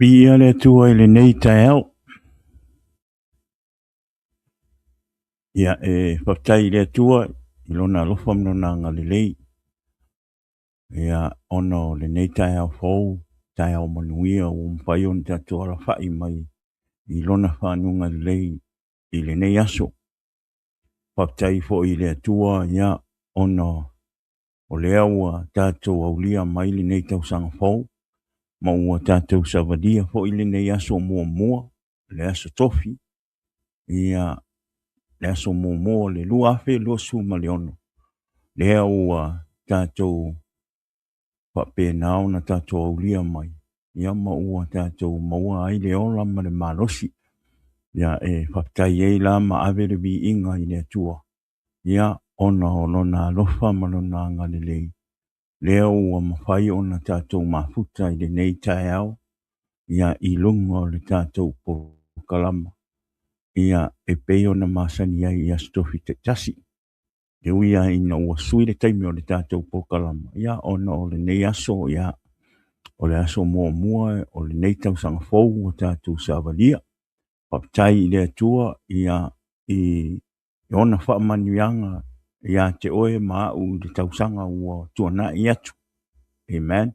Viia le Atua i lenei taeao. Ia, e faafetai i le Atua i Lona alofa ma Lona agalelei, ia, ona o lenei taeao fou, taeao manuia ua mafai ona tatou alafai mai i Lona faguga lelei i lenei aso. Faafetai foi i le Atua, ia, ona o lea ua tatou aulia mai lenei tausaga fou, ma ua tatou savalia foi lenei aso muamua, le aso Tofi, ia, le aso muamua o le 2026, lea ua tatou faapena ona tatou aulia mai, ia, ma ua tatou maua ai le ola ma le malosi. Ia, e faafetai ai la ma ave le viiga i le Atua, ia, ona o Lona alofa ma Lona agalelei, lea ua mafai ona tatou mafuta i lenei taeao, ia, i luga o le tatou polokalama, ia, e pei ona masani ai i Aso Tofi taitasi. E ui lava ina ua sui le taimi o le tatou polokalama, ia, ona o lenei aso, ia, o le aso muamua o lenei tausaga fou ua tatou savalia. Faafetai i le Atua, ia, i ona faamanuiaga ia te oe ma au i le tausaga ua tuanai atu. Amen.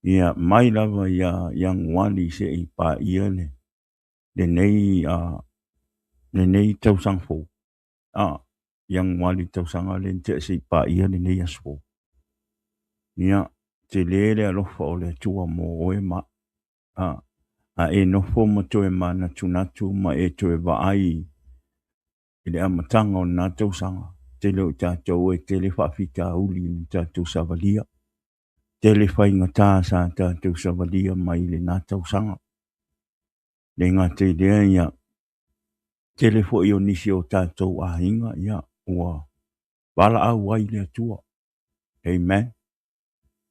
Ia, mai lava ia Ianuari seia paia lenei lenei tausaga fou. Ianuari tausaga lea na tea seia paia lenei aso fou. Ia, tele le alofa o le Atua mo oe ma au. A e nofo ma toe manatunatu ma e toe vaai i le amataga o lena tausaga, tele o tatou e tele faafitauli na tatou savalia, tele faigata sa tatou savalia mai lena tausaga. Le gata i lea, ia, tele foi o nisi o tatou aiga, ia, ua valaau ai le Atua. Amen.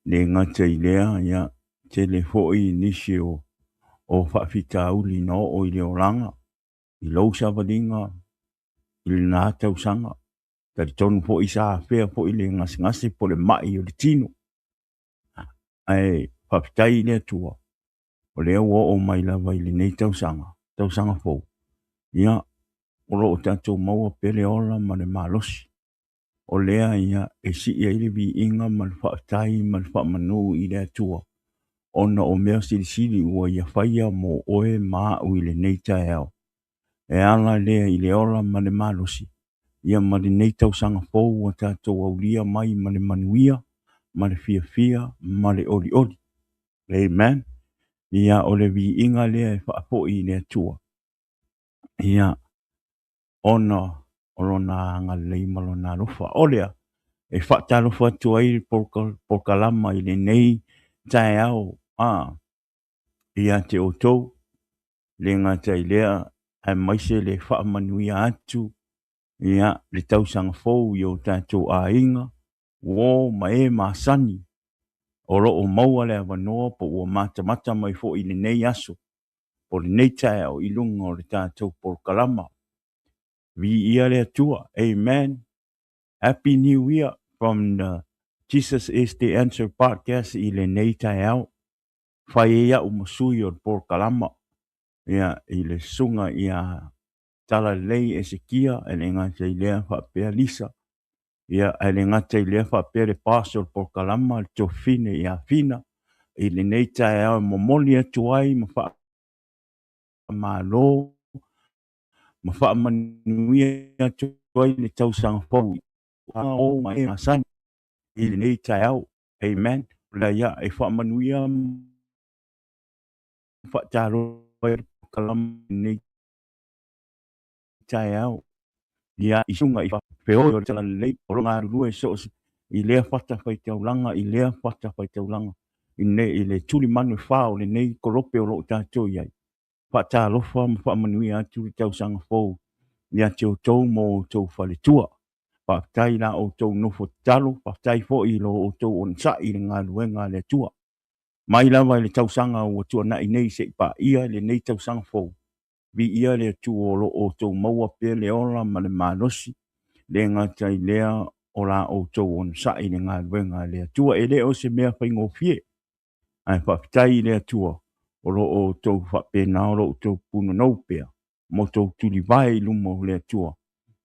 Le gata i lea, ia, tele foi nisi o faafitauli na oo i le olaga, i lou savaliga i lena tausaga. Talitonu foi sa afea foi le gasegase po le mai o le tino. Ae faafetai i le Atua, o lea ua oo mai lava i lenei tausaga, tausaga fou, ia, o lo o tatou maua pea le ola ma le malosi. O lea, ia, e sii ai le viiga ma le faafetai ma le faamanu i le Atua, ona o mea silisili ua ia faia mo oe ma au i lenei taeao. E ala lea i le ola ma le malosi, ia, ma lenei tausaga fou ua tatou aulia mai ma le manuia, ma le fiafia, ma le olioli. Amen. Ia, o le viiga lea e faafoi i le Atua, ia, ona o Lona agalelei ma Lona alofa. O lea e faatalofa atu ai le polokalama i lenei taeao ia te outou, le gata i lea, aemaise le faamanuia atu, ia, le tausaga fou i o tatou aiga, uo ma e masani, o lo o maua le avanoa po ua matamata mai foi i lenei aso, po lenei taeao i luga o le tatou polokalama. Viia le Atua. Amen. Happy New Year from the Jesus is the Answer podcast i lenei taeao. Fai ai au ma sui o le polokalama, ia, i le susuga ia Talalelei Esekia, e le gata i lea faapea Lisa, ia, ae le gata i lea faapea le boss o le polokalama, le Tofine ia Fina, i lenei taeao e momoli atu ai ma faamalo ma faamanuia atu ai le tausaga fou o ma e masani i lenei taeao. Amen. Ia, e faamanuia faatalofa ai le polokalama i lenei taeao. Ia, i susuga i feoi o le Talalelei o lo o galulue so o se i lea fatafaitaulaga i lea fatafaitaulaga i le tulimanu e fa o lenei kolope o lo o tatou i ai. Faatalofa ma faamanuia atu le tausaga fou ia te outou ma outou faletua. Faafetai i la outou nofo tatalo, faafetai foi i lo outou onosai i le galuega a le Atua. Mai lava i le tausaga ua tuanai nei seia paia lenei tausaga fou, viia le Atua o lo o outou maua pea le ola ma le malosi, le gata i lea o la outou onosai i le galuega a le Atua. E le o se mea faigofie, ae faafetai i le Atua. O lo o outou faapena o lo outou punonou pea ma outou tulivae i luma o le Atua,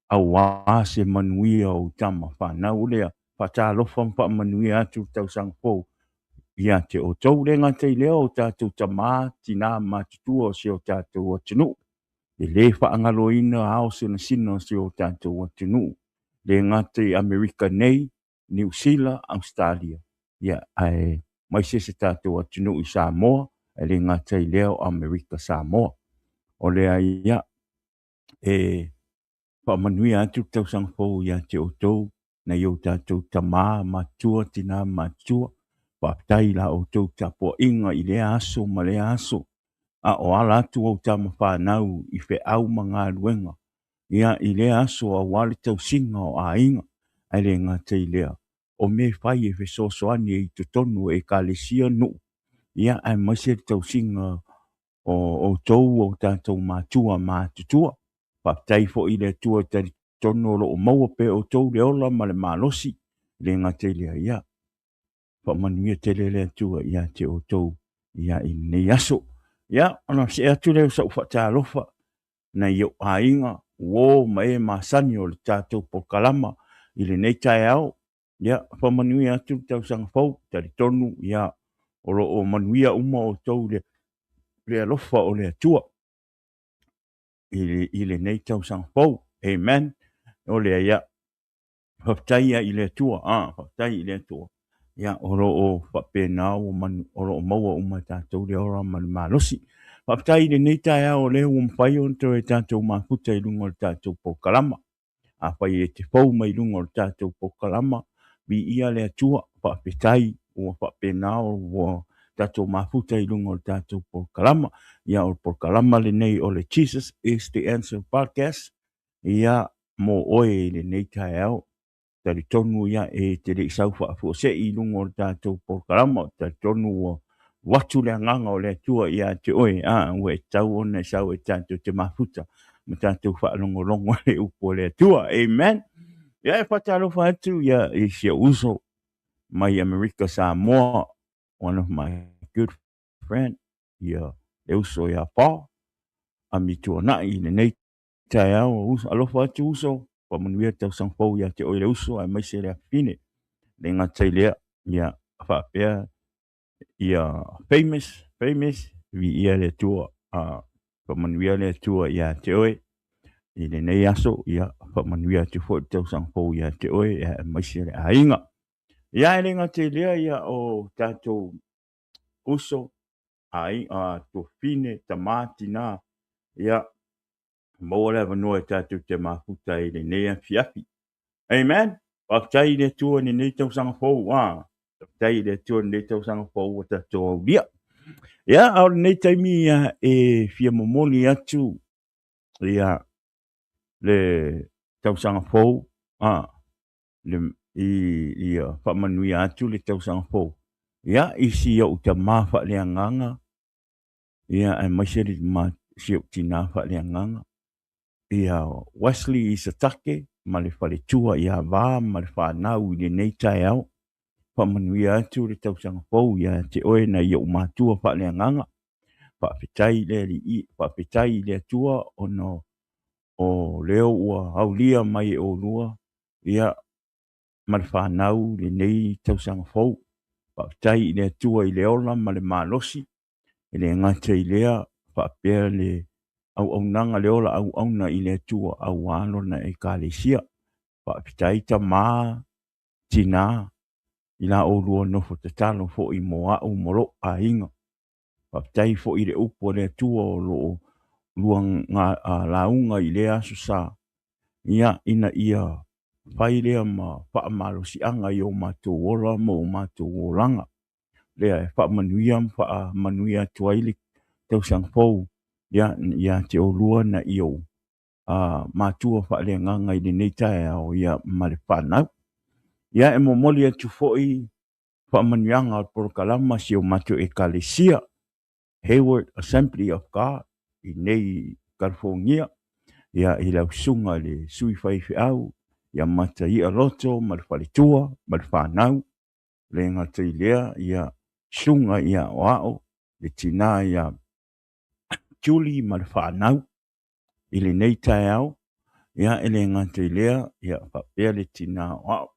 auā se manuia o tama fanau. O lea, faatalofa ma faamanuia atu le tausaga fou ia te outou. Le gata i lea, o tatou tamā, tinā matutua o si o tatou atunuu, e lē faagaloina ao sinasina o si o tatou atunuu, le gata i Amerika nei, Niu Sila, Ausetalia, ia aemaise se tatou atunuu i Samoa, ae le gata i lea o Amerika Samoa. O lea ia e faamanuia atu le tausaga fou ia te outou, nai o tatou tamā matutua, tinā matutua. Faafetai i la outou tapuaiga i lea aso ma lea aso, a o ala atu ou tama fanau i feau ma galuega, ia i lea aso auā le tausiga o aiga. Ae le gata i lea, o mea e fai e fesoasoani i totonu o ekalesia, nuu, ia aemaise le tausiga o outou o tatou matua matutua. Faafetai foi i le Atua e talitonu o lo o maua pea e outou le ola ma le malosi. Le gata i lea, ia faamanuia tele le Atua ia te outou ia i lenei aso. Ia ona see atu lea o sau faatalofa nai ou aiga, uō ma e masani o le tatou polokalama i lenei taeao. Ia faamanuia atu le tausaga fou, talitonu ia o lo o manuia uma outou i le alofa o le Atua i lenei tausaga fou. Amen. O lea ia, faafetai ia i le Atua, faafetai i le Atua. Ia, o lo o faapena ua manu, o lo o maua uma e tatou le ola ma le malosi. Faafetai i lenei taeao o lea ua mafai ona toe tatou mafuta i luga o le tatou polokalama. Afai e te fou mai luga o le tatou polokalama, viia le Atua, faafetai ua faapena ua tatou mafuta i luga o le tatou polokalama. Ia, o le polokalama lenei o le Jesus is the Answer Podcast, ia mo oe i lenei taeao. Talitonu ia e te le i sau faafuasei i luga o le tatou polokalama, talitonu ua alu atu le agaga o le Atua ia te oe, ua e tatau ona e sau e tatou te mafuta ma tatou faalogologo i le upu o le Atua. Amen. Ia e faatalofa atu ia i si ou uso mai Amerika Samoa, one of my good friend, ia le uso ia Paul Amituanai i lenei taeao. Uso, alofa atu uso, faamanuia le tausaga fou ia te oe le uso, aemaise le afafine. Le gata i lea, ia faapea ia famous, famous, viia le Atua, faamanuia le Atua ia te oe i lenei aso, ia faamanuia atu foi le tausaga fou ia te oe, aemaise le aiga. Ia e le gata i lea, ia o tatou uso, aiga, tuafafine, tamā, tinā, ia maua le avanoa e tatou te mafuta ai i lenei afiafi. Amen. Faafetai i le Atua i lenei tausaga fou. Faafetai i le Atua i lenei tausaga fou ua tatou aulia. Ia, a o lenei taimi ia, e fia momoli atu ia le tausaga fou, le, i, ia faamanuia atu le tausaga fou, ia, i si ou tamā faaleagaga, ia, aemaise le ma, si ou tinā faaleagaga, ia Wesley Isatake ma le faletua ia Va ma le fanau i lenei taeao. Faamanuia atu le tausaga fou ia te oe nai ou matua faaleagaga. Faafetai i le Alii, faafetai i le Atua ona o lea ua aulia mai e oulua ia ma le fanau lenei tausaga fou. Faafetai i le Atua i le ola ma le malosi, e le gata i lea, faapea le auaunaga, le ola auauna i le Atua auā lona ekalesia. Faafetai tamā, tinā, i la oulua nofo tatalo foi mo au ma lou aiga. Faafetai foi i le upu a le Atua o lo o lua lauga i lea aso sa, ia, ina ia fai lea ma faamalosiaga i o matou ola ma o matou olaga. Lea e faamanuia ma faamanuia atu ai le tausaga fou, ia, ia te oulua nai ou matua faaleagaga i lenei taeao, ia, ma le fanau. Ia, e momoli atu foi faamanuiaga o le polokalama si o matou ekalesia, Hayward Assembly of God, i nei California, ia, i lau susuga i le sui faifeau, ia Mataia Loto ma le faletua ma le fanau. Le gata i lea, ia, susuga ia o ao, le tinā ia Julie ma le fanau i lenei taeao. Ia, e le gata i lea, ia faapea le tinā o au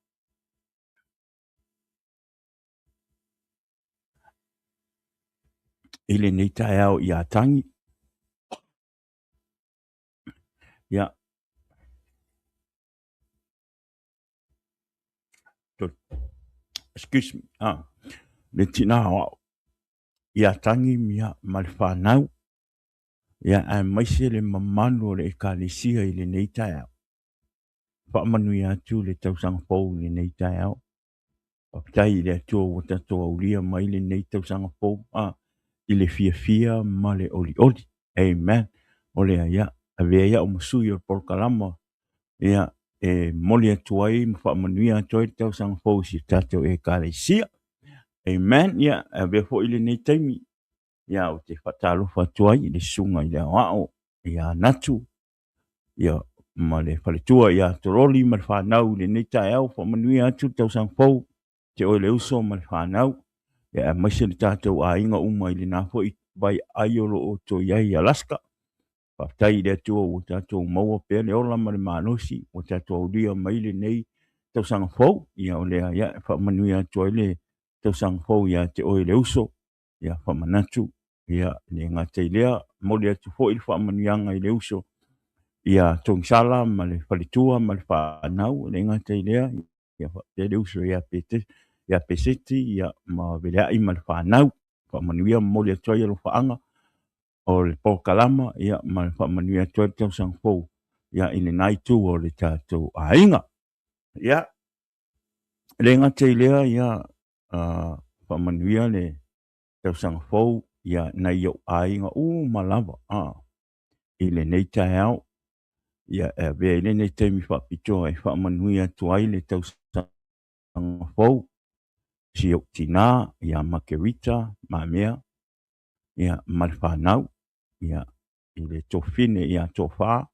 i lenei taeao ia Tangi. Ia, excuse me, le tinā o au ia Tangi ia, ma le fanau, ia, aemaise le mamalu o le Ekalesia i lenei taeao. Faamanuia atu le tausaga fou i lenei taeao. Faafetai i le Atua ua tatou aulia mai lenei tausaga fou i le fiafia ma le olioli. Amen. O lea, ia, avea ai au ma sui o le polokalama, ia, e momoli atu ai ma faamanuia atu ai le tausaga fou i si o tatou Ekalesia. Amen. Ia, avea foi lenei taimi, ia, ou te faatalofa atu ai i le susuga i le Aoao ia Natu, ia, ma le faletua ia Tololi ma le fanau i lenei taeao. Faamanuia atu le tausaga fou te oe le uso ma le fanau, ia, aemaise le tatou aiga uma i lena foi vai ai o lo o outou i ai i Alaska. Faafetai i le Atua ua tatou maua pea le ola ma le malosi, ua tatou aulia mai lenei tausaga fou. Ia, o lea, ia, e faamanuia atu ai le tausaga fou ia te oe le uso. Ia, faamanatu, ia, le gata i lea, momoli atu foi le faamanuiaga i le uso ia Togisala ma le faletua ma le fanau, le gata i lea, ia faapea le uso ia Pete, ia Peseti, ia ma Veleai ma le fanau. Faamanuia, momoli atu ai alofaaga o le polokalama, ia, ma le faamanuia atu ai le tausaga fou, ia, i lena itu o le tatou aiga. Ia, le gata i lea, ia, faamanuia le tausaga fou, ia, nai ou aiga uma lava, i lenei taeao. Ia, e avea ai lenei taimi faapitoa e faamanuia atu ai le tausaga fou si ou tinā ia Makerita Mamea, ia, ma le fanau, ia, i le tofine ia Tofa,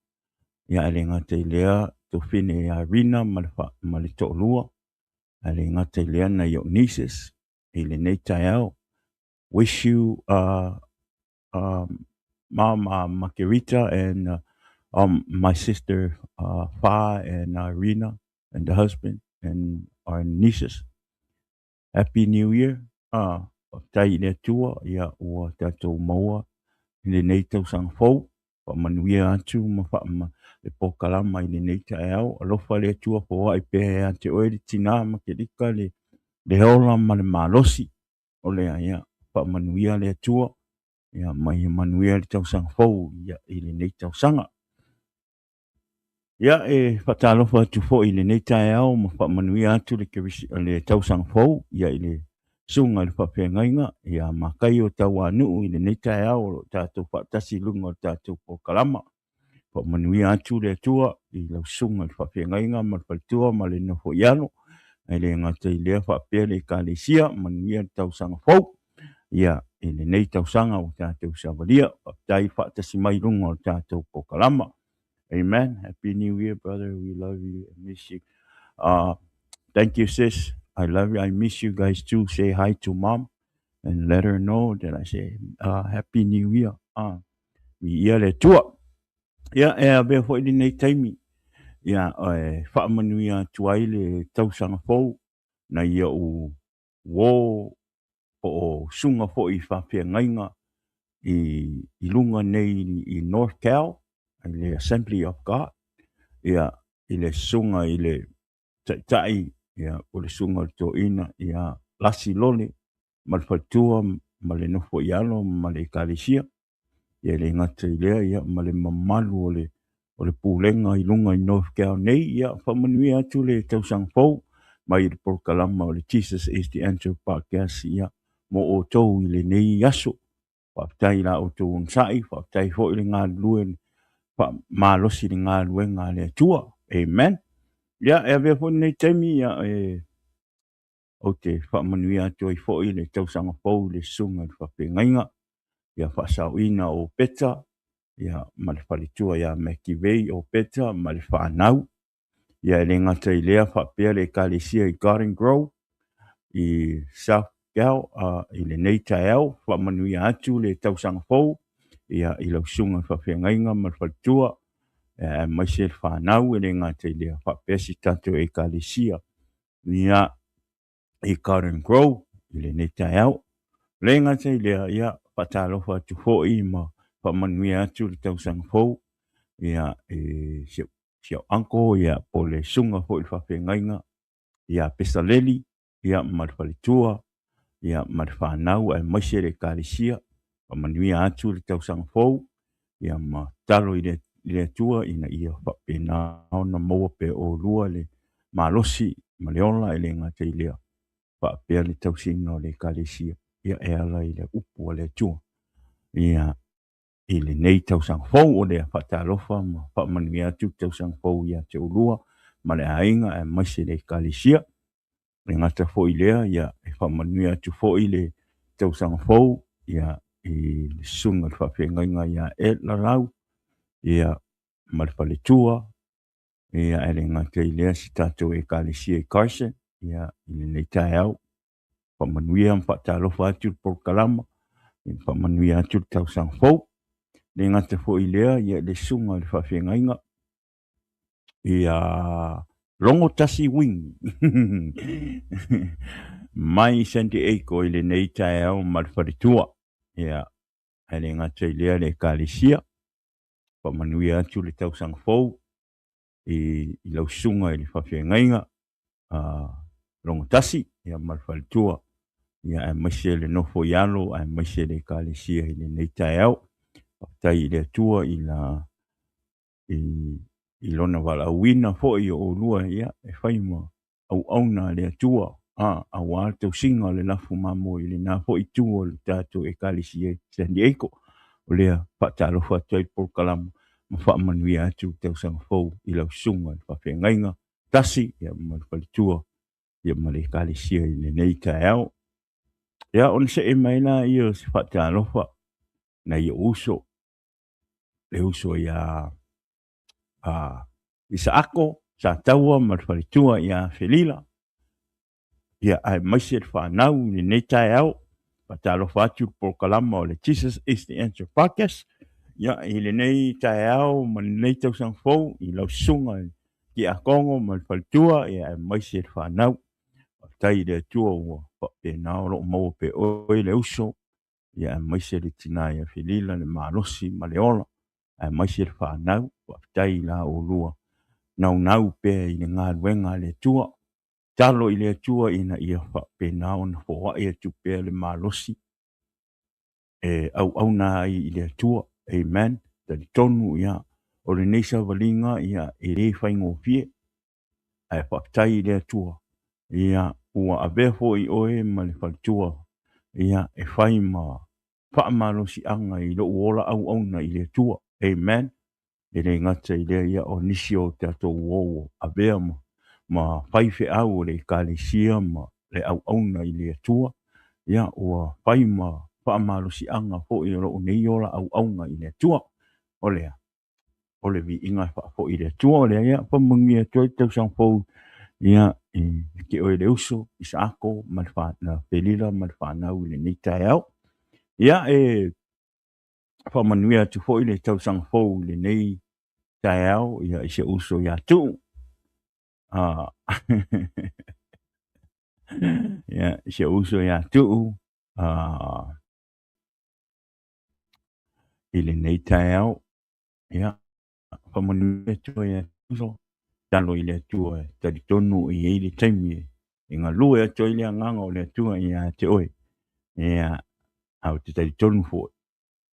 ia, e le gata i lea, tofine ia Rina ma le, ma le toalua, e le gata i lea, nai ou nieces i lenei taeao. Wish you Mom Makerita and my sister Fa and Rina and the husband and our nieces. Happy New Year. Faafetai i le Atua, ia, ua tatou maua i lenei tausaga fou. Faamanuia atu ma faama le polokalama i lenei taeao. Alofa le Atua foai pea ia te oe le tinā Makerita le le ola ma le malosi. O lea, ia, faamanuia le Atua, ia, ma ia manuia le tausaga fou, ia, i lenei tausaga. Ia, e faatalofa atu foi i lenei taeao ma faamanuia atu le, le tausaga fou, ia, i le susuga i le faafeagaiga ia Makaio Tauanuu i lenei taeao o lo o tatou faatasi i luga o le tatou polokalama. Faamanuia atu le Atua i lau susuga i le faafeagaiga ma le faletua ma le nofo i alo. E le gata i lea, faapea le Ekalesia, manuia le tausaga fou. Ia, i lenei tausaga ua tatou savalia, faafetai faatasi mai i luga o le tatou polokalama. Amen. Happy New Year, brother. We love you and miss you. Thank you, sis. I love you. I miss you guys too. Say hi to mom and let her know that I say Happy New Year. Viia le Atua. Ia, e avea foi lenei taimi, ia, e faamanuia atu ai le tausaga fou nai ou uō po o susuga foi i faafeagaiga i, i luga nei i North Cal, i le Assembly of God, ia, i le susuga i le taitai, ia, o le susuga o le toeaina ia Lasi Lole ma le faletua ma le nofo i alo ma le ekalesia. Ia, e le gata i lea, ia, ma le mamalu o le o le pulega i luga i North Cal nei. Ia, faamanuia atu le tausaga fou mai le polokalama o le Jesus is the Answer podcast, ia, mo outou i lenei aso. Faafetai i la outou onosai, faafetai foi le galulue faamalosi i le galuega a le Atua. Amen. Ia, e avea foi lenei taimi, ia, e ou te faamanuia atu ai foi le tausaga fou i le susuga i le faafeagaiga ia Faasaoina o Peta, ia, ma le faletua ia Mackie Ray o Peta ma le fanau. Ia, e le gata i lea, faapea le ekalesia i Garden Grove i South Gal i lenei taeao. Faamanuia atu le tausaga fou ia i lau susuga i le faafeagaiga ma le faletua, aemaise le fanau, e le gata i lea faapea si tatou Ekalesia ia i Garden Grove i lenei taeao. E le gata i lea, ia faatalofa atu foi ma faamanuia atu le tausaga fou ia i si au uncle ia po o le susuga foi i le faafeagaiga ia Pesaleli ia ma le faletua ia ma le fanau aemaise le Ekalesia. Faamanuia atu le tausaga fou ia ma tatalo i le Atua ina ia faapena ona maua pea oulua le malosi ma le ola, e le gata i lea faapea le tausiga o le Ekalesia ia e ala i le upu a le Atua ia i lenei tausaga fou. O lea faatalofa ma faamanuia atu le tausaga fou ia te oulua ma le aiga aemaise le Ekalesia. E le gata foi i lea, ia e faamanuia atu foi le tausaga fou ia i le susuga i le faafeagaiga ia Ed Lalau ia ma le faletua, ia e le gata i lea si tatou Ekalesia i Carson ia i lenei taeao. Faamanuia ma faatalofa atu le polokalama, ia faamanuia atu le tausaga fou. E le gata foi i lea, ia le susuga i le faafeagaiga ia Logo Tasi Wing mai San Diego i lenei taeao ma le faletua. Ia, ae le gata i lea le Ekalesia, faamanuia atu le tausaga fou i lau susuga i le faafeagaiga Logo Tasi ia ma le faletua, ia aemaise le nofo i alo aemaise le Ekalesia i lenei taeao. Faafetai i le Atua i la i lona valaauina foi o oulua ia e fai ma auauna a le Atua, aua le tausiga o le lafu mamoe i lena foi itu o le tatou Ekalesia i San Diego. O lea faatalofa atu ai le polokalama ma faamanuia atu le tausaga fou i lau susuga i le faafeagaiga Tasi ia ma le faletua ia ma le Ekalesia i lenei taeao. Ia ona see mai lea o se faatalofa nai ou uso, le uso ia Isaako Sataua ma le faletua ia Felila, ia aemaise le fanau i lenei taeao. Faatalofa atu i le polokalama o le Jesus is the Answer Podcast. Ia, i lenei taeao ma lenei tausaga fou i lau susuga i le Tiakono ma le faletua, ia aemaise le fanau. Faafetai i le Atua ua faapena o lo o maua pea oe le uso, ia aemaise le tina ia Felila, le malosi ma le ola, aemaise le fanau. Faafetai i la oulua naunau pea i le galuega a le Atua. Tatalo i le Atua ina ia faapena ona foai atu pea le malosi e auauna ai i le Atua. Amen. Talitonu ia, o lenei savaliga ia e le faigofie, ae faafetai i le Atua ia ua avea foi oe ma le faletua ia e fai ma faamalosiaga i lou ola auauna i le Atua. Amen. E le gata i lea, ia o nisi o tatou uo ua avea ma faifeau o le Ekalesia ma le auauna i le Atua, ia ua fai ma faamalosiaga foi o lou nei ola auauna i le Atua. O lea, o le viiga e faafoi i le Atua. O lea, ia, faamanuia atu ai le tausaga fou ia i te oe le uso, Isaako ma le Felila ma le fanau i lenei taeao. Ia, e faamanuia atu foi le tausaga fou i lenei taeao ia, i si ou uso ia Tuu. Ia, i si ou uso ia Tuu i lenei taeao. Ia, faamanuia atu ia uso, tatalo i le Atua e talitonu e i ai le taimi e galue atu ai le agaga o le Atua ia te oe. Ia, ae ou te talitonu foi,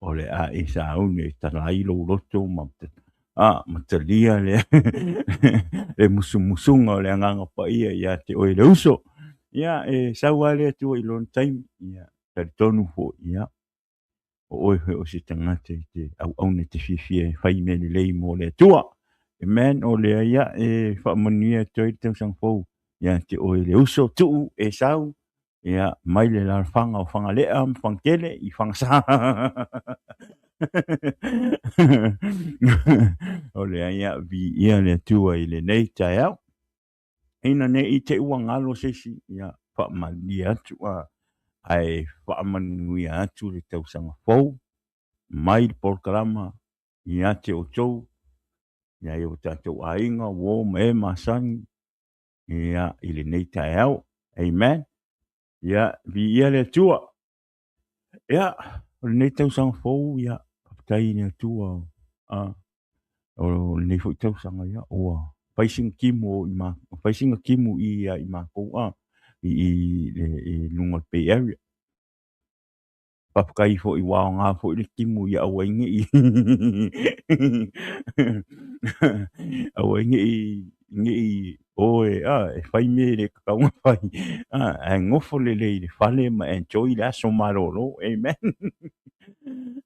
o le a e sauni e tala ai lou loto ma ma talia le musumusuga o le Agaga Paia ia te oe le uso. Ia, e sau lava le Atua i lona taimi. Ia, talitonu foi, ia, o oe foi o se tagata i te auauna i te fiafia e fai mea lelei mo le Atua. Amen. O lea ia e faamanuia atu ai le tausaga fou ia te oe le uso, Tuu Esau, ia mai le alaalafaga o Fagalea ma Fagatele i Fagasa. O lea ia viia le Atua i lenei taeao. Ina ne i te i ua galo se isi, ia faamalie atu. Ae faamanuia atu le tausaga fou mai le polokalama ia te outou, ia i o tatou aiga, uo ma e masani, ia, i lenei taeao. Amen. Ia, viia le Atua. Ia, o lenei tausaga fou, ia, faafetai i le Atua, o lenei foi tausaga, ia, ua fai sina timu o i ma, fai sina timu i ia i matou, i luga o le Bay Area. Faafetai foi ua aoga foi le timu ia aua ai ne i aua ai ne i o e e fai mea e le tatau ona fai, ae nofo lelei i le fale ma enjoy le aso malolo. Amen.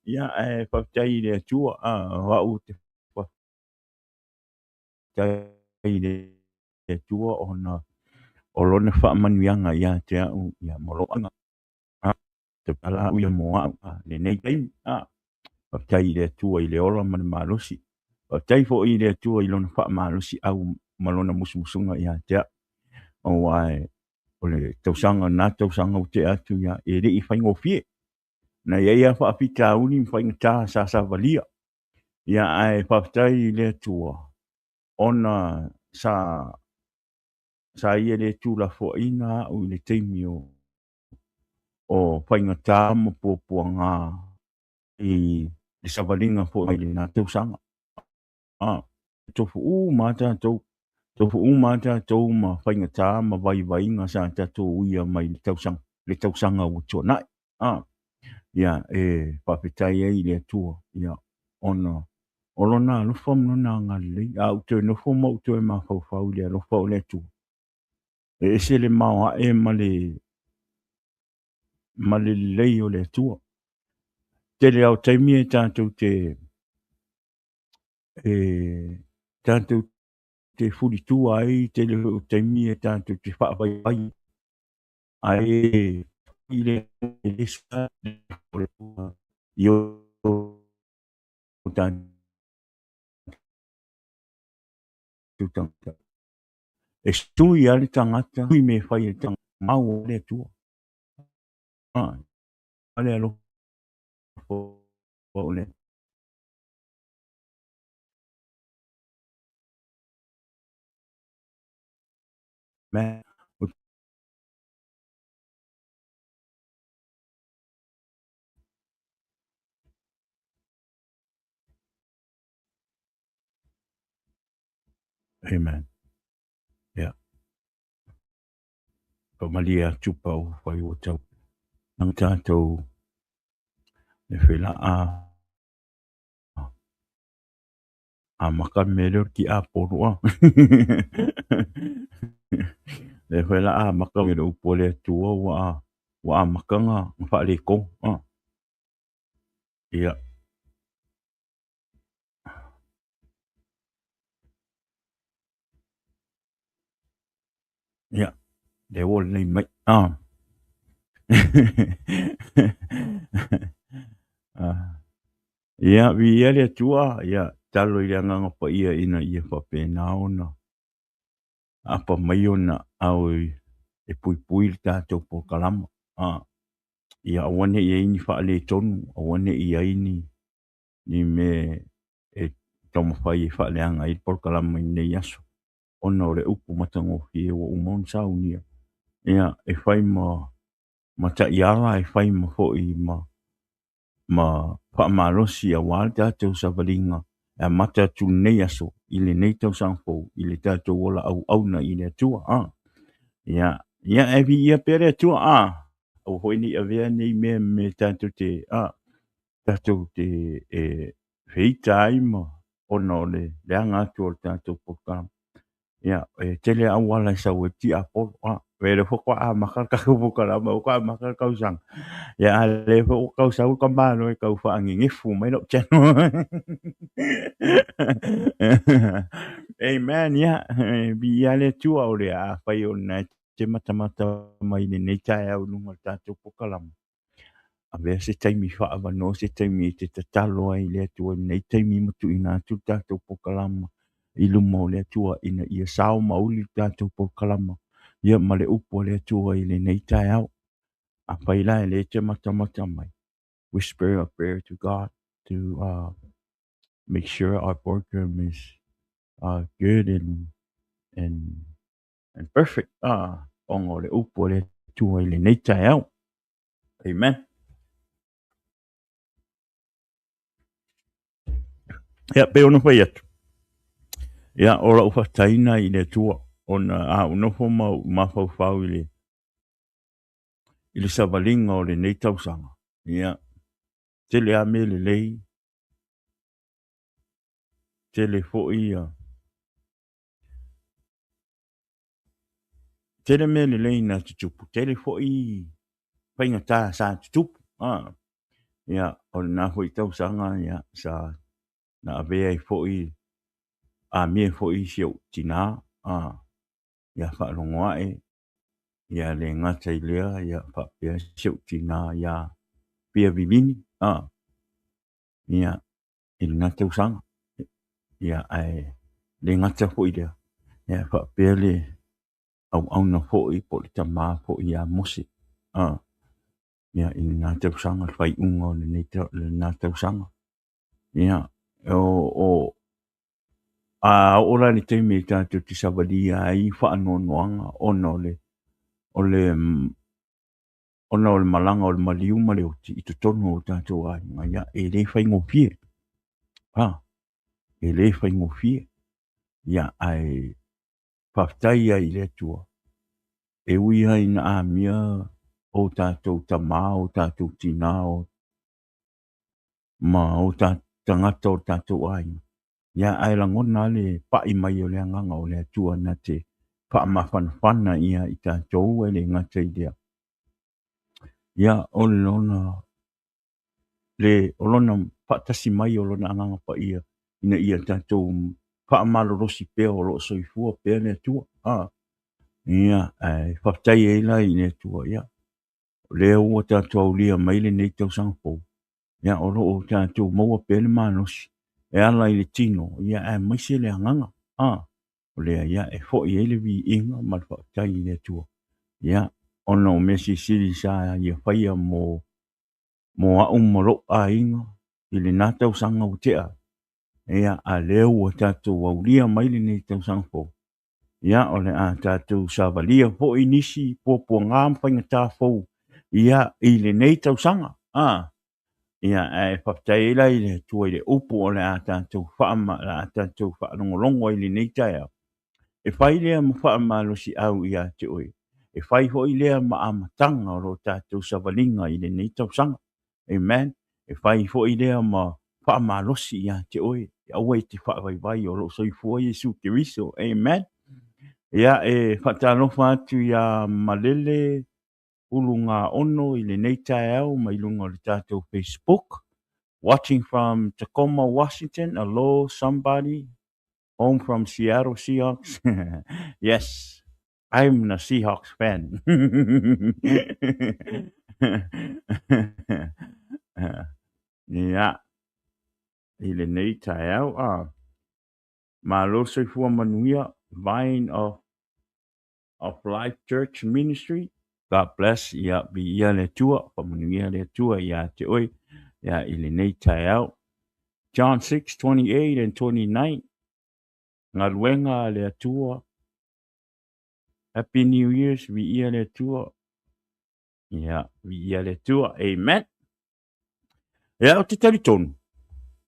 Ia, ae faafetai i le Atua, o au ou te faafetai i le Atua ona o Lona faamanuiaga ia te au, ia ma lou aiga. Tatala au ia mo au lenei taimi. Faafetai i le Atua i le ola ma le malosi. Faafetai foi i le Atua i Lona faamalosiau ma Lona musumusuga ia te au. Aua o le tausaga, lena tausaga ua tea atu, ia, e le i faigofie. Na i ai lava faafitauli ma faigata sa savalia. Ia, ae faafetai i le Atua ona sa Ia le tuulafoaiina au i le taimi o faigata ma puapuaga i le savaliga foi mai lena tausaga. Tofu uma lava tatou, tofu uma lava tatou ma faigata ma vaivaiga sa tatou uia mai le tausaga, le tausaga ua tuanai. Ia, e faafetai ai i le Atua, ia, ona o Lona alofa ma Lona agalelei. A ou toe nofo ma ou toe mafaufau i le alofa o le Atua, e ese le maoae ma le lelei o le Atua. Tele lava o taimi e tatou te fulitua ai, tele foi o taimi e tatou te faavaivai ai i le i o tatou tagata. E sui lava le tagata, sui mea e fai e le tagata, mau a le Atua. Le alofa o le Amen. Ia. Faamalie atu pa ua fai ua tau nang tatou le felaa amata le mea lea o le tiapolo a. Lea foi la amata le upu a le Atua ua amata ona faaletonu a. Ia. Ia, lea ua lelei mai. Ia, viia le Atua, ia, tatalo i le Agaga Paia ina ia faapena ona aapa mai ona ao e puipui le tatou polokalama. Ia aua ne i i ai ni faaletonu, aua ne i i ai ni mea e taumafai e faaleaga ai le polokalama i lenei aso, ona o le upu matagofie ua uma ona saunia, ia, e fai ma taiala, e fai ma foi ma faamalosi aua le tatou savaliga e amata atu lenei aso i lenei tausaga fou i le tatou ola auauna i le Atua. Ia, ia, e viia pea le Atua. Aua foi ne i avea nei mea me tatou te tatou te feita ai ma ona o le leaga atu o le tatou polokalama. Ia, e tele auala e sau ai le tiapolo. E le faatoa amata le tatou polokalama, faatoa amata le tausaga. Ia, a le foi ua tau sau le tamaloa e tau faanenefu mai lau channel. Amen. Ia, viia le Atua o le a fai o lena e te matamata mai lenei taeao i luga o le tatou polokalama. Avea se taimi faaavanoa se taimi e te tatalo ai i le Atua i lenei taimi ma tuuina atu le tatou polokalama i luma o le Atua ina ia sao ma uli le tatou polokalama, ia ma le upu a le Atua i lenei taeao. Afai la e le te matamata mai, whisper a prayer to God to make sure our program is good and and and perfect ona o le upu a le Atua i lenei taeao. Amen. Ia, pei ona fai atu, ia, o lau faafetai lena i le Atua, ona a ou nofo ma ou mafaufau i le, i le savaliga o lenei tausaga, ia, tele lava mea lelei, tele foi ia, tele mea lelei na tutupu, tele foi faigata sa tutupu. A, ia, o lena foi tausaga, ia, sa na avea ai foi, amia ai foi si ou tina, a, ia faalogo ae, ia le gata i lea, ia faapea si ou tina ia Pia Vivini, a, ia, i lena tausaga. Ia, ae le gata foi i lea, ia faapea le auauna foi po o le tama foi ia Mose, a, ia, i lena tausaga, le faaiuga o lenei, lena tausaga. Ia, o, a oo la i le taimi e tatou te savalia ai faanoanoaga ona o le, o le, ona o le malaga o le maliu ma le oti i totonu o tatou aiga, ia, e le faigofie. A, e le faigofie. Ia, ae faafetai ai i le Atua, e ui lava ina amia o tatou tama, o tatou tina, o ma o tagata o tatou aiga, ia, ae lagona lava le pai mai o le agaga o le Atua na te faamafanafana ia i tatou, e le gata i lea, ia, o lona le o lona faatasi mai o lona Agaga Paia ina ia tatou faamalolosi pea o lo o soifua pea le Atua. A, ia, ae faafetai ai la i le Atua, ia, o lea ua tatou aulia mai lenei tausaga fou, ia, o lo o tatou maua pea le malosi e ala i le tino, ia, aemaise le agaga. A, o lea, ia, e foi ai le viiga ma le faafetai i le Atua, ia, ona o mea silisili sa ia faia mo mo au ma lou aiga i lena tausaga ua tea. Ia, a lea ua tatou aulia mai lenei tausaga fou, ia, o le a tatou savalia foi nisi puapuaga ma faigata fou, ia, i lenei tausaga. A, ia, ae faafetai ai la i le Atua i le upu o le a tatou faama, o le a tatou faalogologo ai i lenei taeao. E fai lea ma faamalosiau ia te oe, e fai foi lea ma amataga o lo tatou savaliga i lenei tausaga. Amen. E fai foi lea ma faamalosi ia te oe, aua e te faavaivai o lo o soifua Iesu Keriso. Amen. Ia, e faatalofa atu ia Malele Ulugaono i lenei taeao mai luga o le tatou Facebook. Watching from Tacoma, Washington. Hello, somebody. Home from Seattle Seahawks. Yes, I'm a Seahawks fan. Ia, i lenei taeao, a, malo soifua manuia, Vine of, of Life Church Ministry. God bless, ia, viia le Atua, faamanuia le Atua ia te oe, ia, i lenei taeao. John 6, 28 and 29, galuega a le Atua. Happy New Year's, viia le Atua. Ia, viia le Atua. Amen. Ia, ou te talitonu,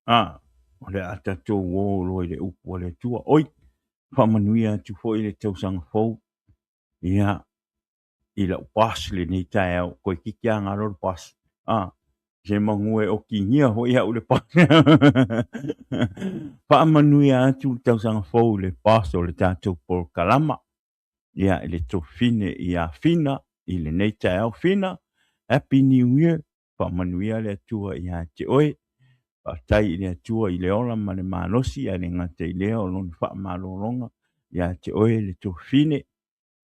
a, o le a tatou o loa i le upu a le Atua. Oi, faamanuia atu foi le tausaga fou, ia, i lau boss lenei taeao, toeitiiti lava galo le boss. A, se manu e okigia foi au le boss. Faamanuia atu le tausaga fou i le boss o le tatou polokalama. Ia, i le tofine ia Fina i lenei taeao. Fina, Happy New Year. Faamanuia le Atua ia te oe. Faafetai i le Atua i le ola ma le malosi, ae le gata i lea o lona faamalologa ia te oe le tofine.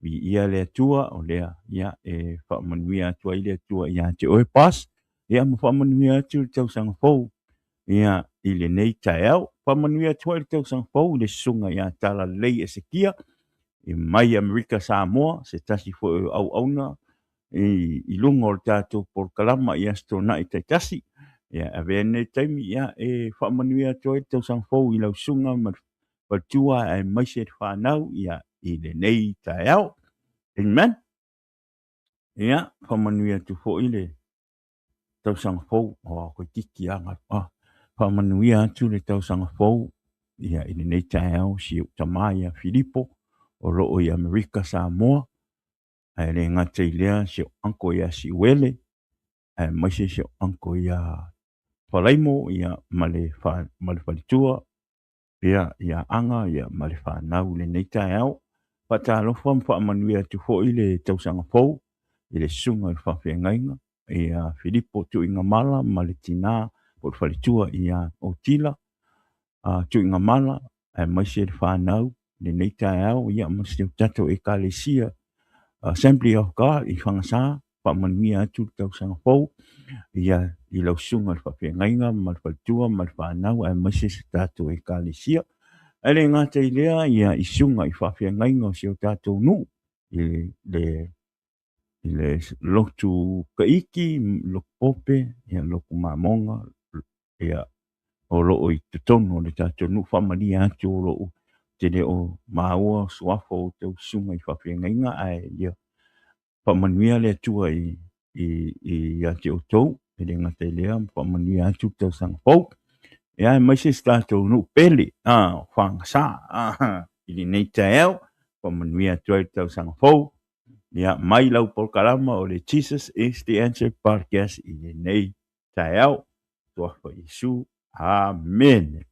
Viia le Atua, o lea ia e faamanuia atu ai le Atua ia te oe, boss. Ia ma faamanuia atu le tausaga fou ia i lenei taeao. Faamanuia atu foi le tausaga fou i le susuga ia Talalelei Esekia i mai Amerika Samoa, se tasi foi o auauna. i luga o le tatou polokalama i Aso Toonai taitasi. Ia, avea lenei taimi ia, e faamanuia atu ai le tausaga fou i lau susuga ma le faletua aemaise le fanau ia, i lenei taeao. Amen. Ia, faamanuia atu foi le tausaga fou. Oh, toeitiiti lava galu. Faamanuia atu le tausaga fou ia, i lenei taeao si ou tama ia Filipo o lo o i Amerika Samoa. Ae le gata i lea si ou uncle ia Siuele, aemaise si ou uncle ia Falaimo ia, ma le faletua ia, ia Aga ia, ma le fanau i lenei taeao. Faatalofa ma faamanuia atu foi le tausaga fou i le susuga i le faafeagaiga ia Filipo Tuigamala ma le tina po o le faletua ia Otila Tuigamala, aemaise le fanau i lenei taeao ia, ma si o tatou Ekalesia Assembly of God i Fagasa. Faamanuia atu le tausaga fou ia, i lau susuga i le faafeagaiga ma le faletua ma le fanau, aemaise si tatou Ekalesia. Ae le gata i lea ia, i susuga i faafeagaiga o si o tatou nuu i le lotu Kaiti, lotu Pope, ia, lotu Mamoga, ia, o lo o i totonu o le tatou nuu. Faamalie atu o lo o te le o maua suafa o outou susuga i faafeagaiga, ae ia faamanuia le Atua ia te outou. E le gata i lea, faamanuia atu le tausaga fou. Ia, aemaise si tatou nuu pele, o Fagasa, i lenei taeao. Faamanuia atu ai le tausaga fou. Ia, mai lau polokalama o le Jesus is the Answer podcast i lenei taeao. Suafa Iesu. Amen.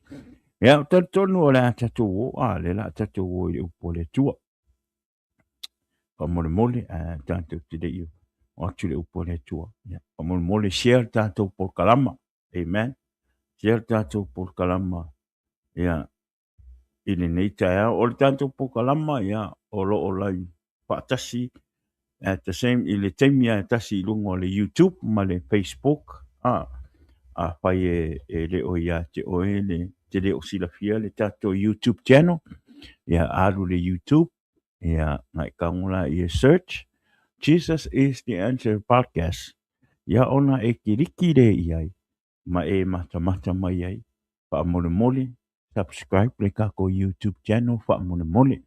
Ia, ou te talitonu o le a tatou o, lea o le a tatou o i le upu a le Atua. Faamolemole, ae tatou te le i o atu i le upu a le Atua. Ia, faamolemole, share le tatou polokalama. Amen. Share le tatou polokalama, ia, i lenei taeao. O le tatou polokalama, ia, o lo o live faatasi at the same, i le taimi lava e tasi i luga o le YouTube ma le Facebook. Afai e le o ia te oe le, te le o silafia le tatou YouTube channel, ia, alu i le YouTube, ia, na e tago laia search Jesus is the Answer Podcast, ia, ona e kiliki lea i ai ma e matamata mai ai. Faamolemole, subscribe le tatou YouTube channel faamolemole.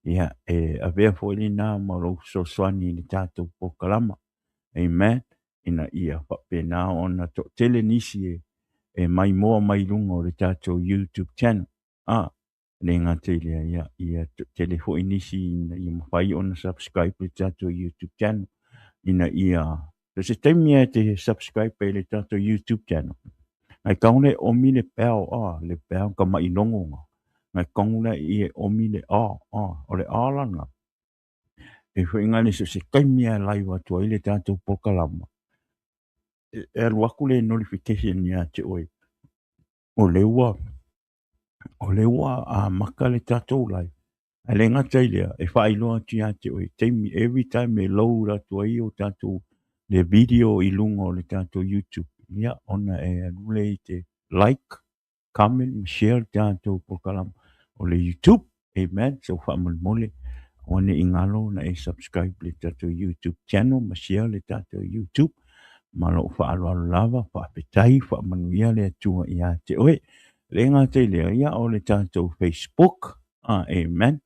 Ia, e avea foi lena ma lou fesoasoani i le tatou polokalama. Amen. Ina ia faapena ona toatele nisi e maimoa mai luga o le tatou YouTube channel. E le gata i lea, ia, ia toatele foi nisi ina ia mafai ona subscribe le tatou YouTube channel. Ina ia, so se taimi e te subscribe ai le tatou YouTube channel, ngai tago lea e omi le bell, le bell ka mai logo nga. Ngai tago lea i e omi le a, o le a lana. E foi ngai le so se taimi e live atu ai le tatou polokalama, e alu atu le notification ia te oe, o lea ua, o lea ua amata le tatou live. Ae le gata i lea, e faailoa atu ia te oe taimi, every time e load atu ai o tatou le video i luga o le tatou YouTube, ia, ona e alu lea i te like, comment ma share le tatou polokalama o le YouTube. Amen. So faamolemole, aua ne i galo ona e subscribe le tatou YouTube channel ma share le tatou YouTube. Ma lou faaaloalo lava, faafetai, faamanuia le Atua ia te oe. Le gata i lea, ia, o le tatou Facebook. Amen.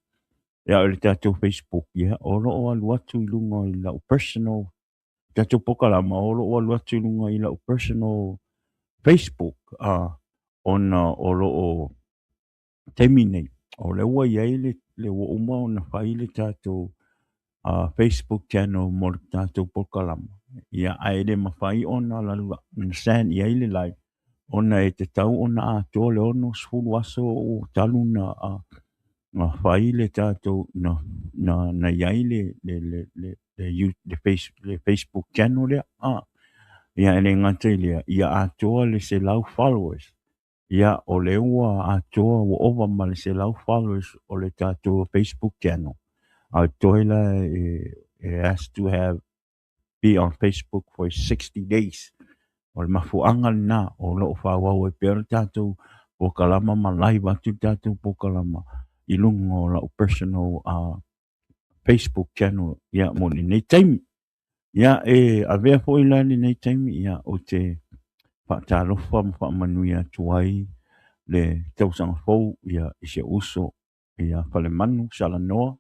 Ia, o le tatou Facebook, ia, o lo o alu atu i luga i lau personal, tatou polokalama, o lo o alu atu i luga i lau personal Facebook, ona o lo o taimi nei, o lea ua i ai le ua uma ona fai le tatou Facebook channel mo le tatou polokalama. Ia, ae le mafai ona send i ai le live, ona e tatau ona atoa le 60 aso o talu na fai le tatou, na i ai le Facebook channel lea. Ia, e le gata i lea, ia atoa le 100 followers. Ia, o lea ua atoa, ua ova ma le 100 followers o le tatou Facebook channel. A toe la e has to have be on Facebook for 60 days. O le mafuaaga lena o lo o faaauau ai pea le tatou polokalama ma live atu le tatou polokalama i luga o lau personal Facebook channel, ia, mo lenei taimi. Ia, e avea foi la lenei taimi, ia, ou te faatalofa ma faamanuia atu ai le tausaga fou, ia, i si ou uso, ia Falemanu Salanoa,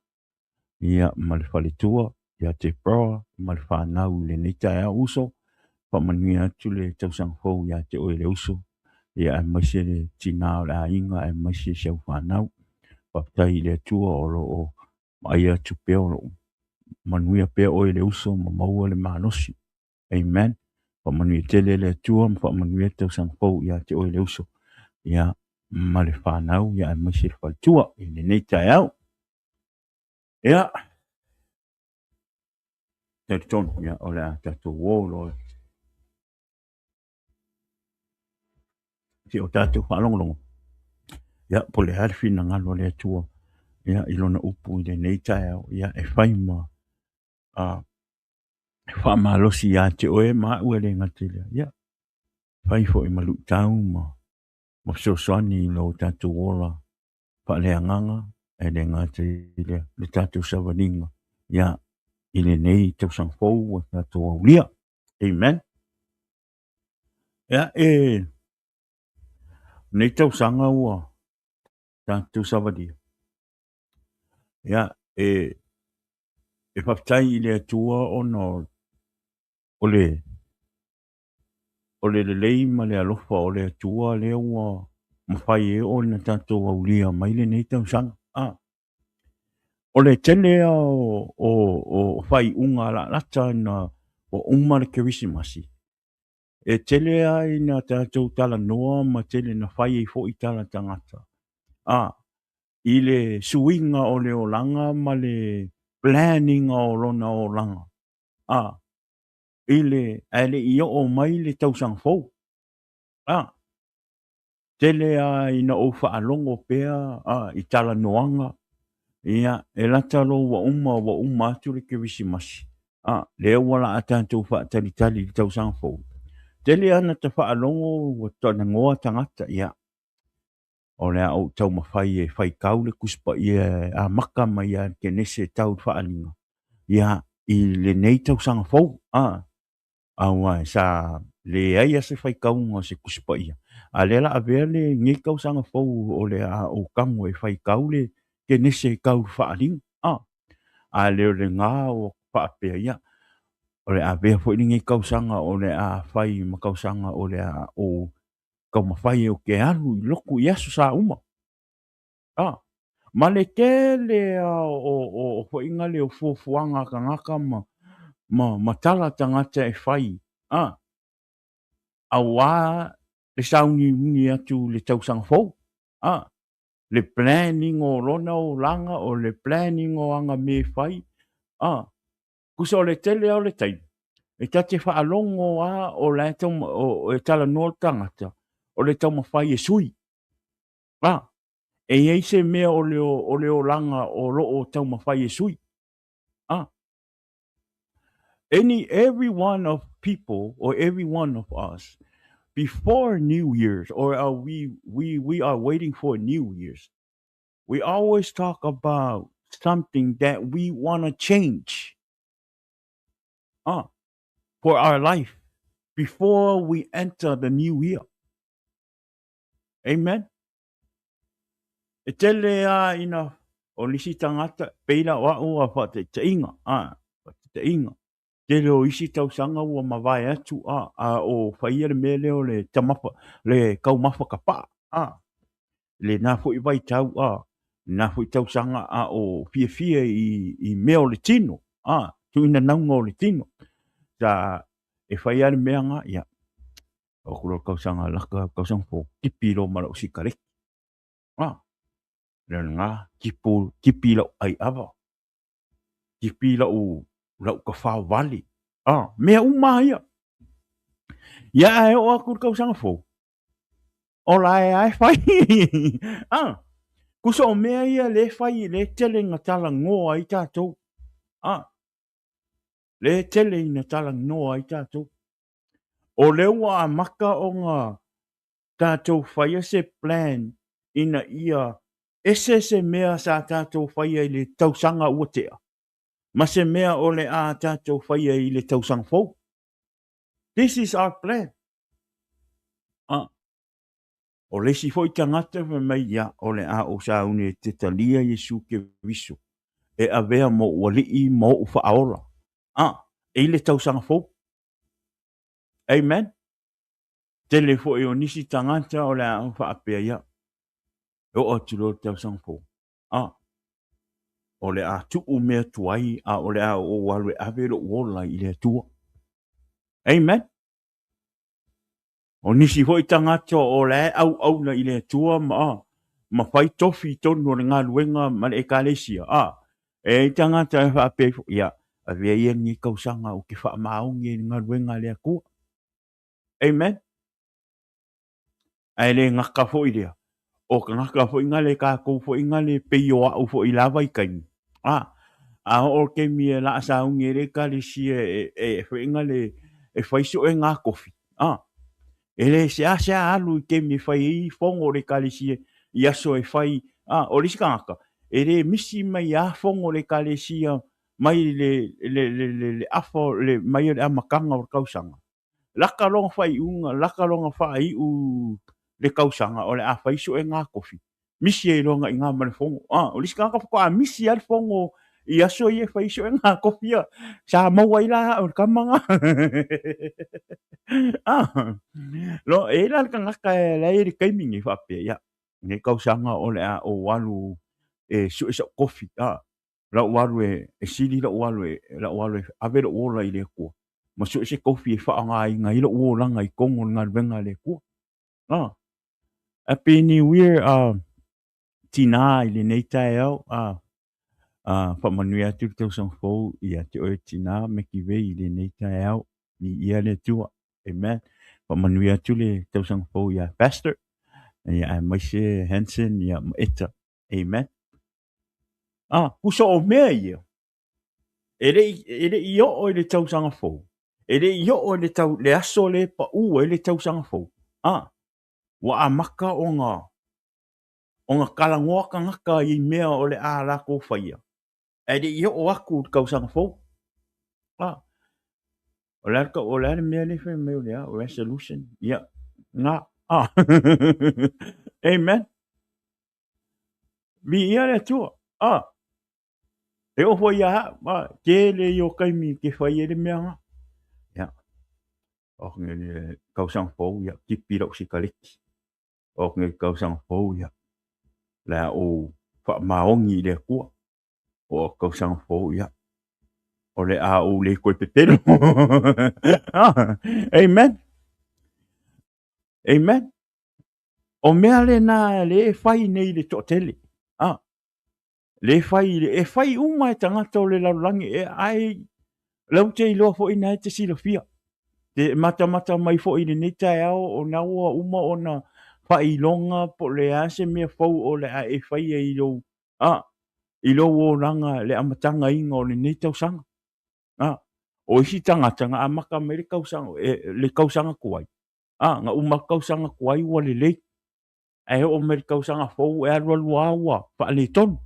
ia, ma le faletua, ia Deborah ma le fanau i lenei taeao uso. Faamanuia atu le tausaga fou ia te oe le uso, ia, aemaise le tina o le aiga, aemaise si au fanau. Faafetai i le Atua o lo o vaaia atu pea o lo o manuia pea oe le uso ma maua le malosi. Amen. Faamanuia tele le Atua ma faamanuia le tausaga fou ia te oe le uso, ia ma le fanau, ia aemaise le faletua i lenei taeao. Ia, talitonu, ia, o le a tatou o loa i o tatou faalogologo, ia, po o le a le finagalo o le Atua, ia, i Lona upu i lenei taeao, ia, e fai ma faamalosi ia te oe ma au e le gata i lea, ia, fai foi ma luitau ma fesoasoani i lo tatou ola faaleagaga, e le gata i lea, le tatou savaliga, ia, i lenei tausaga fou ua tatou aulia. Amen. Ia, e lenei tausaga ua tatou savalia, ia, e faafetai i le Atua ona o le lelei ma le alofa o le Atua lea ua mafai ai ona tatou aulia mai lenei tausaga. O le tele lava o faaiuga lalata ina ua uma le Kerisimasi, e tele lava ina tatou talanoa ma tele ina fai ai foi tala tagata i le suiga o le olaga ma le plan ina o lona olaga i le ae le i oo mai le tausaga fou. Tele lava ina ou faalogo pea i talanoaga, ia, e lata loa ua uma, ua uma atu le Kerisimasi, lea ua laa tatou faatalitali i le tausaga fou. Tele lava ina ta faalogo ua talanoa tagata, ia, o le a ou taumafai e faitau le Tusi Paia e amata mai lava i le Kenese e tau i le Faaaliga, ia, i lenei tausaga fou. Aua sa leai lava se faitauga o se Tusi Paia, a o lea o le a avea lenei tausaga fou o le a ou tago e faitau le Kenese e tau i le Faaaliga. A le o lena ua faapea, ia, o le a avea foi lenei tausaga o le a fai ma tausaga o le a ou taumafai ou te alu i lotu i aso sa uma. Ma le tele lava o foi na lea o fuafuaga a tagata ma tala a tagata e fai, aua le sauniuni atu i le tausaga fou, le planning o lona olaga, o le planning o ana mea e fai, tusa o le tele lava o le taimi, e ta te faalogo lava o la e talanoa le tagata, o le taumafai e sui. E i ai se mea o le olaga o lo o taumafai e sui. Any, every one of people or every one of us, before New Year's, or are we are waiting for New Year's, we always talk about something that we want to change for our life before we enter the new year. Amen. E tele lava ina o nisi tagata, pei la o au a faataitaiga, a, faataitaiga, tele o isi tausaga ua mavae atu, a, a o faia le mea lea o le tamafa, le taumafa tapaa, a, lena foi vaitau, a, lena foi tausaga a o fiafia i mea o le tino, a, tuuina nauga o le tino. Sa e fai lava le mea na, ia, o atu loa le tausaga lata, tausaga fou, tipi loa ma lau sikareti. A, le lena, tipu, tipi lau ai ava, tipi lau tafao vale. A, mea uma lava ia. Ia ae oo atu i le tausaga fou, o la e lava e fai. A, tusa o mea ia lea e fai, lea e tele ina talanoa ai tatou. A, lea e tele ina talanoa ai tatou. O lea ua amata ona tatou faia se plan ina ia ese se mea sa tatou faia i le tausaga ua tea. Ma se mea o le a tatou faia i le tausaga fou. This is our plan. Ah. O le isi foi tagata fai mai, ia, o le a ou sauni e te talia Iesu Keriso e avea ma ou Alii ma ou Faaola. Ah, i le tausaga fou. Amen. Tele foi o nisi tagata o le a faapea, ia, e oo atu loa le tausaga fou. Ah, o le a tuu mea tuai a o le a ou alu e ave lou ola i le Atua. Amen. O nisi foi tagata o la e auauna i le Atua ma, ma fai tofi i totonu o le galuega ma le Ekalesia, a, e i ai tagata e faapea ifo, ia, avea ia lenei tausaga ou te faamaoni ai i le galuega a le Atua. Amen. Ae le gata foi lea, o tagata foi gale tatou foi gale pei o au foi i la vaitaimi, a, a oo le taimi e laa sauni ai le Ekalesia e, e foi gale e fai suega a tofi, a, e le seasea alu i taimi e fai ai fono o le Ekalesia i aso e fai, a, o le isi tagata, e le misi mai a fono o le Ekalesia mai le, le, le, le, le afa o le, mai o le amataga o le tausaga. Laka lona faaiuga, laka lona faaiu le tausaga o le a fai suega tofi. Misi ai loa i ina ma le fono. Ah, o le isi tagata faatoa misi lava le fono i aso ia e fai suega tofi ia. Sa maua ai la au i le tama na. Ah, lo, e i ai la le tagata la e i ai i le taimi nei faapea, ia, lenei tausaga o le a ou alu e sue sau tofi. Ah, lau alu e sili lou alu e lau alu e ave lou ola i le Atua ma sue se tofi e faaaogaina ai lou olaga i totonu o le galuega a le Atua. Ah, Happy New Year, tinā i lenei taeao. Ah, ah, faamanuia atu le tausaga fou ia te oe tinā Mekivei i lenei taeao. Viia le Atua. Amen. Faamanuia atu le tausaga fou ia Pastor, ia aemaise Hanson ia ma Etta. Amen. Ah, pusa o mea ia, e le i, e le i oo i le tausaga fou, e le i oo i le, tau, le aso le paʻū ai le tausaga fou. Ah, ua amata ona, ona talanoa tagata i mea o le a latou faia, ae le i oo atu i le tausaga fou. Ah, o le a le, o le a le mea lea e fai mai o le a, resolution, ia, na, ah. Amen. Viia le Atua. Ah, e oo foi ia au, ah, tele ia o taimi ke fai ai le mea na. Ia, o ake le tausaga fou, ia, tipi lau sikaleti. O ake le tausaga fou, ia, le a ou faamaoni i le Atua. O ake tausaga fou, ia, o le a ou le toe pepelo. Ah, amen. Amen. O mea lena le e fai nei le toatele. A, le fai, e fai uma e tagata o le lalolagi, e ai, lau te iloa foi na e te silafia. Te matamata mai foi i lenei taeao o na ua uma ona faailoga po o le a se mea fou o le a e faia i lou, a, i lou olaga le amatagaina o lenei tausaga. A, o isi tagata na amata mai le tausaga, e, le tausaga tuai, A, na uma le tausaga tuai ua lelei, ae oo mai le tausaga fou e alualu lava ua faaletonu.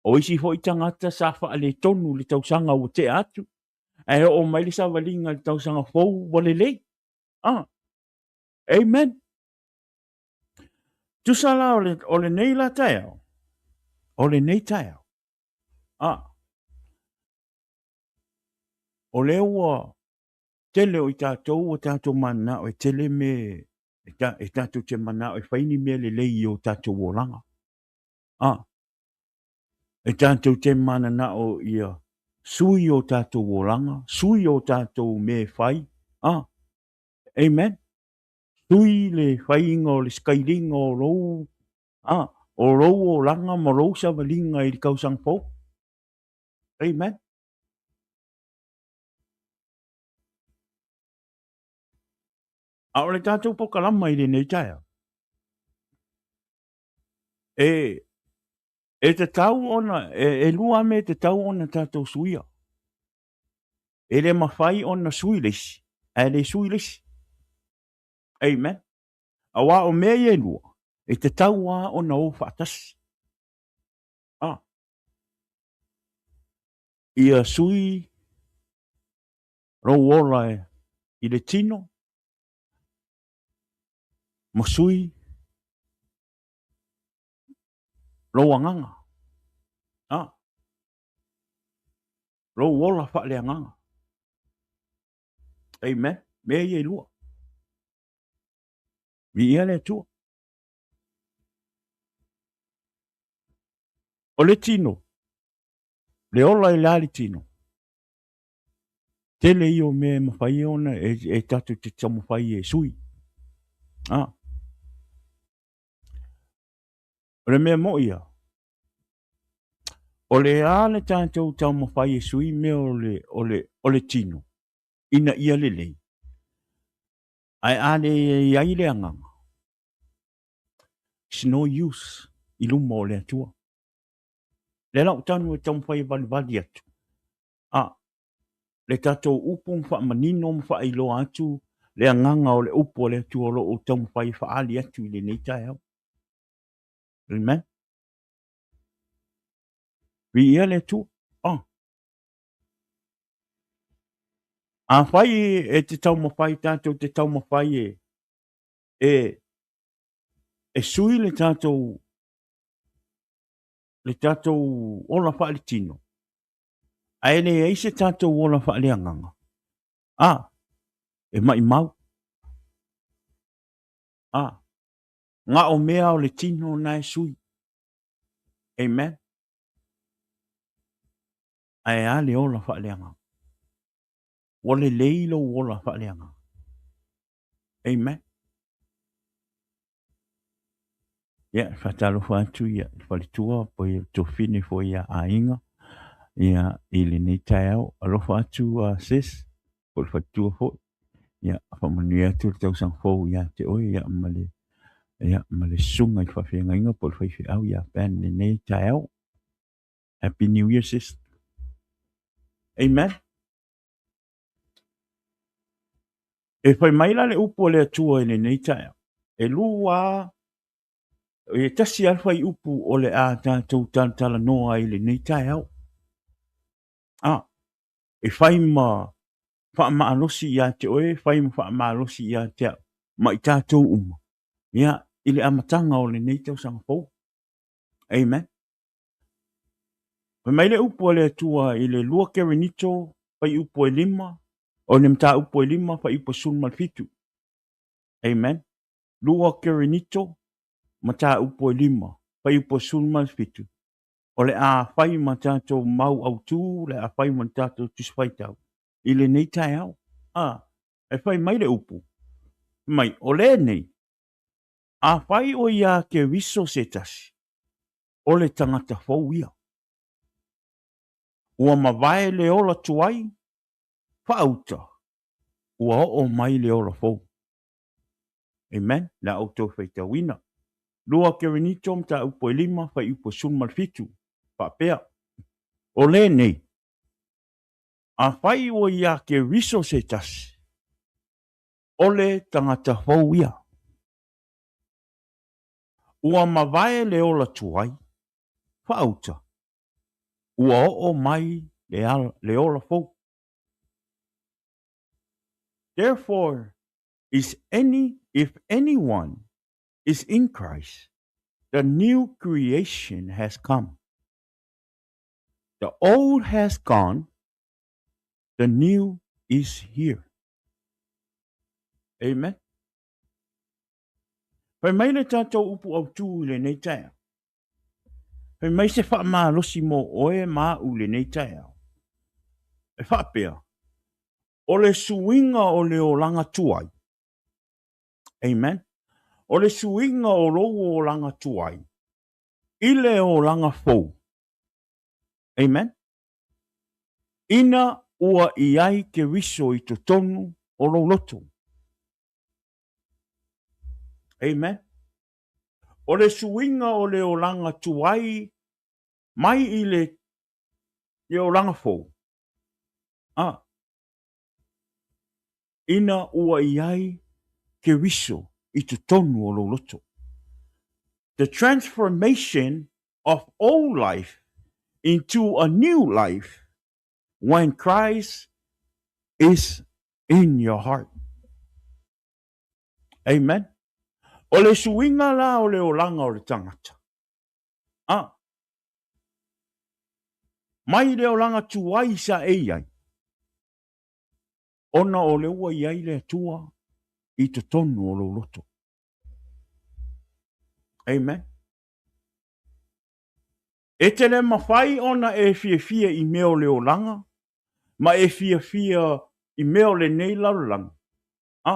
O isi foi tagata sa faaletonu i le tausaga ua tea atu, ae oo mai le savaliga i le tausaga fou ua lelei. A, amen. Tusa la o, le, o lenei la taeao, o lenei taeao, a, o lea ua Tele o i tatou ua tatou mananao e tele me e tatou te manao e fai ni mea lelei i o tatou olaga. A, e tatou te mananao ia sui o tatou olaga, sui o tatou mea e fai. A, amen. Sui le faiga o le sikailiga o lou, a, o lou olaga ma lou savaliga i le tausaga fou. Amen. A o le tatou pokalama i lenei taeao, e, e tatau ona, e, e lua mea e tatau ona tatou suia. E le mafai ona sui le isi, ae le sui le isi. Amen. Aua o mea ia e lua, e tatau lava ona o faatasi. Ah. Ia sui lou ola i le tino ma sui lou agaga. A, lou ola faaleagaga. Amen. Mea ia e lua. Viia le Atua. O le tino, le ola i le a le tino? Tele ia o mea e mafai ona e tatou te taumafai e sui. A. O le mea moi ia, o le a le tatou taumafai e sui mea o le, o le, o le tino, ina ia lelei, ae a le i ai le agaga, it's no use i luma o le Atua. Lea la ua tanu e taumafai e valivali atu, a, le tatou upu ma faamanino ma faailoa atu le agaga o le upu a le Atua o lo o taumafai e faaali atu i lenei taeao. Amen. Viia le Atua. Oh. Afai e te taumafai tatou te taumafai e e e sui le tatou le tatou ola faaletino, ae leai se tatou ola faaleagaga, a, e maʻimau. A, na o mea o le tino na e sui. Amen. Ae a le ola faaleagaga? Ua lelei lou ola faaleagaga. Amen. Ia, e faatalofa atu ia i le faletua po o tuafafine foi ia aiga ia i lenei taeao. Alofa atu uh, sis po o le faletua foi. Ia, faamanuia atu le tausaga fou ia te oe ia ma le ia ma le susuga i le faafeagaiga po o le faifeau ia Ben lenei taeao. Happy New Year sis. Amen. E fai mai la le upu a le Atua i lenei taeao, e lua, e tasi lava le fuaiupu o le a tatou talatalanoa ai i lenei taeao. A, e fai ma faamalosi ia te oe, e fai ma faamalosi ia te au, ma i tatou uma, ia, i le amataga o lenei tausaga fou. Amen. Fai mai le upu a le Atua i le 2 Korinito fuaiupu e 5, o le mataupu e 5 fuaiupu e 17. Amen. 2 Korinito mataupu e 5 fuaiupu e 17. O le a fai ma tatou mau autū, le a fai ma le tatou Tusi Faitau i lenei taeao. A, e fai mai le upu, mai, o lenei, afai o ia Keriso se tasi, o le tagata fou ia. Ua mavae le ola tuai, faauta, ua oo mai le ola fou. Amen. Le a outou faitauina. 2 Korinito mataupu e 5, fuaiupu e 17, faapea, O lenei, afai ua iā Keriso se tasi, o le tagata fou ia. Ua mavae le ola tuai, faauta, ua oo mai le ola fou. Therefore, is any, if anyone is in Christ, the new creation has come. The old has gone, the new is here. Amen. Fai mai le tatou upu autū i lenei taeao. Fai mai se faamalosi mo oe ma au i lenei taeao. E faapea, o le suiga o le olaga tuai. Amen. O le suiga o lou olaga tuai i le olaga fou. Amen. Ina ua i ai Keriso i totonu o lou loto. Amen. O le suiga o le olaga tuai mai i le, le olaga fou. A. Ina ua i ai Keriso i totonu o lou loto. The transformation of old life into a new life. When Christ is in your heart. Amen. O le suiga la o le olaga o le tagata. A. Mai le olaga tuai sa e i ai, ona o le ua i ai le Atua i totonu o lou loto. Amen. E te le mafai ona e fiafia i mea o le olaga ma e fiafia i mea o lenei lalolagi. A.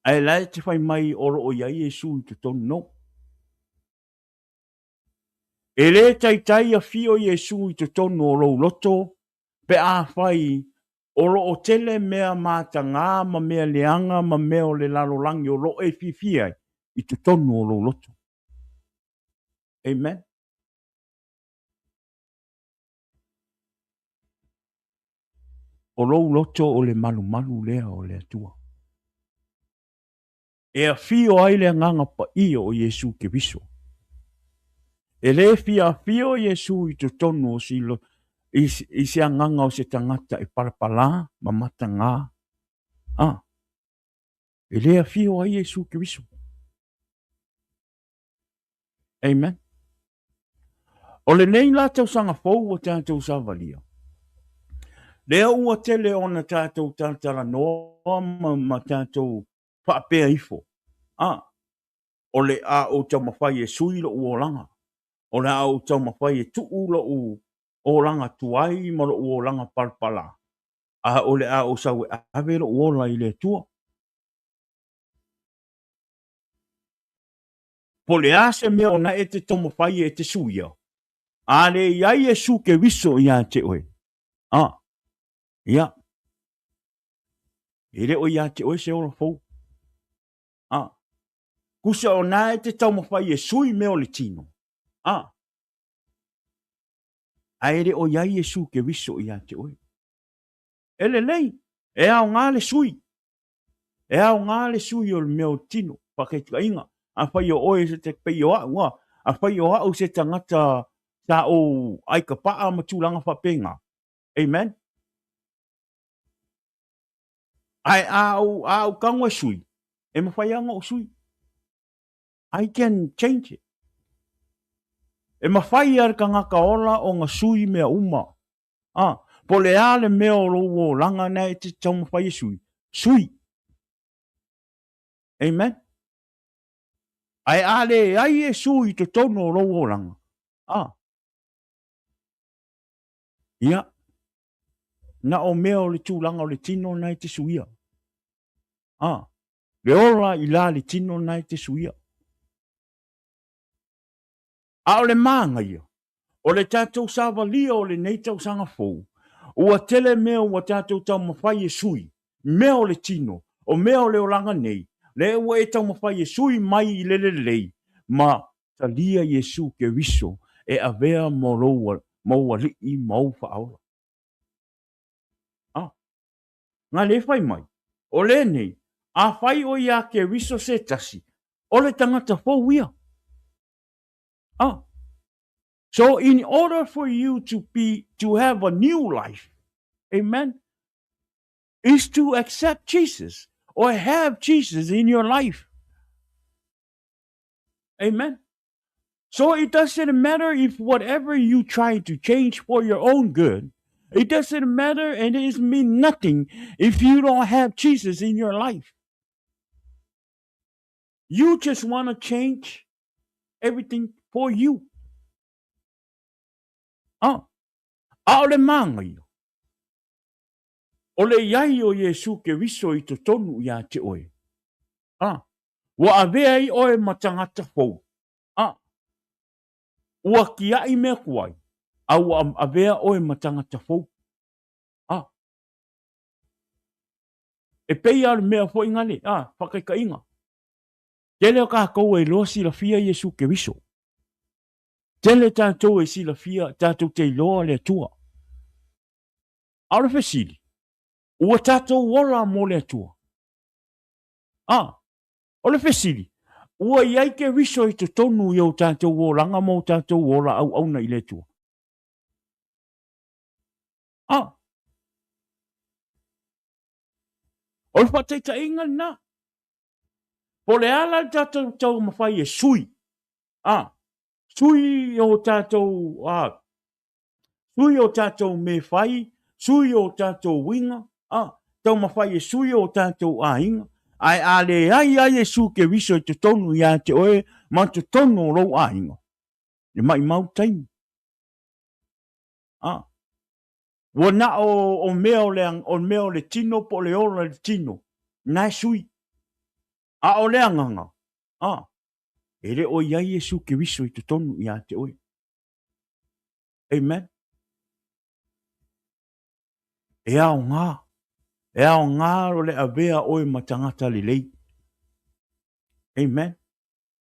Ae la e te fai mai o lo o i ai Iesu i totonu nou. E le taitai afio Iesu i totonu o lou loto pe afai o lo o tele mea matagā ma mea leaga ma mea o le lalolagi o lo o e fiafia ai i totonu o lou loto. Amen. O lou loto o le malumalu lea o le Atua. E afio ai le Agaga Paia o Iesu Keriso. E le fia afio Iesu i totonu o si, i, i se agaga o se tagata e palapalā ma matagā. A, e le afio ai Iesu Keriso. Amen. O lenei la tausaga fou ua tatou savalia, lea ua tele ona tatou talatalanoa ma, ma tatou faapea ifo, a, o le a ou taumafai e sui lo'u olaga, o le a ou taumafai e tuu lo'u olaga tuai ma lo'u olaga palapala, a o le a ou sau e ave lo'u ola i le Atua. Po o le a se mea ona e te taumafai e te suia, a le i ai Iesu Keriso ia te oe, a, ia, e le o ia te oe se ola fou. A, kusa o na e te taumafai e sui mea o le tino, a, a e le o i ai Iesu Keriso ia te oe. E lelei, e aoga le sui. E aoga le sui o le mea o le tino, faataitaiga, afai o oe se te pei o a'u, a, afai o a'u se tagata sa ou aikapa'a ma tulaga faapena. Amen. Ae a ou, a ou tago e sui, e mafai lava ona ou sui. I can change it. E mafai lava le tagata ola ona sui mea uma. A, po o le a le mea o lou olaga na e te taumafai e sui, sui. Amen. Ae a leai Iesu i totonu o lou olaga, a, ia, na o mea o le tulaga o le tino na e te suia. A, le ola i la le tino na e te suia. A o le manaia, o le tatou savalia o lenei tausaga fou, ua tele mea ua tatou taumafai e sui, mea o le tino, o mea o le olaga nei, lea ua e taumafai e sui mai i le lelei, ma talia Iesu Keriso e avea mo lou, mou Alii ma ou Faaola. A, na le fai mai, o lenei, afai o iā Keriso se tasi, o le tagata fou ia. Ah. So in order for you to be to have a new life, amen, is to accept Jesus or have Jesus in your life. Amen. So it doesn't matter if whatever you try to change for your own good, it doesn't matter and it mean nothing if you don't have Jesus in your life. You just want to change everything for you. Ah, ʻaʻole māgaio. O le i ai o Iesū Keriso i totonu iā te oe. Ah, ua avea ai ʻoe ma tagata fou. Ah, ua kiaʻi mea tuai, a ua avea ʻoe ma tagata fou. Ah, e pei a o le mea foi ngale, ah, whakaikainga. Tele o kākou e iloa silafia Iesu Keriso. Tele tātou e silafia, tātou te iloa le Atua. A o le fesili, ua tātou ola mo le Atua? A, o le fesili, ua i ai Keriso i totonu i o tātou olaga ma o tātou ola auauna i le Atua? A. O le faataitaiga lena. Po o le a la le tatou taumafai e sui, a, sui o tatou, a, sui o tatou mea fai, sui o tatou uiga, a, taumafai e sui o tatou aiga, ae a leai lava Iesu Keriso i totonu ia te oe ma totonu o lou aiga, e maimau taimi. A, ua na o, o mea o le, o mea o le tino po o le ola i le tino, na e sui. A o le agaga, a, e le o i ai Iesu Keriso i totonu ia te oe. Amen. E aoga. E aoga o le avea oe ma tagata lelei. Amen.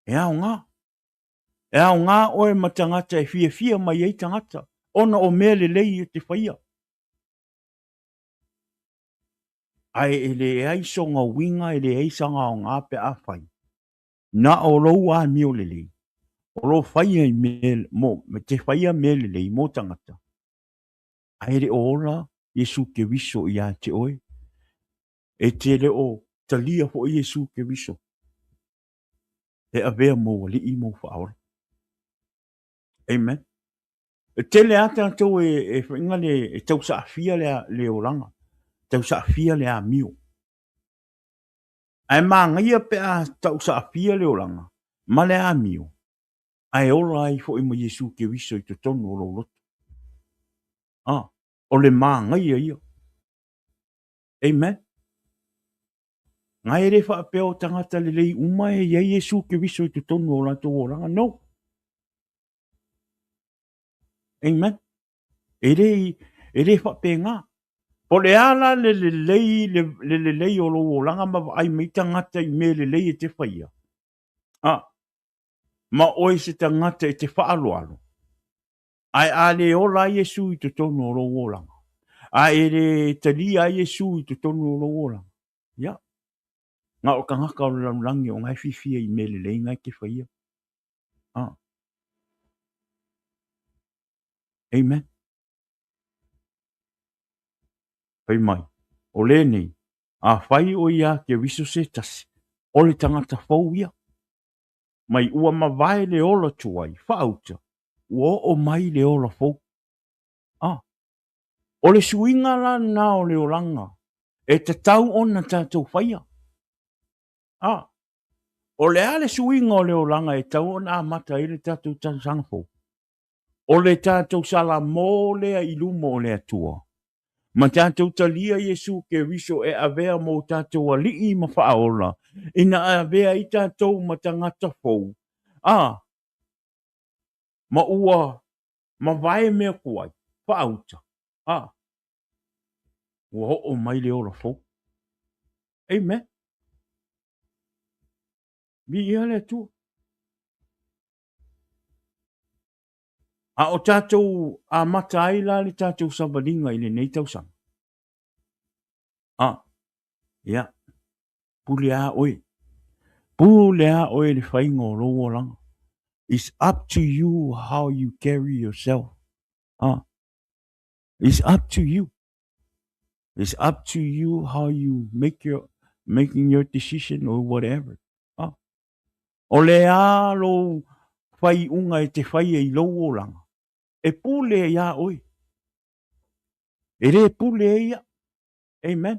E aoga. E aoga oe ma tagata e fiafia mai ai tagata, ona o mea lelei e te faia. Ae e leai sona uiga, e leai sana aoga pe a fai na o lou amio lelei, o lo faia i mea, mo, te faia mea lelei mo tagata, ae le o ola Iesu Keriso ia te oe. E te le o talia foi Iesu Keriso e avea mou alii mou faaola. Amen. E tele a tatou e, e whainga le, e tausaafia le, le olaga, tausaafia le amio. Ae manaia pe a tausaafia le olaga ma le amio, ae ola ai foi ma Iesu Keriso i totonu o lou loto. A, o le manaia ia. Amen. Ngai e le faapea o tagata lelei uma e i ai Iesu Keriso i totonu o latou olaga. No. Amen. E le, e le faapena. Po o le a la le lelei, le, le lelei o lou olaga ma vaai mai tagata i mea lelei e te faia. A, ma oe se tagata e te faaaloalo. Ae a le ola ai Iesu i totonu o lou olaga, a e le talia ai Iesu i totonu o lou olaga, ia, na o tagata o le lalolagi o na e fiafia i mea lelei na e te faia. Ah. Amen. Fai mai, o lenei, afai o ia Keriso se tasi, o le tagata fou ia. Mai ua mavae le ola tuai, faauta, ua oo mai le ola fou. Ah. O le suiga la lena o le olaga e tatau ona tatou faia. Ah. O le a le suiga o le olaga e tatau ona amata ai le tatou tausaga fou? O le tatou salamo lea i luma o le Atua, ma tatou talia Iesu Keriso e avea mo tatou Alii ma Faaola, ina avea ai tatou ma tagata fou, a, ma ua mavae mea tuai, faauta, a, ua oo mai le ola fou. Amen. Viia le Atua. A o tatou amata ai la le tatou savaliga i lenei tausaga. A, ia, pule a oe. Pule a oe le faiga o lou olaga. It's up to you how you carry yourself. Ah, it's up to you. It's up to you how you make your making your decision or whatever. Ah. O le a lou whaiunga e te whaia i lou olaga, e pule iā oe. E le pule e ia. Amen.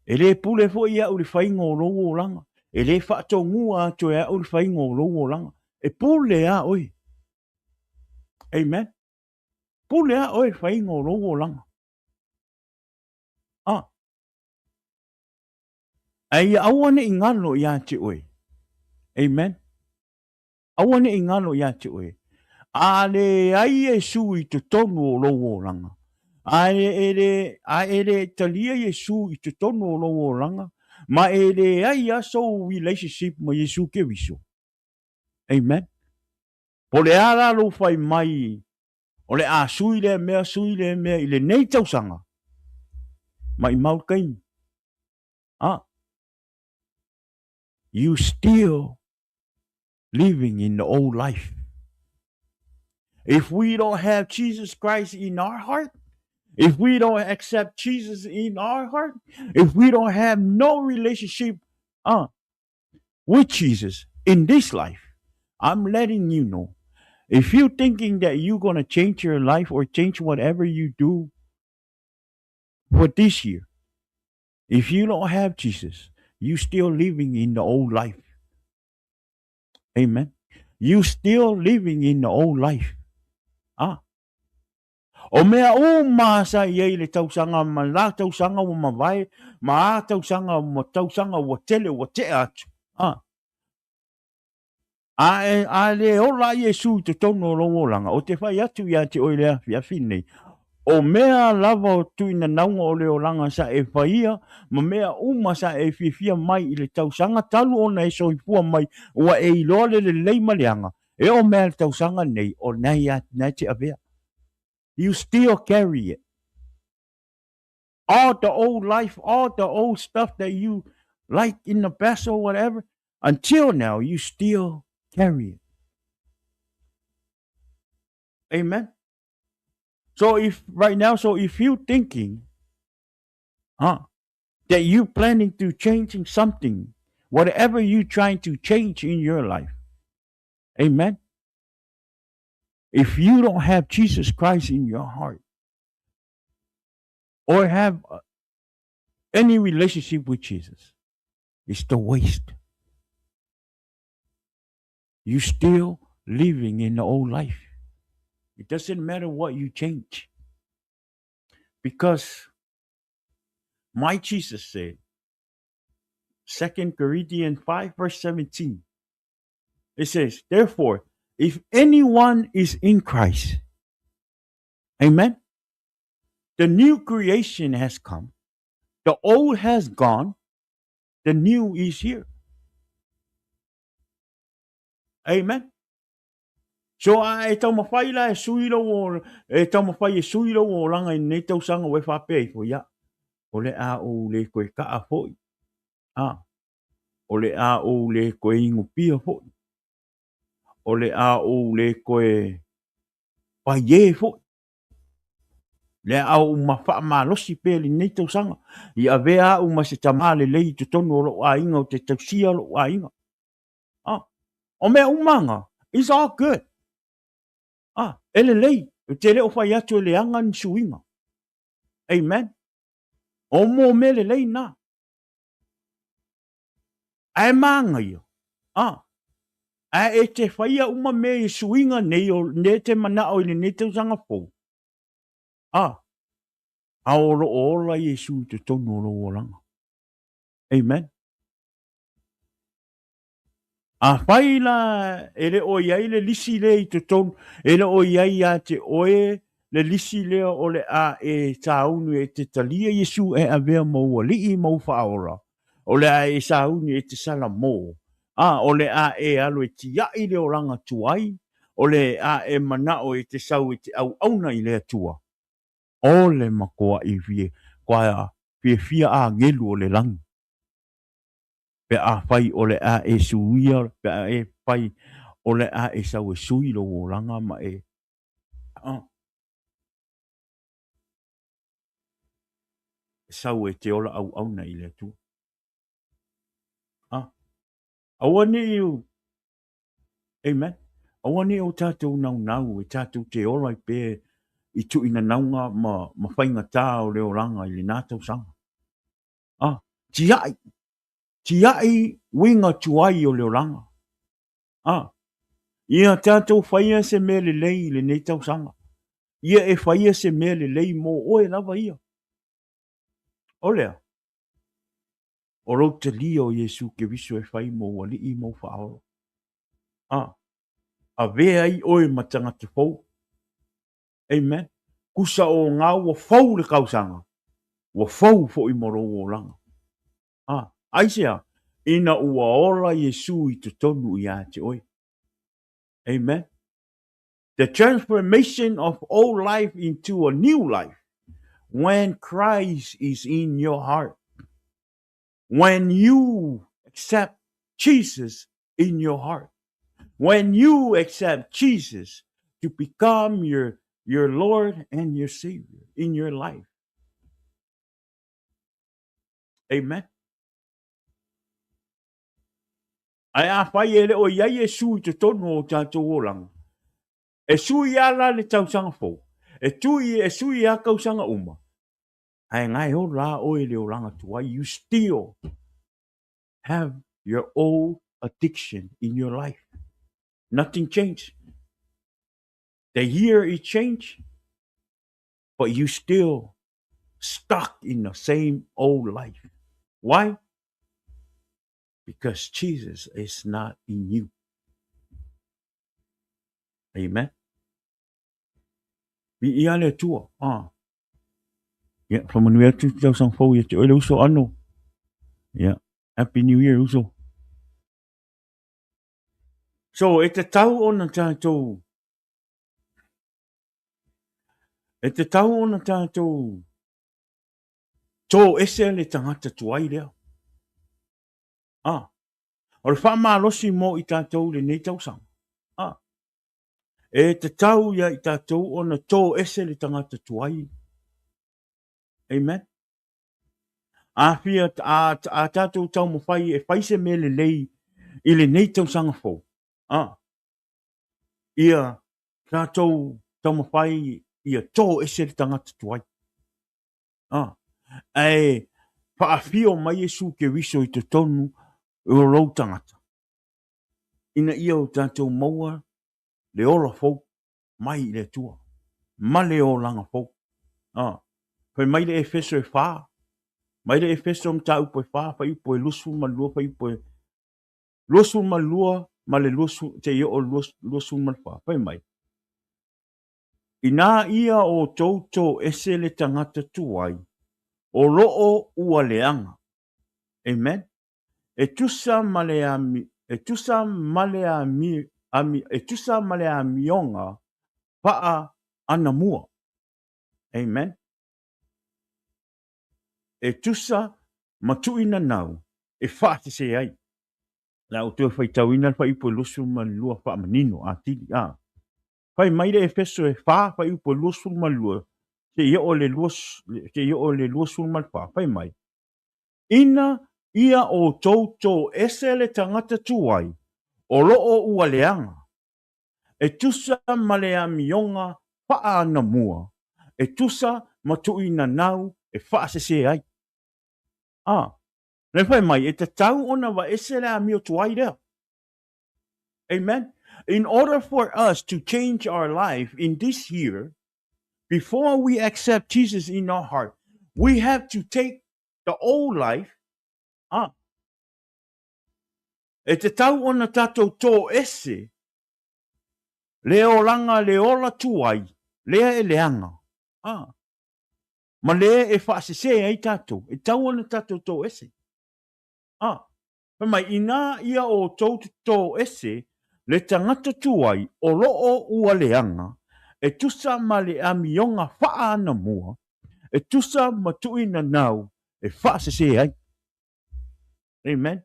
E le pule foi iaʻu i le faiga o lou olaga. E le faatogua atu e au le faiga o lou olaga. E pule iā oe. Amen. Pule a oe le faiga o lou olaga. Ah. Ae ia aua ne i galo iā te oe. Amen. Aua ne i galo iā te oe. A leai Iesu i totonu o lou olaga, a e le, a e le talia Iesu i totonu o lou olaga, ma e leai a sou relationship ma Iesu Keriso. Amen. Po o le a la lou fai mai o le a sui lea mea, sui lea mea i lenei tausaga, maʻimau le taimi. Ah. You still living in the old life. If we don't have Jesus Christ in our heart, If we don't accept Jesus in our heart, if we don't have no relationship with Jesus in this life, I'm letting you know. If you're thinking that you're going to change your life or change whatever you do for this year, if you don't have Jesus, you still living in the old life. Amen. You still living in the old life. Ah. O mea uma sa i ai le tausaga ma la tausaga ua mavae, ma a tausaga ma tausaga ua tele ua tea atu. Ah. A e, a le ola Iesu i totonu o lou olaga, o te fai atu ia te oe le afiafi nei, o mea lava o tuinanauga o le olaga sa e faia, ma mea uma sa e fiafia mai i le tausaga talu ona e soifua mai, ua e iloa le lelei ma le aga, e oo mai lava i le tausaga nei, o lena e te avea. You still carry it. All the old life, all the old stuff that you like in the past or whatever, until now, you still carry it. Amen. So if right now, so if you thinking, huh, that you planning to changing something, whatever you trying to change in your life, amen. If you don't have Jesus Christ in your heart, or have any relationship with Jesus, it's the waste. You still living in the old life. It doesn't matter what you change. Because my Jesus said, 2 Corinthians 5 verse 17, it says, therefore, if anyone is in Christ, amen, the new creation has come, the old has gone, the new is here. Amen. So a e taumawhai la e sui lou o, e taumawhai e sui lou olaga i lenei tausaga ua e faapea ifo, ia, o le a ou le koe kaa foi. A, o le a ou le koe inupia foi. O le a ou le koe paie foi. Le a ou ma faamalosi pea i lenei tausaga, i avea au ma se tamā lelei i totonu o lou aiga o te tausia lou aiga. Ah, o mea uma nga, it's all good. Ah, e lelei, ou te le o fai atu e leaga ni suiga. Amen. O mo mea lelei na. Ae māngaia. Ah, ae e te whaia uma mea i suiga nei o ne te manao i lenei tausaga fou. Ah, a o loo ola Iesu i totonu o lou olaga. Amen. Afai la e le o i ai le lisi lea i totonu, e le o i ai ia te oe le lisi lea o le a e sauni e te talia Iesu e avea ma ou alii ma ou faaola, o le a e sauni e te salamo, a o le a e alu e tiai le olaga tuai, o le a e manao e te sau e te auauna i le Atua, o le makoaʻi fiafia agelu o le lagi. Pe afai o le a e suia, pe a e fai o le a e sau e sui lou olaga ma e sau e te ola auauna i le Atua. Aua ne i, amen, aua ne i o tatou naunau e tatou te ola ai pea i tuuinanauga ma faigata o le olaga i lena tausaga. Tiai, tiai uiga tuai o le olaga. Ia tatou faia se mea lelei i lenei tausaga. Ia e faia se mea lelei mo oe lava ia. O lea, o lou talia o Iesu Keriso e fai mou alii ma ou faaola. Avea ai oe ma tagata fou. Amen. Kusa o ngā ua fou le kausaga, ua fou foi mo lou olaga. Aisea? Ina ua ola Iesu i totonu ia te oe. Amen. The transformation of old life into a new life when Christ is in your heart. When you accept Jesus in your heart. When you accept Jesus to become your your Lord and your Savior in your life. Amen. Ae afai e le o i ai Iesu i totonu o tatou olaga, e sui a la le tausaga fou, e tui e sui a kausaga uma, ae gae ola a oe i le olaga tuai, you still have your old addiction in your life. Nothing changed. The year it changed, but you still stuck in the same old life. Why? Because Jesus is not in you. Amen. Viia le Atua. Ah. Ia, whamanuia atu te tausaga fou ia te oe le uso ano. Ia, Happy New Year uso. So, e tatau ona tātou e tatau ona tātou tō ese le tangata tuai lea. Ah, o le whaamalosi mō i tātou lenei tausaga. Ah, e tatau ia i tātou ona tō ese le tangata tuai. Amen. Āwhia a, a tātou taumawhai e whai se mea lelei i lenei tausaga fou. Ah, ia tātou taumawhai ia tō ese le tangata tuai. Ah, ae whaawhio mai Iesu Keriso i totonu o lou tangata. Ina ia o tātou maua le ola fou mai i le Atua, ma le olaga fou. Ah, fai mai le Efeso e whā, mai le Efeso mataupu e whā, fuaiupu e 22, fuaiupu e 22 ma le 20, seia oo i le 24, fai mai, Inā ia outou tō ese le tangata tuai, o loo ua leaga. Amen. E tusa ma le ami, e tusa ma le ami, ami, e tusa ma le amioga paa anamua. Amen. E tusa ma tuuina nau e faasese ai. La ou toe faitauina le fuaiupu e 22 faamanino atili, a. Fai mai le Efeso e 4 fuaiupu e 22 seia oo i le seia oo i le 24, fai mai, Ina ia outou tō ese le tangata tuai o loo ua leaga, e tusa ma le amioga paa anamua, e tusa ma tuuina nau e faasese ai. A, le fai mai, e tatau ona vaese le amio tuai lea. Amen. In order for us to change our life in this year, before we accept Jesus in our heart, we have to take the old life, ah, e tatau ona tātou tō ese le olaga le ola tuai lea e leaga, ah, ma lea e faasese ai tātou, e tatau ona tātou tō ese. Ah, fai mai, inā ia outou tō ese le tangata tuai o loo ua leaga, e tusa ma le amioga faa anamua, e tusa ma tuuina nau e faasese ai. Amen.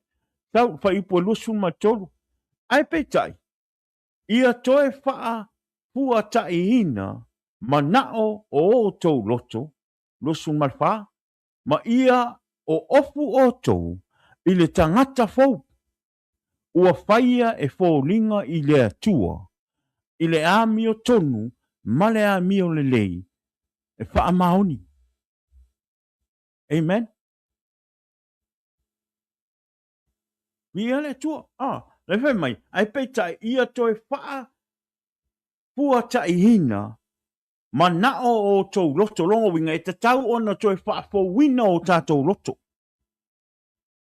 Sau, fuaiupu e 23. Ae peitai, ia toe faafuataiina manao o outou loto, 24, ma ia oofu outou i le tagata fou, ua faia e foliga i le Atua, i le amiotonu ma le amio lelei e faamaoni. Amen. Viia le Atua. Ah, le fai mai, ae peitai ia toe faafuataiina manao o outou loto, lona uiga e tatau ona toe faafouina o tatou loto.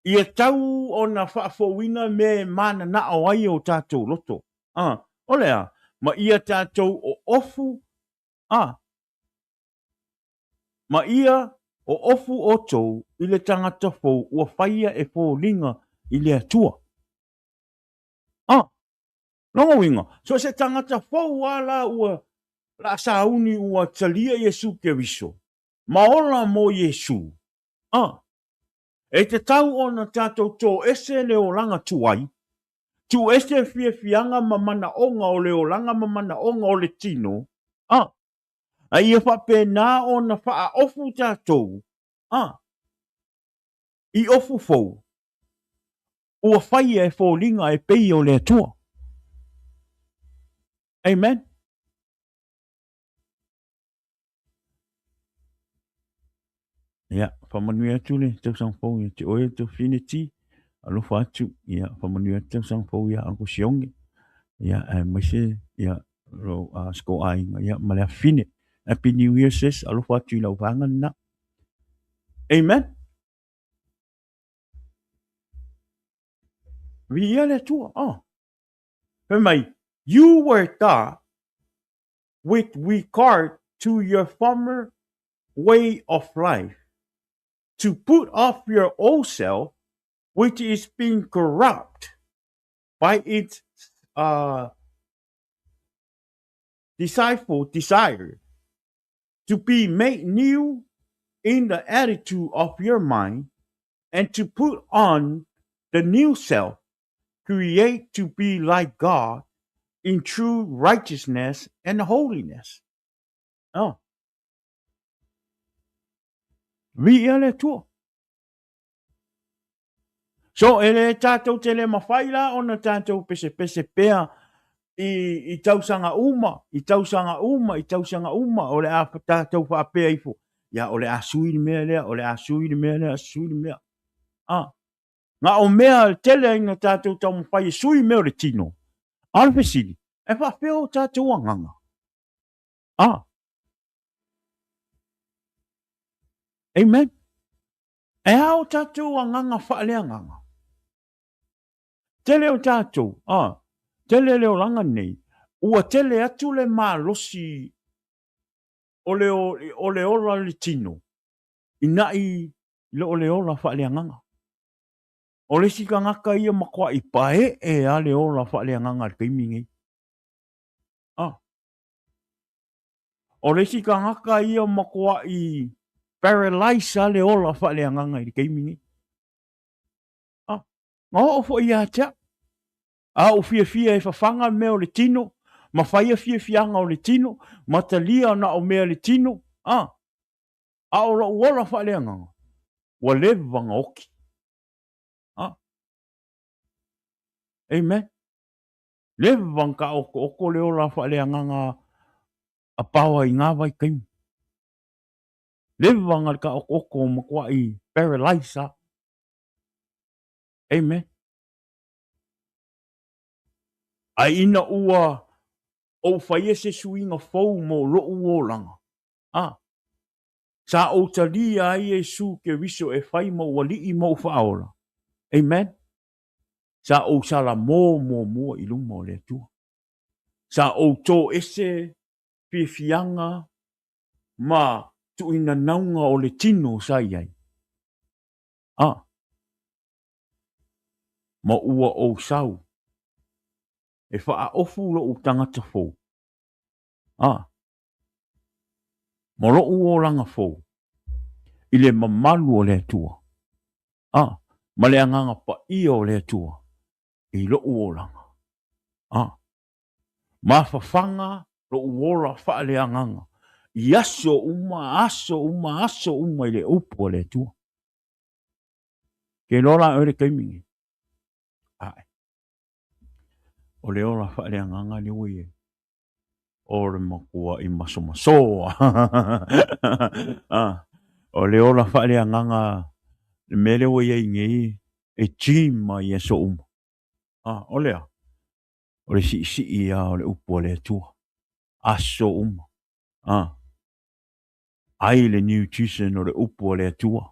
Ia tau ona faafouina mea e mananao ai o tatou loto. Ah, o le a? Ma ia tatou oofu, ah, ma ia oofu outou i le tagata fou ua faia e foliga i le Atua. Ah, lona uiga, so o se tagata fou lava la ua la sauni ua talia Iesu Keriso, ma ola mo Iesu. Ah, e tatau ona tatou tō ese le olaga tuai, tuu ese fiafiaga ma manaoga o le olaga ma manaoga o le tino, ah. A ia faapena ona faaofu tatou, a, i ofu fou, ua faia e foliga e pei o le Atua. Amen. Ia, faamanuia atu le tausaga fou ia te oe le Taufineti. Alofa atu, ia, faamanuia atu tausaga fou ia Uncle Sioge. Ia, aemaise, ia, lou uh, siko aiga, ia, ma le afifine. Happy New Year, sis. Alofa atu i lau vaega lena. Amen. Viia le Atua. Oh. Fai mai, you were taught with regard to your former way of life, to put off your old self, which is being corrupt by its deceitful desire, to be made new in the attitude of your mind, and to put on the new self, create to be like God in true righteousness and holiness. Oh. Viia le Atua. So, e le tātou te le mawhai la ona tātou pesepese pea i, i tausaga uma, i tausaga uma, i tausaga uma, o le a tātou whaapea ifo. Ia, o le a sui le mea lea, o le a sui le mea lea, sui le mea. Ah. Na o mea tele ai na tātou taumafai e sui mea o le tino. A o le fesili, e faapea o tātou agaga? Ah. Amen. E a o tātou agaga faaleagaga? Tele o tātou, ah, tele le olaga nei, ua tele atu le malosi o le, o le ola le tino, inaʻi lo o le ola faaleagaga. O le isi tagata ia matuaʻi paeʻe a le ola faaleagaga i le taimi nei. Ah. O le isi tagata ia matuaʻi paralyze a le ola faaleagaga i le taimi nei. Ah. Na oo foi ia te au. A ou fiafia e fafaga mea o le tino, ma faia fiafiaga o le tino, ma talia na o mea le tino, ah. A o lou ola faaleagaga, ua leva na oki. A. Amen. Leva na taotooto le ola faaleagaga a paoa i ngā vaitaimi. Leva na le taotooko o matuaʻi paralyze a. Amen. A ina ua ou faia se suiga fou mo loʻu olaga, a, sa ou talia ai Iesu Keriso e fai ma ou Alii ma ou Faaola. Amen. Sa ou salamo muamua i luma o le Atua. Sa ou toese fiafiaga ma tuuinanauga o le tino sa i ai. A, ma ua ou sau e faaofu loʻu tagata fou. A, ma loʻu olaga fou i le mamalu o le Atua, a, ma le Agaga Paia o le Atua i loʻu olaga, a, mafafaga loʻu ola faaleagaga i aso uma, aso uma, aso uma i le upu a le Atua. Ke iloa la oe le taimi nei? Ae. O le ola faaleagaga lea ua i ai. O le matuaʻi masomasoa. Ah, o le ola faaleagaga le mea lea ua i ai nei, e gym ai i aso uma. Ah, o le a? O le siisii lava o le upu a le Atua. Aso uma. Ah, ai le nutrition o le upu a le Atua.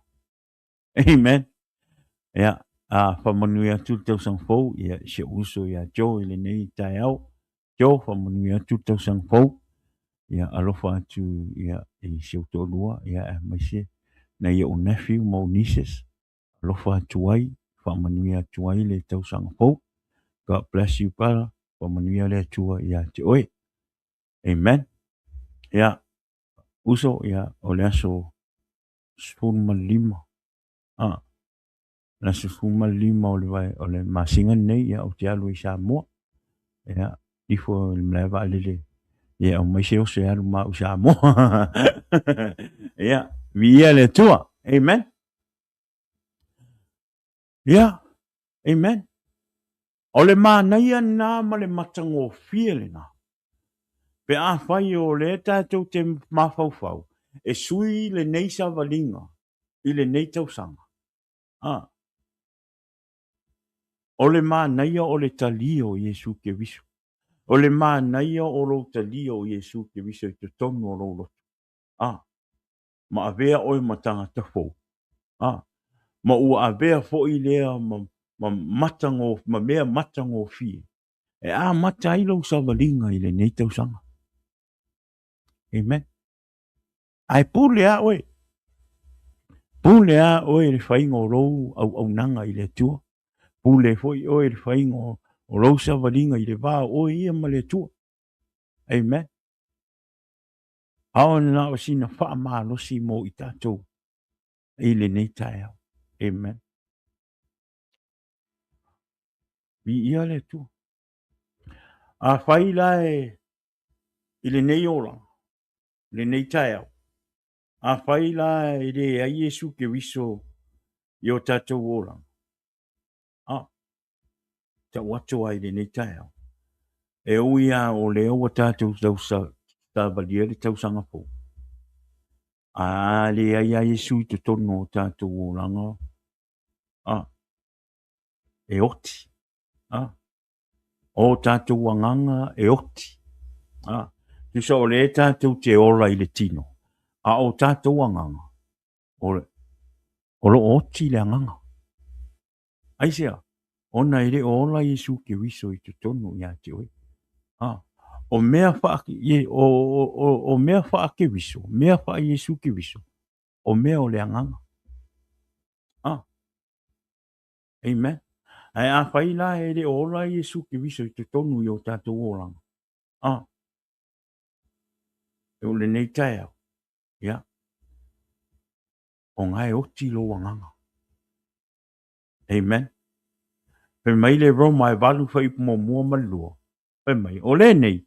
Amen. Ia, a faamanuia atu le tausaga fou, ia, si ou uso ia Joe i lenei taeao. Joe, faamanuia atu le tausaga fou. Ia, alofa atu ia, i si ou toalua, ia, aemaise nai ou nephew ma ou nieces. Alofa atu ai, faamanuia atu ai le tausaga fou. God bless you, brother. Faamanuia le Atua ia te oe. Amen. Ia, uso, ia, o le aso 15, a, le aso 15 o le, vai, o le masina lenei, ia, ou te alu i Samoa. Ia, ifo i le malae vaalele Ia, aumai se oso e alu ma au i Samoa. Ia, viia le Atua. Amen. Ia, amen. O le manaia lena ma le matagofie lena. Pe afai o lea tatou te mafaufau e sui lenei savaliga i lenei tausaga, a, o le manaia o le talia o Iesu Keriso. O le manaia o lou talia o Iesu Keriso i totonu o lou loto, a, ma avea oe ma tagata fou, a, ma ua avea foi lea ma, ma, matago, ma mea matagofie e amata ai lou savaliga i lenei tausaga. Amen. Ae pule a oe. Pule a oe i le faiga o lou auaunaga i le Atua. Pule foi oe i le faiga o lou savaliga i le va o oe ia ma le Atua. Amen. Ao na o sina faamalosi mo i tatou i lenei taeao. Amen. Viia le Atua. Afai la e i lenei olaga, lenei taeao, afai la e leai Iesu Keriso i o tatou olaga, a, tau atu ai i lenei taeao, e ui lava o lea ua tatou tausa-savalia le tausaga fou, a leai lava Iesu i totonu o tatou olaga, a, e oti, a, o tatou agaga e oti. A, tusa o lea tatou te ola i le tino, a o tatou agaga, o, o lo o oti le agaga. Aisea? Ona e le o ola Iesu Keriso i totonu ia te oe. A, o mea wha, o, o, o, o mea wha-Keriso, mea wha-Iesu Keriso, o mea o le agaga. A, Amen. Ae afai la e le o ola Iesu Keriso i totonu i o tatou olaga, a, e o lenei taeao, ia, o nga e oti lou agaga. Amen. Fai mai le Roma e 8 fuaiupu muamua ma le lua, fai mai, o lenei,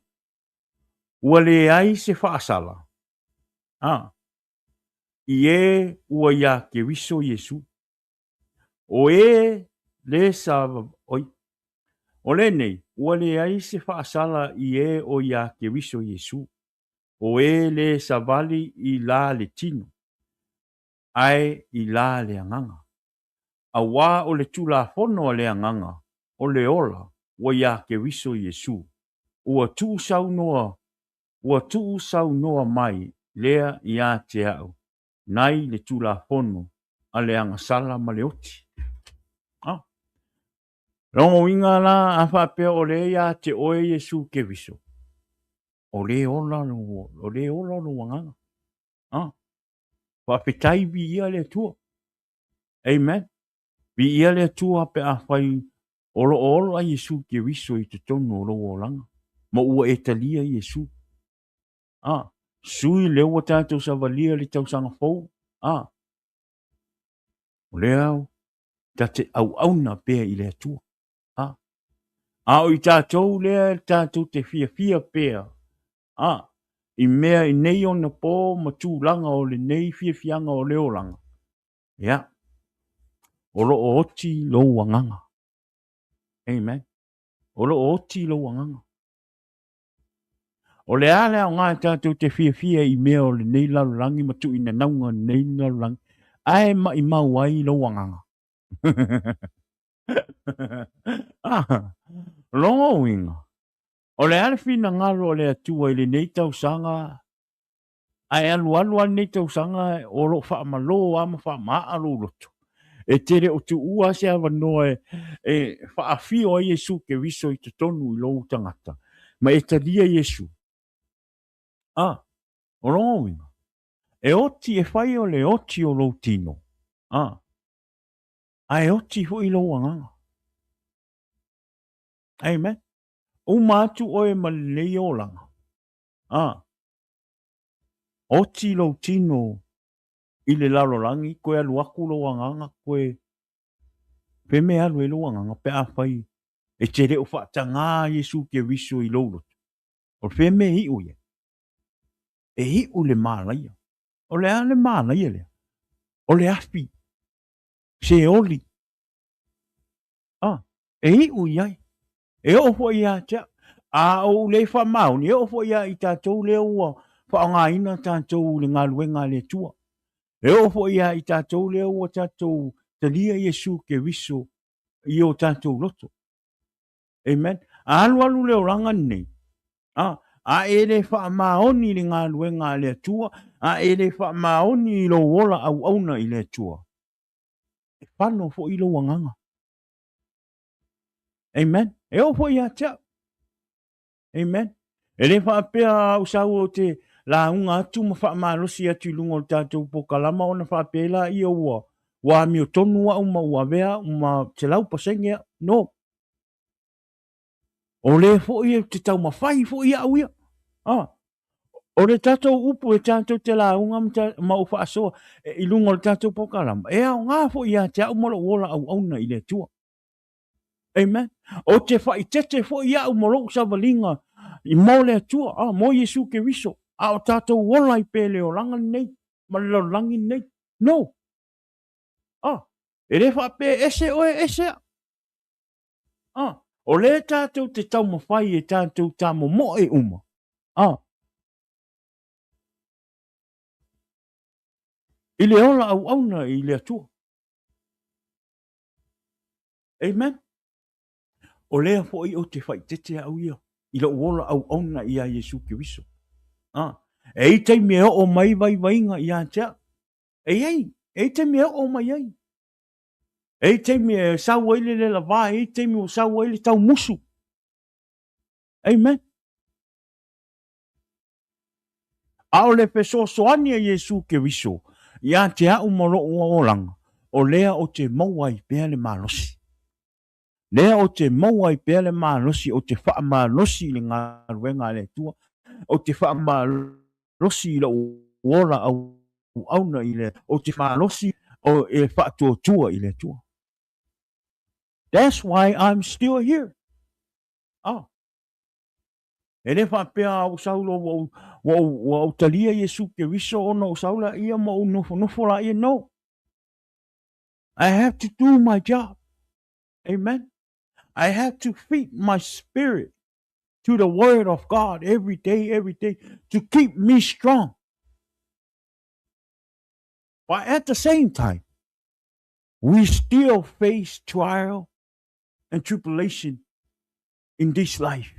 ua leai se faasala, a, i e ua iā Keriso Iesu. O e le sa, oi, o lenei, ua leai se faasala i e o iā Keriso Iesu, o e le savali i la le tino, ae i la le agaga. Auā o le Tulafono a le Agaga o le ola ua iā Keriso Iesu, ua tuusaunoa, ua tuusaunoa mai lea iā te au, nai le Tulafono a le agasala ma le oti. Ah. Lona uiga la, a faapea o lea ia te oe Iesu Keriso, o le ola lou, o le ola lou agaga. Ah. Faafetai viia le Atua. Amen. Viia le Atua pe afai o lo o ola Iesu Keriso i totonu o lou olaga, ma ua e talia Iesu. A, sui lea ua tatou savalia le tausaga fou, a, o lea ta te auauna pea i le Atua. A, a o i tatou lea tatou te fiafia pea, a, i mea i nei ona pō ma tulaga o lenei fiafiaga o le olaga, ia, o lo o oti lou agaga. Amen. O lo o oti lou agaga. O le a le aoga e tatou te fiafia i mea o lenei lalolagi ma tuuinanauga o lenei lalolagi, ae maimau ai lou agaga? Ah, lona uiga, o le a le finagalo o le Atua i lenei tausaga Ae alualu lava lenei tausaga o lo o faamalō lava ma faamaaa lou loto. E te le o tuua lava se avanoa e faafio ai Iesu Keriso i totonu i lou tagata, ma e talia Iesu. A, o lona uiga, e oti, e fai o le oti o lou tino, a, ae oti foi lou agaga. Amen. Uma atu oe ma lenei olaga, a, Oti lou tino i le lalolagi, koe alu aku lou agaga, koe peme alu ai lou agaga pe afai e te le o faatagā Iesu Keriso i lou loto. O le fea mea e iu i ai? E iu le malaia. O le a le malaia lea? O le afi. Seoli. Ah, e iu i ai. E oo foi ia te au. A ou le faamaoni, e oo foi ia i tatou lea ua faaaogaina tatou i le galuega a le Atua. E oo foi ia i tatou lea ua tatou talia Iesu Keriso i o tatou loto. Amen. A alualu le olaga lenei, a, a e le faamaoni i le galuega a le Atua, a e le faamaoni i lou ola auauna i le Atua, e fano foi lou agaga. Amen. E oo foi ia te au. Amen. E le faapea au sau ou te lauga atu ma faamalosi atu i luga o le tatou pokalama ona faapea laia ua ua amiotonu au ma ua avea au ma 100% au. No. O lea foi ou te taumafai foi au ia. Ah. O le tatou upu e tatou te lauga ma ou faasoa i luga o le tatou pokalama, e aoga foi ia te au ma lou ola auauna i le Atua. Amen. Ou te faaeteete foi au ma lou savaliga i mo le Atua, ah, mo Iesu Keriso, a o tatou ola ai pea i le olaga lenei ma le lalolagi lenei. No. Ah, e le faapea ese oe, ese au. Ah, o lea tatou te taumafai e tatou tamomoe uma. Ah. I le ola auauna i le Atua. Amen. O lea foi ou te faaeteete au ia i lou ola auauna ia Iesu Keriso. Ah, e i ai taimi e oo mai vaivaiga ia te au. E i ai, e i ai taimi e oo mai ai. E i ai taimi e sau ai le lelava, e i ai taimi ua sau ai le taumusu. Amen. A o le fesoasoani a Iesu Keriso ia te au ma lou olaga, o lea ou te maua ai pea le malosi. Lea ou te maua ai pea le malosi, ou te faamalosi i le galuega a le Atua, ou te faamalosi i lou ola auauna i le, ou te malosi e faatuatua i le Atua. That's why I'm still here. Ah. E le faapea a ou sau loa ua ou, ua ou, ua ou talia Iesu Keriso ona ou sau laia ma ou nofonofo laia. No. I have to do my job. Amen. I have to feed my spirit to the word of God every day, every day to keep me strong. But at the same time, we still face trial and tribulation in this life.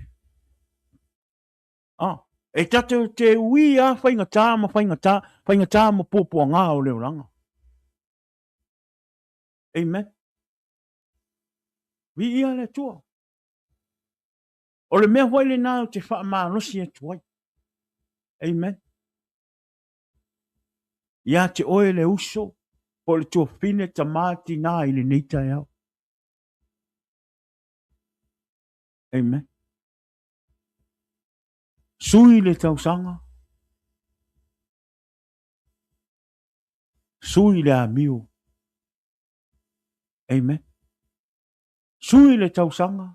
Ah, e tatou te ui a whaingatā ma whaingatā, whaingatā ma pōpoangā o le oranga. Amen. Viia le Atua. O le mea foi lenā ou te faamalosi atu ai. Amen. Ia te oe le uso, po o le tuafafine tamā tinā i lenei taeao. Amen. Sui le tausaga. Sui le amio. Amen. Sui le tausaga.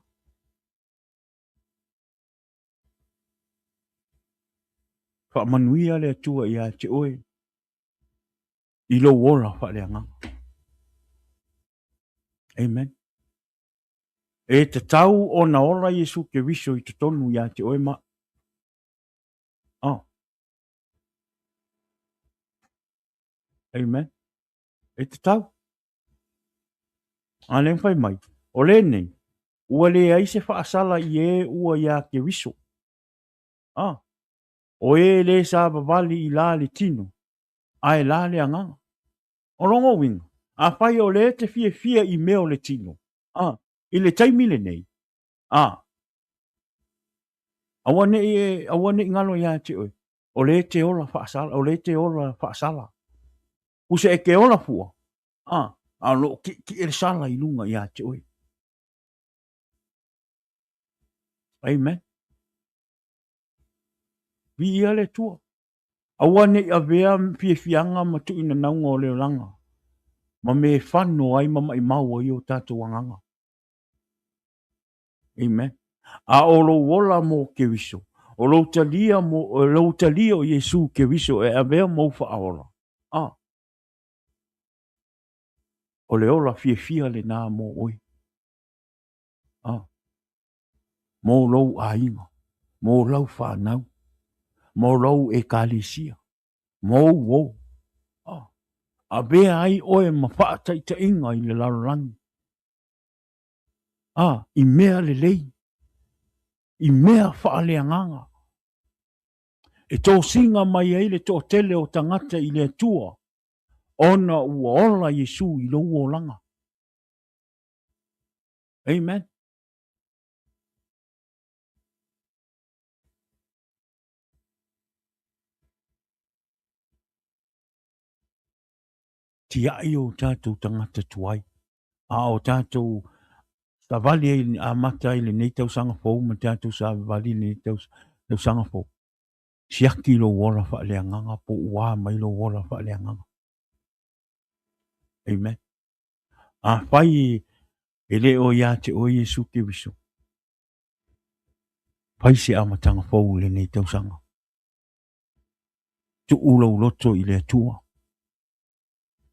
Faamanuia le Atua ia te oe i lou ola faaleagaga. Amen. E tatau ona ola Iesu Keriso i totonu ia te oe ma au. Oh. Amen. E tatau. A lea fai mai, o lenei, ua leai se faasala i e ua iā Keriso. Ah, o e le savavali i la le tino, a e la le agaga. O lona uiga, afai o lea e te fiafia i mea o le tino, a, i le taimi lenei, a, aua ne i e, aua ne i galo ia te oe, o lea e te ola faasala, o lea e te ola faasala. Puse e ke ola fua, a, a o lo o kiʻekiʻe le sala i luga ia te oe. Amen. Viia le Atua. Aua ne i avea fiafiaga ma tuuinanauga o le olaga, ma me e fano ai ma maʻimau ai o tatou agaga. Amen. A o lou ola mo Keriso, O lou talia mo, o lou talia o Iesu Keriso e avea ma ou faaola, a, o le ola fiafia lenā mo oe, a, mo lou aiga, mo lau fanau, mo lou ekalesia, mo ou uo, a, avea ai oe ma faataitaiga i le lalolagi, a, i mea lelei, i mea faaleagaga, e tosiga mai ai le toatele o tagata i le Atua, ona ua ola Iesu i lou olaga. Amen. Tiai o tatou tagata tuai, a o tatou savali ai, amata ai lenei tausaga fou ma tatou savavali lenei tausaga fou. Siaki lou ola faaleagaga po ua mai lou ola faaleagaga. Amen. Afai e le o ia te oe Iesu Keriso, fai se amataga fou i lenei tausaga. Tuu lou loto i le Atua.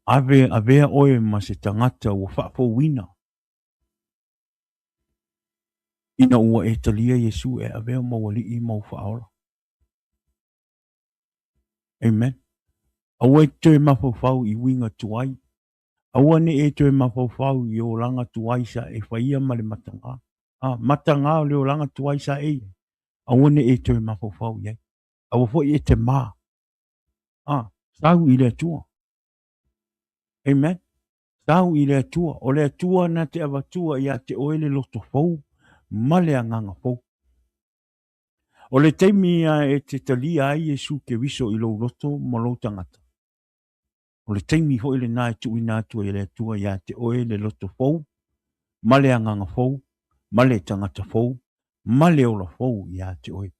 Ave, avea oe ma se tagata ua faafouina. Ina ua e talia Iesu e avea ma ou Alii ma ou Faaola. Amen. Aua e te toe mafaufau i uiga tuai. Aua ne i e toe mafaufau i olaga tuai sa e faia ma le matagā. A, matagā o le olaga tuai sa e i ai. Aua ne i e toe mafaufau i ai. Aua foi e te mā. A, sau i le Atua. Amen. Sau i le Atua. O le Atua na te avatua ia te oe le loto fou ma le agaga fou. O le taimi ia e te talia ai Iesu Keriso i lou loto ma lou tagata, o le taimi foi lenā e tuuina atu ai e le Atua ia te oe le loto fou ma le agaga fou ma le tagata fou ma le ola fou ia te oe.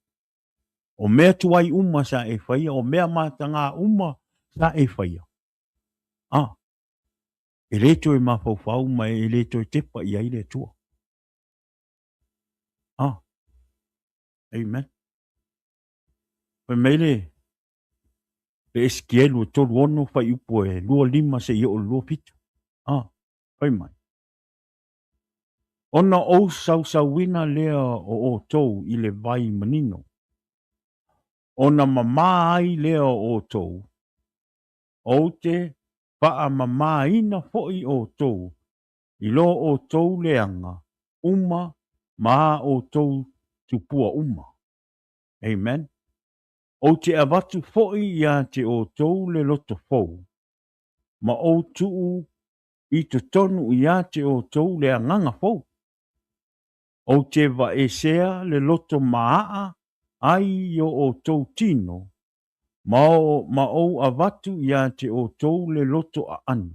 O mea tuai uma sa e faia, o mea matagā uma sa e faia, a, e le toe mafaufau ma e le toe tepa i ai le Atua. A, amen. Fai mai le le Esekielu e 36 fuaiupu e 25 seia oo i le 27. A, fai mai. Ona ou sausauina lea o outou i le vai manino, ona mamā ai lea o outou, ou te faamamāina foi outou i lo outou leaga uma ma a outou tupua uma. Amen. Ou te avatu foi ia te outou le loto fou, ma ou tuu i totonu ia te outou le agaga fou. Ou te vaesea le loto maaa ai i o outou tino, ma, ma ou avatu ia te outou le loto aani.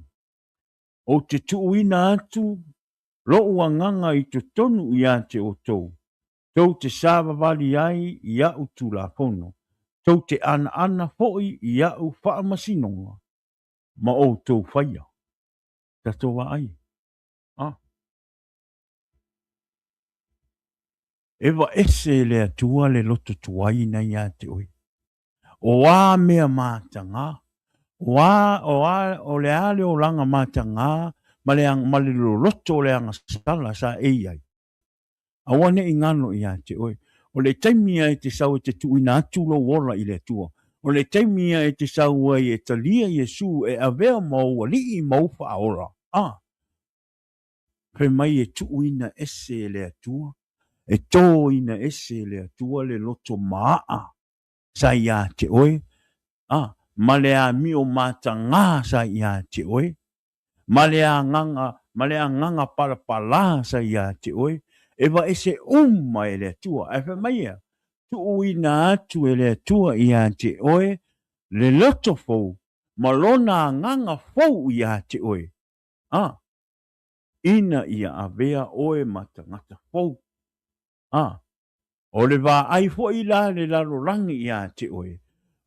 Ou te tuuina atu loʻu agaga i totonu ia te outou, tou te savavali ai i aʻu tulafono, tou te anaana foi i aʻu faamasinoga ma outou faia. Tatou vaai. A. E vaese e le Atua le loto tuai na ia te oe. O a mea matagā, o a, o a, o le a le olaga matagā ma le, ma le loloto o le agasala sa e i ai. Aua ne i galo ia te oe. O le taimi ia e te sau e te tuuina atu lou ola i le Atua. O le taimi ia e te sau ai e talia Iesu e avea ma ou alii ma ou faaola. A! Fai mai e tuuina ese e le Atua, e tōina ese e le Atua le loto maaa sa ia te oe, a, ma le amio matagā sa ia te oe, ma le agaga, ma le agaga palapalā sa ia te oe, e vaese uma e le Atua. Ae fai mai ia, tuuina atu e le Atua ia te oe le loto fou ma lona agaga fou ia te oe, a, ina ia avea oe ma tagata fou. A, o le vaai foi la le lalolagi ia te oe,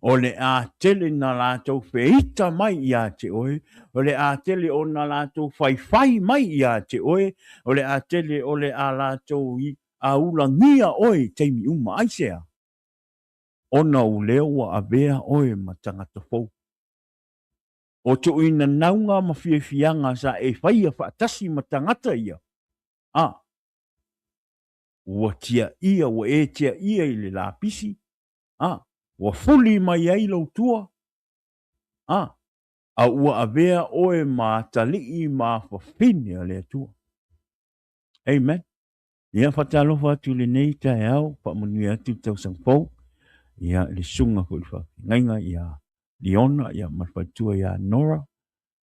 o le a tele na latou feita mai ia te oe, o le a tele o na latou faifai mai ia te oe, o le a tele o le a latou aulagia oe i taimi uma. Aisea? Ona o lea ua avea oe ma tagata fou. O tuuina nauga ma fiafiaga sa e faia faatasi ma tagata ia, a ua tiaia, ua e tiaia i le lapisi, a ua fuli mai ai lou tua, a a ua avea oe ma atalii ma afafine a le Atua. Amen. Ia, faatalofa atu i lenei taeao, faamanuia atu le tausaga fou. Ia, i le susuga foi i le faafeagaiga ia Liona, ia, ma le faletua ia Nora,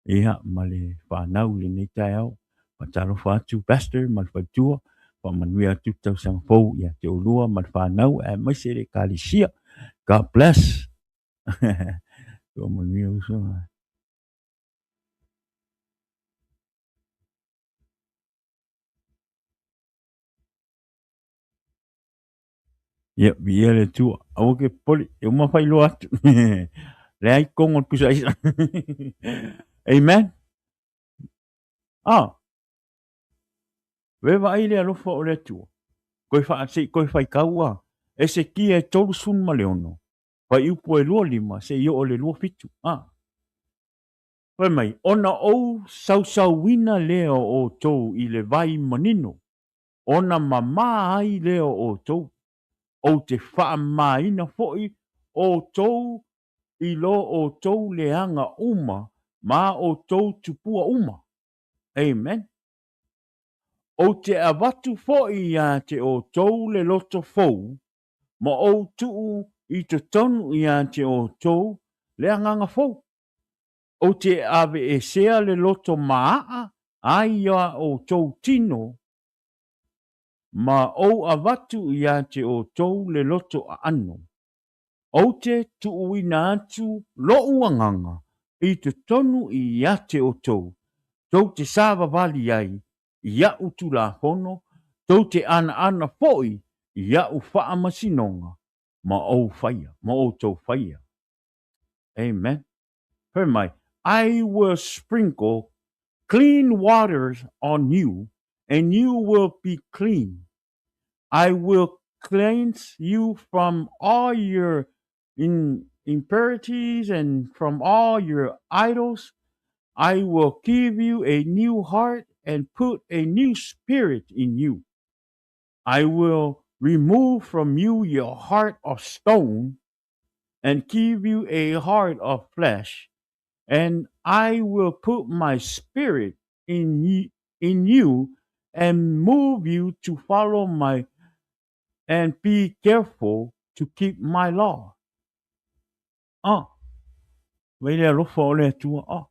ia, ma le fanau i lenei taeao. Faatalofa atu Pastor ma le faletua, faamanuia atu le tausaga fou ia te oulua ma le fanau, aemaise le Ekalesia. God bless. Faamanuia uso. Ia, viia le Atua. Aua ke popole, e uma faailoa atu. Leai kongo le pusa aisa. Amen. Ah, ve vaai le alofa o le Atua. Koe wha, se i koe whaikau a. Esekia e 36, fuaiupu e 25 seia oo i le 27. Ah. Fai mai, Ona ou sausauina lea o outou i le vai manino, ona mamā ai lea o outou, ou te faamamaina foi outou i lo outou leaga uma ma outou tupua uma. Amen. Ou te avatu foi ia te outou le loto fou, ma ou tuu i totonu ia te outou le agaga fou. Ou te aveesea le loto maaa ai iā outou tino, ma ou avatu iā te outou le loto aano. Ou te tuuina atu loʻu agaga i totonu iā te outou, tou te savavali ai i aʻu tulafono, tou te anaana foʻi i aʻu faamasinoga ma ou faia, ma outou faia. Amen. Fai mai, I will sprinkle clean waters on you, and you will be clean. I will cleanse you from all your impurities and from all your idols. I will give you a new heart and put a new spirit in you. I will remove from you your heart of stone and give you a heart of flesh, and I will put my spirit in you, in you and move you to follow my and be careful to keep my law. Ah, vai le alofa o le Atua. Ah.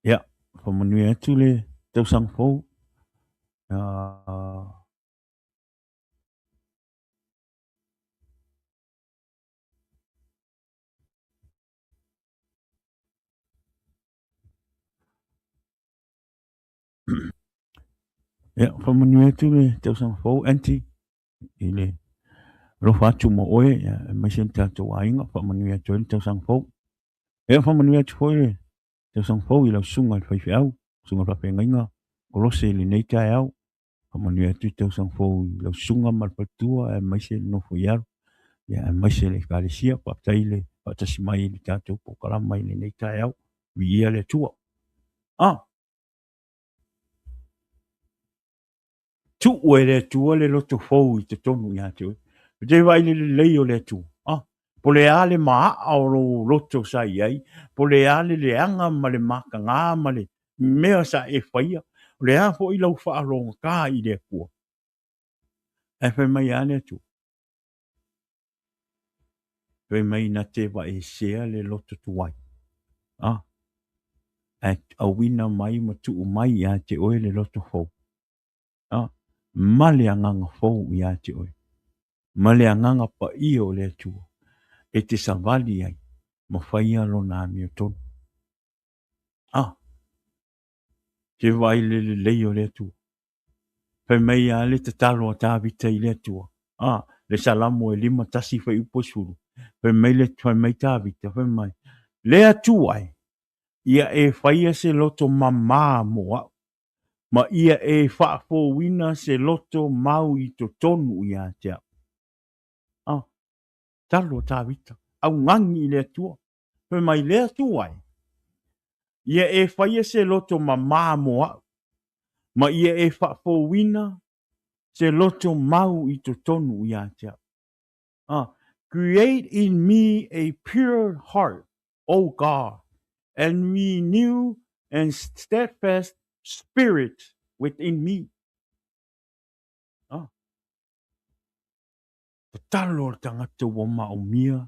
Ia, whamanuia atu le tausaga fou. Ia, faamanuia atu le tausaga fou, Aunty, i le alofa atu mo oe, ia, aemaise le tatou aiga, faamanuia atu ai le tausaga fou. Ia, faamanuia atu foi le tausaga fou i lau susuga i le faifeau, susuga i le faafeagaiga Kolose i lenei taeao. Faamanuia atu le tausaga fou i lau susuga ma le faletua aemaise le nofo i alo, ia aemaise le Ekalesia. Faafetai le faatasi mai i le tatou polokalama i lenei taeao. Viia le Atua. Ah! Tuu e le Atua le loto fou i totonu ia te oe. Ou te vaai i le lelei o le Atua. Ah! Po le a le maaa o lou loto sa i ai, po le a le leaga ma le makagā ma le mea sa e faia, o le a foi lau faalogogā i le Atua? Ae fai mai a le Atua? Fai mai na te vaesea le loto tuai. Ah, ae auina mai ma tuu mai ia te oe le loto fou. Ah, ma le agaga fou ia te oe. Ma le agaga paia o le Atua e te savali ai ma faia lona amiotonu. Ah, te vaai le lelei o le Atua. Fai mai a le tatalo a Tavita i le Atua. Ah, le Salamo e 51 fuaiupu e 10. Fai mai le fai mai Tavita, fai mai, Le Atua e, ia e faia se loto mamā mo au, ma ia e faafouina se loto mau i totonu ia te au. Tatalo a Tavita, augani i le Atua. Fai mai, Le Atua e, ia e faia se loto mamā mo a'u, ma ia e faafouina se loto mau i totonu ia te a'u. Create in me a pure heart, O God, and renew a steadfast spirit within me. Tatalo a le tagata ua maomia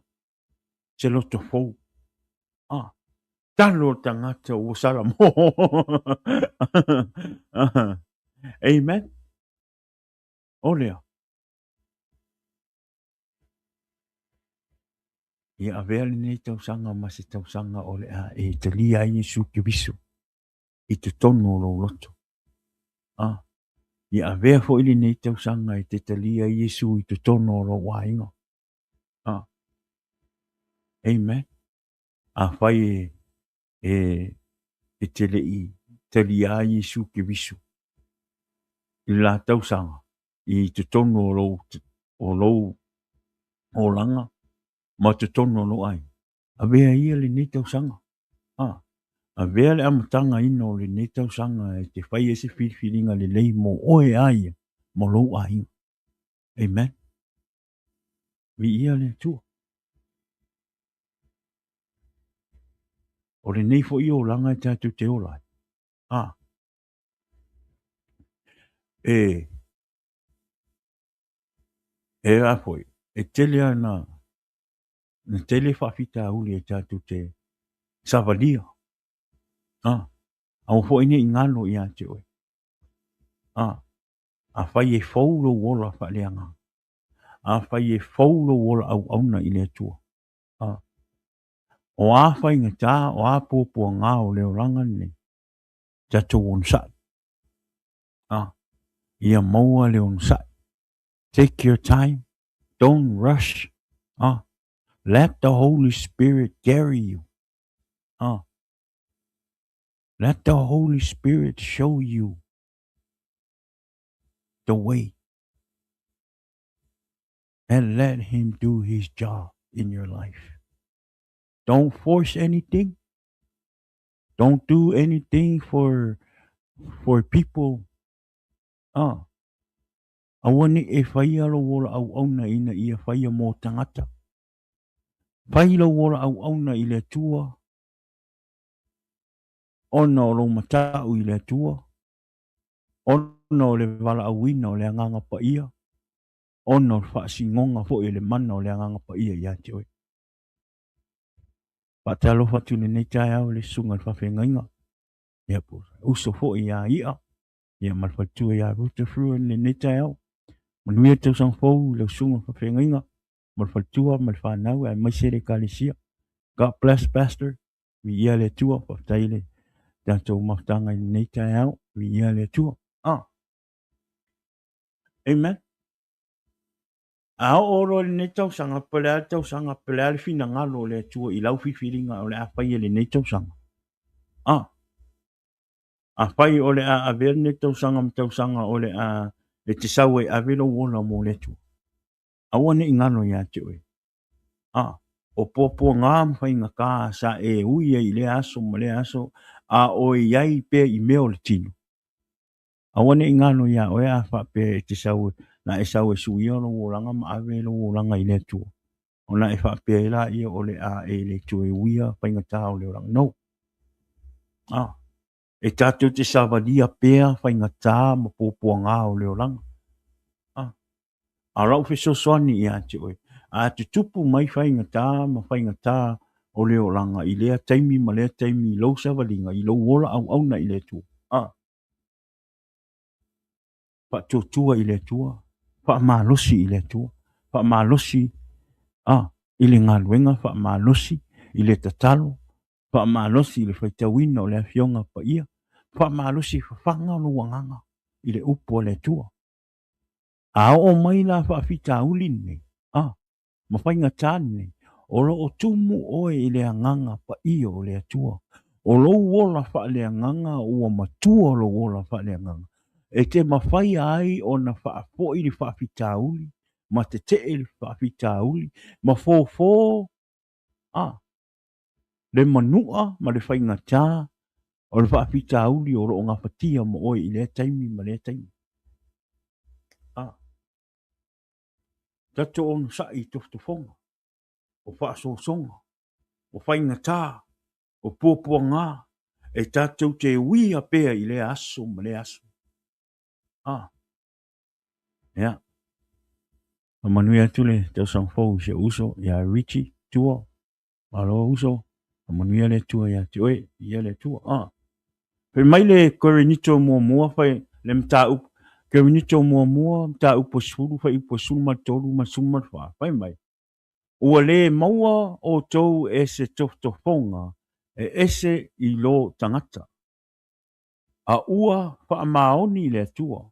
se loto fou. Tatalo a le tagata ua salamo. Amen. O lea. Ia avea lenei tausaga ma se tausaga o le a e talia ai Iesu Keriso i totonu o lou loto. Ia avea foi lenei tausaga e te talia ai Iesu i totonu o lou aiga. Amen. Afai e te le i talia ai Iesu Keriso i le la tausaga i totonu o lou olaga ma totonu o lou aiga, avea ia lenei tausaga. Avea le amataga ina o lenei tausaga e te fai ai se filifiliga lelei mo oe a ia ma lou aiga. Amen. Viia le Atua. O lenei foi olaga e tatou te ola ai. E a foi, e tele ana na tele faafitauli e tatou te savalia. Aua foi ne i galo ia te oe. Afai e fou lou ola faaleagaga. Afai e fou lou ola auauna i le Atua. O a faigata, o a puapuaga o le olaga lenei, tatou onosai. Ia maua le onosai. Take your time. Don't rush. Let the Holy Spirit carry you. Let the Holy Spirit show you the way. And let him do his job in your life. Don't force anything. Don't do anything for people. Aua ne i e faia lou ola auauna ina ia faia mo tagata. Fai lou ola auauna i le Atua, ona o lou mata'u i le Atua, ona o le valaauina o le Agaga Paia, ona o le faasinoga foi o le mana o le Agaga Paia ia te oe. Faatalofa atu i lenei taeao i le susuga i le faafeagaiga, ia po o uso foi ia I'a, ia ma le faletua ia Ruta Fruin i lenei taeao. Manuia le tausaga fou i lau susuga i le faafeagaiga, ma le faletua ma le fanau aemaise le Ekalesia. God bless, Pastor. Viia le Atua. Faafetai le tatou mafutaga i lenei taeao. Viia le Atua. Amen. A oo loa i lenei tausaga, po o le a le tausaga, po o le a le finagalo o le Atua i lau filifiliga o le a faia i lenei tausaga. Afai o le a avea lenei tausaga ma tausaga o le a e te sau ai ave lou ola mo le Atua, aua ne i galo ia te oe. O puapuaga ma faigata sa e ui ai i lea aso ma lea aso, a o i ai pea i mea o le tino. Aua ne i galo iā oe a faapea e te sau, na e sau e suia lou olaga ma ave lou olaga i le Atua, ona e faapea ai laia o le a e le toe uia faigata o le olaga. No. E tatou te savalia pea faigata ma puapuaga o le olaga. A o lau fesoasoani ia te oe, a tutupu mai faigata ma faigata o le olaga i lea taimi ma lea taimi i lou savaliga, i lou ola auauna i le Atua. Faatuatua i le Atua, faamalosi i le Atua, faamalosi i le galuega, faamalosi i le tatalo, faamalosi i le faitauina o le Afioga Paia, faamalosi i fafaga lou agaga i le upu a le Atua. A oo mai la faafitauli lenei, ma faigata lenei, o lo o tumu oe i le agaga paia o le Atua. O lou ola faaleagaga ua matua lou ola faaleagaga, e te mafaia ai ona faafoi le faafitauli ma tetee le faafitauli ma fofo a le manua ma le faigata o le faafitauli o lo o gafatia ma oe i lea taimi ma lea taimi. A tatou onosai i tofotofoga, o faasoasoga, o faigata, o puapuaga e tatou te uia pea i lea aso ma lea aso. A ia, faamanuia atu le tausaga fou i si ou uso ia Richie Tua. Malo uso, faamanuia le Atua ia te oe, ia le Atua. Ah. Fai mai le Korinito muamua, fai le mataupu, Korinito muamua, mataupu e 10, fuaiupu e 13 ma le 14, fai mai, Ua le maua outou e se tofotofoga e ese i lo tagata, a ua faamaoni i le Atua,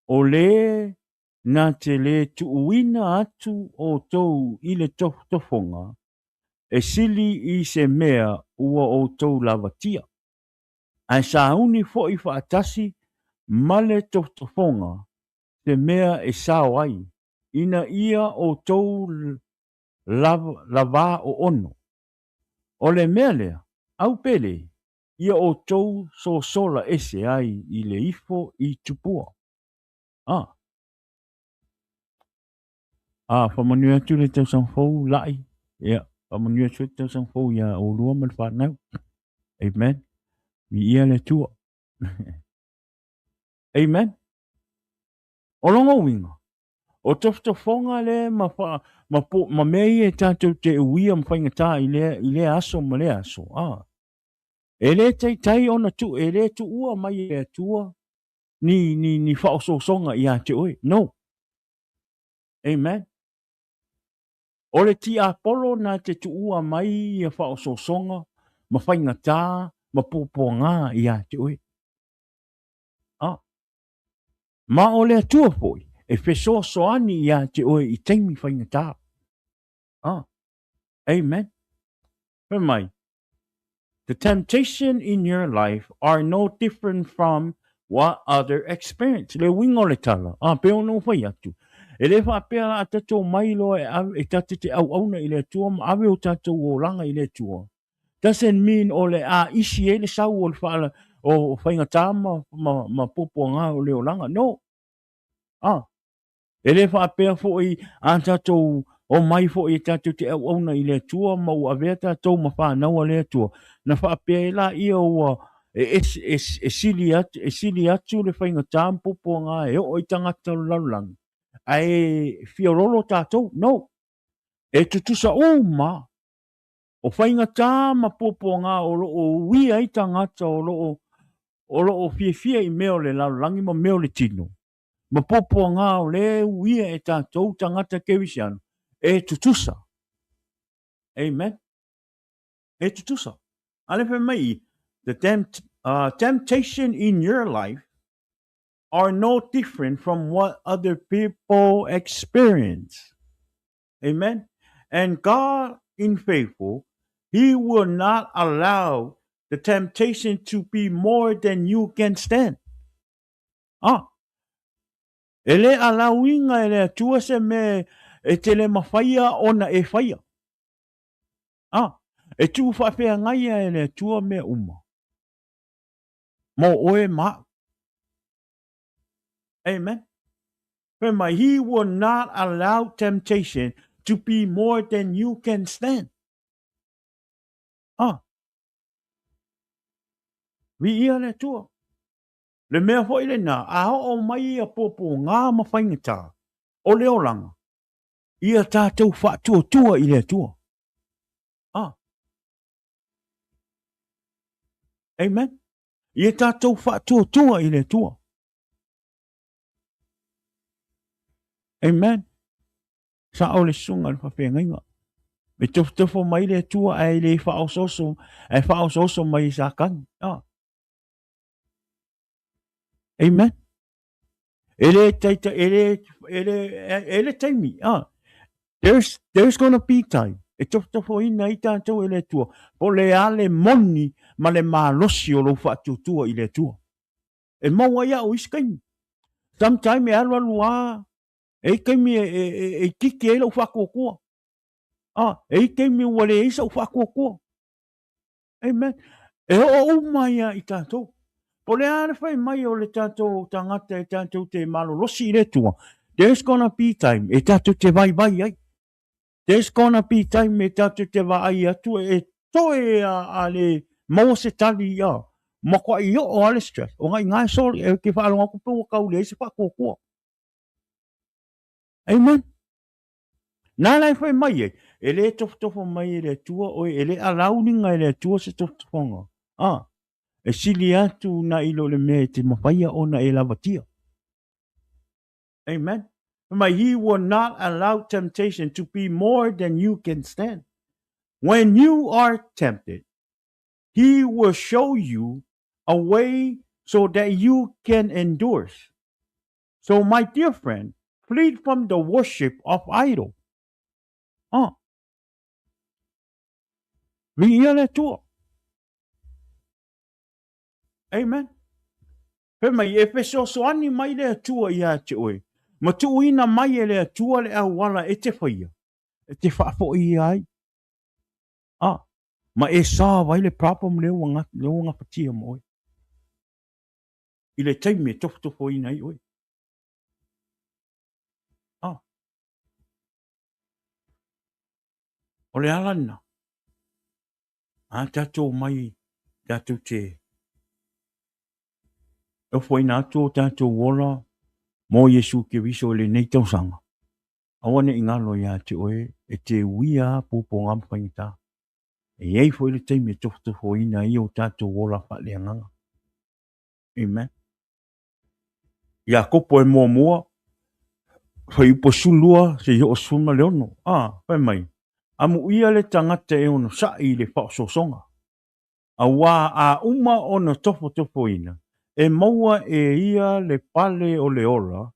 o le na te le tuuina atu outou i le tofotofoga e sili i se mea ua outou lavatia, ae sauni foi faatasi ma le tofotofoga se mea e sao ai, ina ia outou lavā oono. O le mea lea, au pele, ia outou sosola ese ai i le ifo i tupua. Ah. Ah, faamanuia atu le tausaga fou, Lai. Ia, faamanuia atu le tausaga fou iā oulua ma le fanau. Amen. Viia le Atua. Amen. O lona uiga, o tofotofoga le ma, fa, ma, po, ma mea ia e tatou te uia ma faigata i lea, i lea aso ma lea aso. Ah. E le taitai ona tu, e le tuua mai e le Atua ni, ni, ni faaosoosoga ia te oe. No. Amen. O le tiapolo na te tuua mai ia faaosoosoga ma faigata ma puapuaga ia te oe. Ah. Ma o le Atua foi e fesoasoani ia te oe i taimi faigata. Ah. Amen. Fai mai, The temptation in your life are no different from what other experience. Le uiga o le tala, a pei ona ou fai atu, e le faapea la a tatou mai loa e ave, e tatou te auauna i le Atua ma ave o tatou olaga i le Atua. Doesn't mean o le a isi ai le sau o le whaala, o faigata ma, ma, ma puapuaga o le olaga. No. Ah. E le faapea foi a tatou omai foi e tatou te auauna i le Atua ma ua avea tatou ma fanau a le Atua, na faapea ai laia ua e, e, e, e, sili atu, e sili atu le faigata ma puapuaga e oo i tagata o le lalolagi, ae fiololo tatou. No. E tutusa uma o faigata ma puapuaga o lo o uia ai tagata o lo o o lo o fiafia i mea o le lalolagi ma mea o le tino. Ma puapuaga o lea e uia e tatou tagata kerisiano, e tutusa. Amen. E tutusa. A le fai mai i, the tempt, temptation in your life are no different from what other people experience. Amen. And God in faithful, He will not allow the temptation to be more than you can stand. Ah, e le alauiga e le Atua se mea e te le mawhaia ona e whaia. Ah, e tuu faafeagaia e le Atua mea uma. Mo oe ma au. Amen. Fai mai, He will not allow temptation to be more than you can stand. Ah. Viia le Atua. Le mea foi lena, a oo mai ia puapuaga ma faigata o le olaga, ia tatou faatuatua i le Atua. Ah. Amen. Ia tatou faatuatua i le Atua. Amen. Sao le susuga i le faafeagaiga. E tofotofo mai le Atua ae le faaosooso, ae faaosooso mai e Satani. Ah. Amen. E le taita, e le, e le, e le taimi. Ah. There's, there's gonna be time. E tofotofoina ai tatou e le Atua. Po le a le moni ma le malosi o lou faatuatua i le Atua. E maua ai au isi taimi. Sometime e alualu lava, E i taimi e itiiti ai lou faatuatua. E i taimi ua leai sou faatuatua. Amen. E oo uma ia i tatou. Po o le a le fai mai o le tatou tagata e tatou te malolosi i le Atua, there's gonna be time e tatou te vaivai ai. There's gonna be time e tatou te vaai atu e toe a le maua se tali ia matuai oo lava le stress. Ona i ina e soli, e te faalogo atu pe ua tau leai se faatuatua. Amen. Na la e fai mai ai, e le tofotofo mai e le Atua oe, e le allow-ina e le Atua se tofotofoga. E sili atu na i lo le mea e te mafaia ona e lavatia. Amen. Fai mai, He will not allow temptation to be more than you can stand. When you are tempted, He will show you a way so that you can endure. So my dear friend, flee from the worship of idol. Viia le Atua. Amen. Fai mai, e fesoasoani mai le Atua ia te oe, ma tuuina mai e le Atua le auala e te faia, e te faafoia ai. Ma e solve ai le problem lea ua gafatia ma oe. I le taimi e tofotofoina ai oe. O le ala lena. A tatou mai tatou te ofoina atu o tatou ola mo Iesu Keriso i lenei tausaga. Aua ne i galo ia te oe e te uia a puapuaga ma faigata. E i ai foi le taimi e tofotofoina ai o tatou ola faaleagaga. Amen. Iakopo e muamua, fuaiupu 12 seia oo 16. Fai mai, Amuia le tagata e onosai i le faaosoosoga, auā a uma ona tofotofoina, e maua e ia le pale o le ola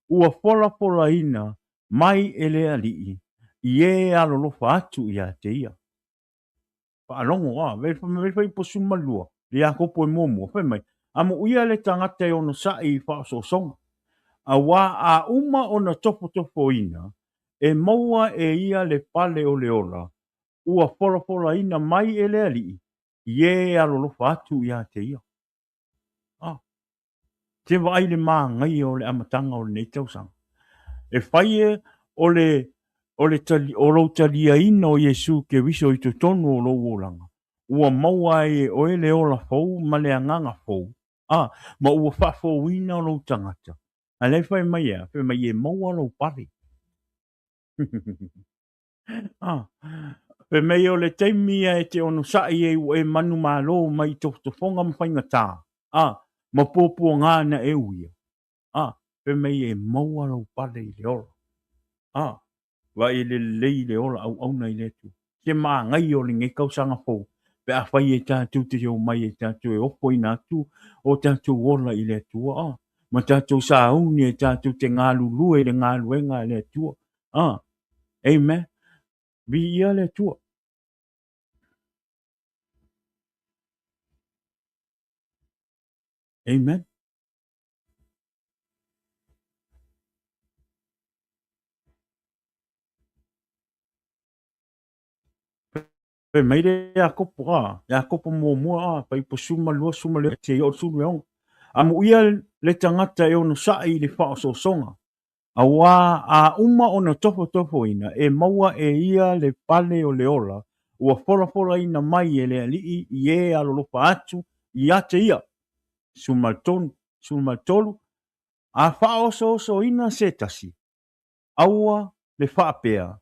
ua folafolaina mai e le Alii i e alolofa atu ia te ia. Faalogo, a, vei fuaiupu 12, le Iakopo e muamua, fai mai, Amuia le tagata e onosai i faaosoosoga, auā a uma ona tofotofoina, e maua e ia le pale o le ola ua folafolaina mai e le Alii i e alolofa atu ia te ia. A, te vaai le māgaia o le amataga o lenei tausaga. E fai e o le o le tali, o lou taliaina o Iesu Keriso i totonu o lou olaga, ua maua ai e oe le ola fou ma le agaga fou, a, ma ua faafouina lou tagata. A lea e fai mai e a? Fai mai e maua lou pale. Fai mai o le taimi ia e te onosai ai ua e manumalo mai i tofotofoga ma faigatā, ma puapuagā na e uia. Fai mai e maua lou pale i le ola. Vaai e lelei le ola auauna i le Atua. Se māgaia o lenei tausaga fou, pe afai e tatou te omai e tatou e ofoina atu o tatou ola i le Atua, ma tatou sauni e tatou te galulue i le galuega a le Atua. Amen. Viia le Atua. Amen. Fai mai le Iakopo, a, Iakopo muamua, a, fuaiupu 12, 15 seia oo i le 16. Amuia le tagata e onosai i le faaosoosoga, auā a uma ona tofotofoina, e maua e ia le pale o le ola ua folafolaina mai e le Alii i e alolofa atu ia te ia. 13, 13, A faaosoosoina se tasi, aua le faapea,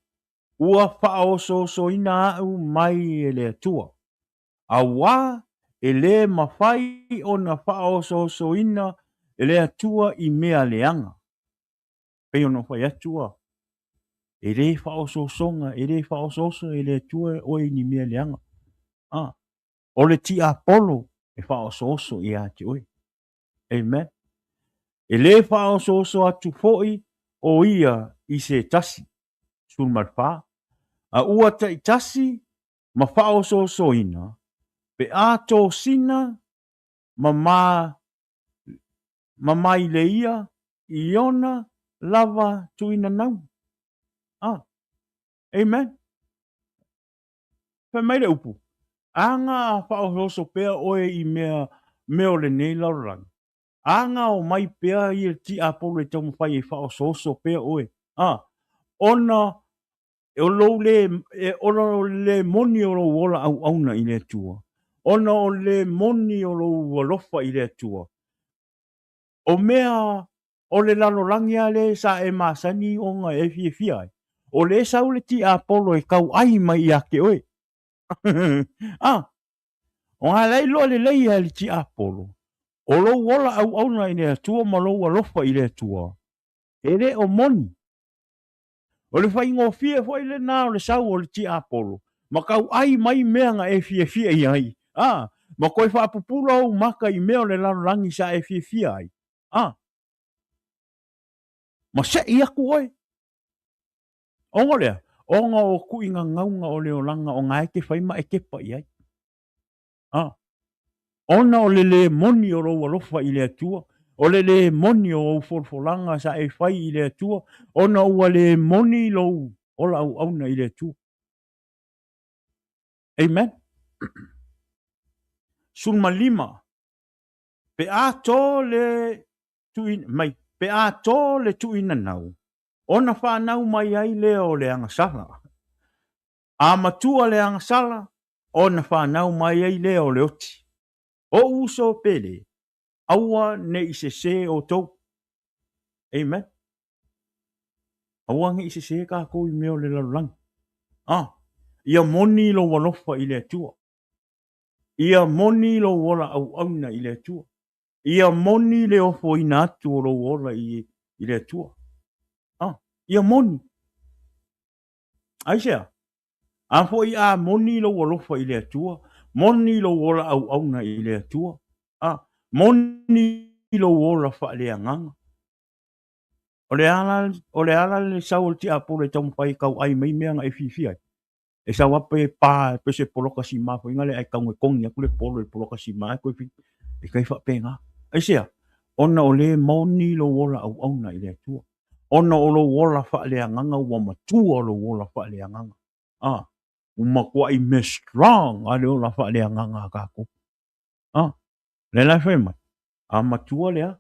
Ua faaosoosoina au mai e le Atua, auā e lē mafai ona faaosoosoina e le Atua i mea leaga. Pei ona ou fai atu a, e lē faaosoosoga, e lē faaosooso e le Atua oe i ni mea leaga. A, o le tiapolo e faaosooso ia te oe. Amen. E lē faaosooso atu foi o ia i se tasi. 14, a ua taitasi ma faaosoosoina pe a tosina ma ma maileia i ona lava tuuina nau. Ah. Amen. Fai mai le upu, A ga a faaosooso pea oe i mea mea o lenei lalolagi, a ga o mai pea ia le tiapolo e taumafai e faaosooso pea oe, a, ona o lou le, ona o le le moni o lou ola auauna i le Atua, ona o le le moni o lou alofa i le Atua, o mea o le lalolagi lava lea sa e masani ona e fiafia ai, o lea e sau le tiapolo e tauai mai ia te oe. A, o ga la e iloa lelei lava e le tiapolo, o lou ola auauna i le Atua ma lou alofa i le Atua, e le o moni. O le faigofie foi lena o le sau o le tiapolo ma tauai mai mea na e fiafia i ai, a, ma toe faapupula ou maka i mea o le lalolagi sa e fiafia ai, a, ma seʻi aku oe. Ona o le a? Ona o tuuigagauga o le olaga o na e te fai ma e tepa i ai. A, ona o le lē moni o lou alofa i le Atua, o le lē moni o ou folafolaga sa e fai i le Atua, ona ua lē moni lou ola auauna i le Atua. Amen. 15. Pe a to le tuuina mai, pe a to le tuuinanau, ona fanau mai ai lea o le agasala. A matua le agasala, ona fanau mai ai lea o le oti. O'u uso pele, aua ne i sesē outou. Amen. Aua ne i sesē kākou i mea o le lalolagi. Ah, ia moni lou alofa i le Atua. Ia moni lou ola auauna i le Atua. Ia moni le ofoina atu o lou ola i, i le Atua. Ah, ia moni. Aisea? A foi a moni lou alofa i le Atua, moni lou ola auauna i le Atua, a moni lou ola faaleagaga. O le ala, o le ala le sau o le tiapolo e taumafai e tauai mai mea na e fiafia ai. E sau lava pe pa pe se poloka sima foi nale ae tau e togi atu le polo i le poloka sima ae toe e tai faapena. Aisea? Ona o lē moni lou ola auauna i le Atua. Ona o lou ola faaleagaga ua matua lou ola faaleagaga. A, ua matuai mea strong lava le ola faaleagaga a tatou. A, lea la e fai mai, a matua le a?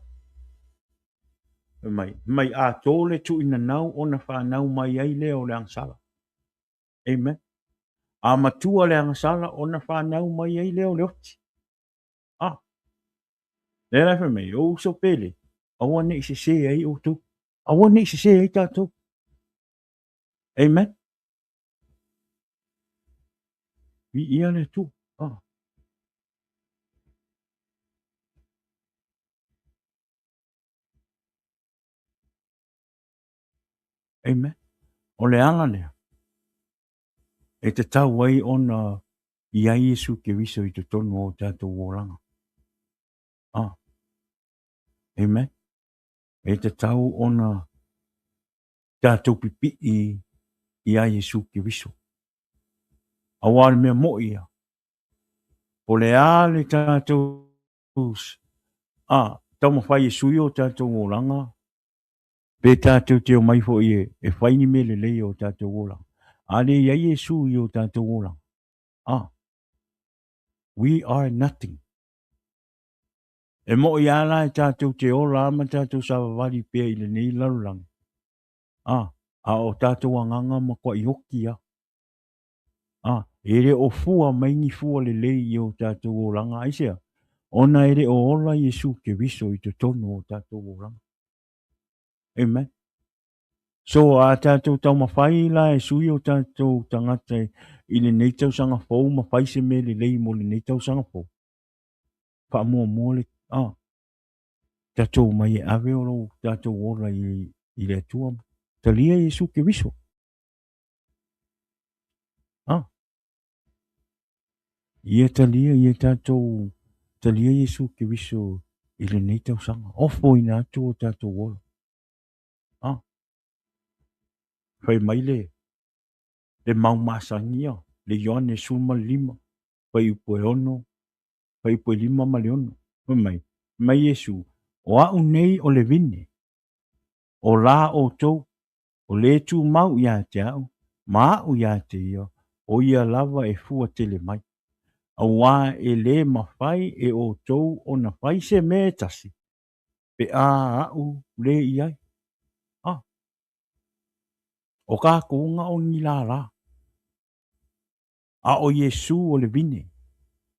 Fai mai, mai a tō le tuuinanau ona fanau mai ai lea o le agasala. Amen. A matua le agasala ona fanau mai ai lea o le oti. A, lea la e fai mai, o uso pele, aua ne i sesē ai outou. Aua ne i sesē ai tatou. Amen. Viia le Atua. Ah. Amen. O le ala lea e tatau ai ona i ai Iesu Keriso i totonu o tatou olaga. Ah. Amen. E tatau ona tatou pipii iā Iesu Keriso. Auā o le mea moʻi ia, po o le a le tatou a taumafai e sui o tatou olaga, pe tatou te omai foi e, e fai ni mea lelei o tatou olaga. A le i ai Iesu i o tatou olaga, a, we are nothing. E moʻi lava la e tatou te ola ma tatou savavali pea i lenei lalolagi, a, a o tatou agaga matuai oti lava. A, e le o fua mai ni fua lelei i o tatou olaga, aisea? Ona e le o ola Iesu Keriso i totonu o tatou olaga. Amen. So, a tatou taumafai la e sui o tatou tagata i lenei tausaga fou ma fai se mea lelei mo lenei tausaga fou, faamuamua le a tatou omai e ave o lou tatou ola i, i le Atua. Talia Iesu Keriso. A. Ia talia, ia tatou talia Iesu Keriso i lenei tausaga. Ofoina atu o tatou ola. A. Fai mai le, le mau masani ia, le Ioane 15, fuaiupu e 6, fuaiupu e 5 ma le 6. Fai mai, mai Iesu, o a'u nei o le vine. O la outou, o le tumau ia te au, ma aʻu ia te ia, o ia lava e fua tele mai. Auā e lē mafai e outou ona fai se mea e tasi, pe a aʻu lē i ai. A, o kākou na o ni lālā. A ʻo Iesū o le vine,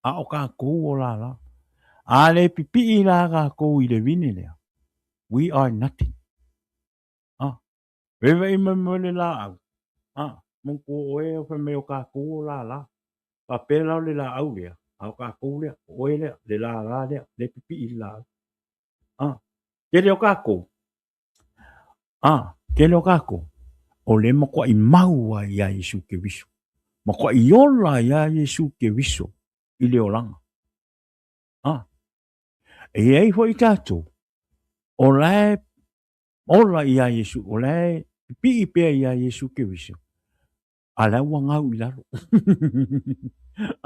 a ʻo kākou o lālā. A le pipiʻi la kākou i le vine lea, we are nothing. A, veveʻi mai mai le lāʻau. A, manatua ʻoe o fai mai o kākou o lālā. Faapea la o le lāʻau lea, a o kākou lea, o ʻoe lea, le lālā lea, le pipiʻi i le lāʻau. A, tele o kākou, A, tele o kākou, o le matuaʻi mau a iā Iesū Keriso. Matuaʻi ola iā Iesū Keriso i le olaga. A, e i ai hoʻi tātou, o la e ola iā Iesū, o la e pipiʻi pea iā Iesū Keriso, a la ua gau i lalo.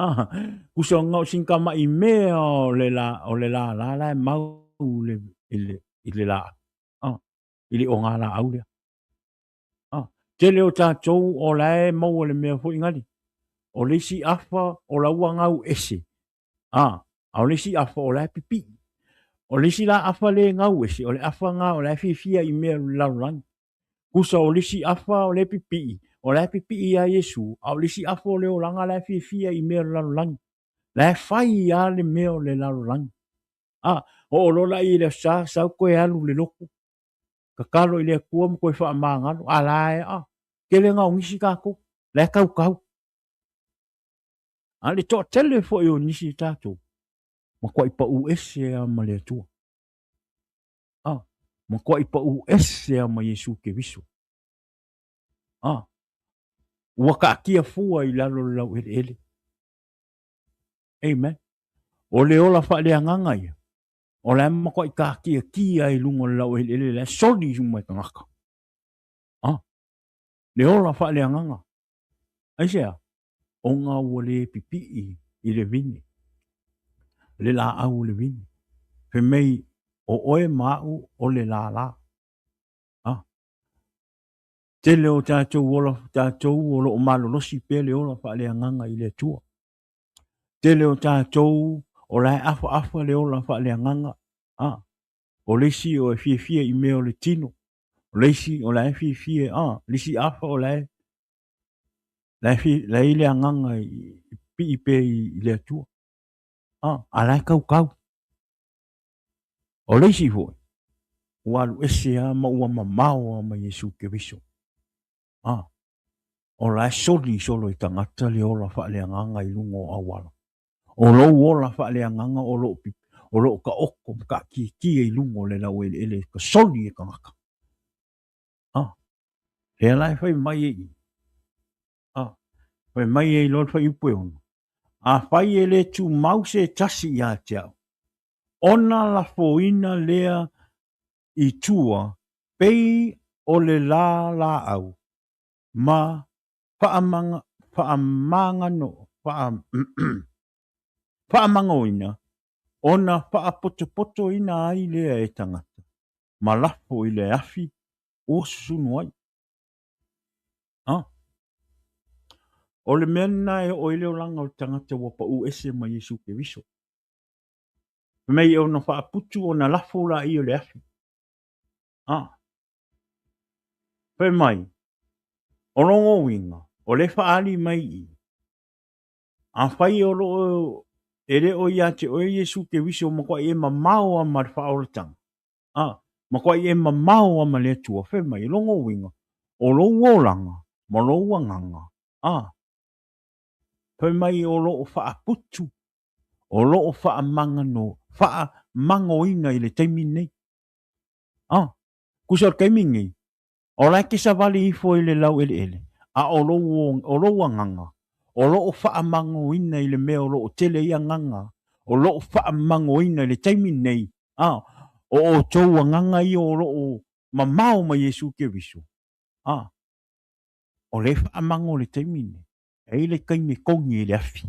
A, kusa o sin ka maʻi mea o le la, o le lālā la e mau i le, i le, i le lāʻau. Ah, i le o ngā lāʻau lea. Ah, tele o tātou o la e maua le mea foi ngali. O le isi afa o la ua gau ese. Ah, a o le isi afa o la e pipiʻi. O le isi la afa le gau ese, o le afa ngā o la e fiafia i mea o le lalolagi. Kusa o le isi afa o le pipiʻi, o la e pipiʻi iā Iesū, a o le isi afa o le olaga la e fiafia i mea o le lalolagi. La e fai a le mea o le lalolagi. A, hoʻoloa laʻi i le aso sa, sau koe alu le loku, tatalo i le Atua ma koe faamagalo, a la e, a, tele na o nisi kākou, la e kaukau. A le toatele foi o nisi o tātou, matuaʻi paʻū ese a ma le Atua. A, matuaʻi paʻū ese a ma Iesū Keriso. A, ua kaatia fua i lalo le laueleele. Amen. O le ola faaleagaga ia, o la e matuaʻi kākiakia i luga o le laueleele, la e soli i uma e tagata. A, le ola faaleagaga. Aisea? Ona ua le pipiʻi i le vine, le lāʻau o le vine. Fai mai, o ʻoe ma aʻu o le lālā. A, tele o tātou ola, tātou o loo malolosi pea le ola faaleagaga i le Atua. Tele o tātou o la e afaʻafa le ola faaleagaga. A, o le isi o e fiafia i mea o le tino. O le isi o la e fiafia, a, le isi afa o la e la e la e i le agaga i piʻi pea i le Atua. A, a la e kaukau. O le isi foi, ua alu ese a ma ua mamao a ma Iesū Keriso. A, o la e soli solo i tagata le ola faaleagaga i luga o auala. O lou ola faaleagaga o loo, o loo taoto ma taatiatia i luga o le laueleele ka soli e tagata. A, lea la e fai mai ai i. A, fai mai ai loa le fuaiupu e 6. Afai e le tumau se tasi ia te au, ona lafoina lea i tua pei o le lā lāʻau ma faamagoina ona faapotopotoina ai lea e tagata ma lafo i le afi ua susunu ai. A. O le mea lena e oo ai le olaga o le tagata ua paʻū ese ma Iesū Keriso. Fai mai e ono faaputu ona lafo laia o le afi. A. Fai mai, o lona uiga, o le faaali mai i. Afai o loo e le o ia te oe Iesū Keriso matuaʻi e mamao a ma le faaolataga, a, matuaʻi e mamao a ma le Atua, fai mai, o lona uiga, o lou olaga ma lou agaga, a, fai mai o loo faaputu, o loo faamagano, faamagoina i le taimi nei. A, kusa o le taimi nei, o la e te savali ifo i le laueleele, a o lou, o lou agaga, o loo faamagoina i le mea o loo tele ai agaga, o loo faamagoina i le taimi nei, a, o outou agaga ia o loo mamao ma Iesū Keriso, a, o le faamago i le taimi nei, e i ai le taimi e kogi ai le afi.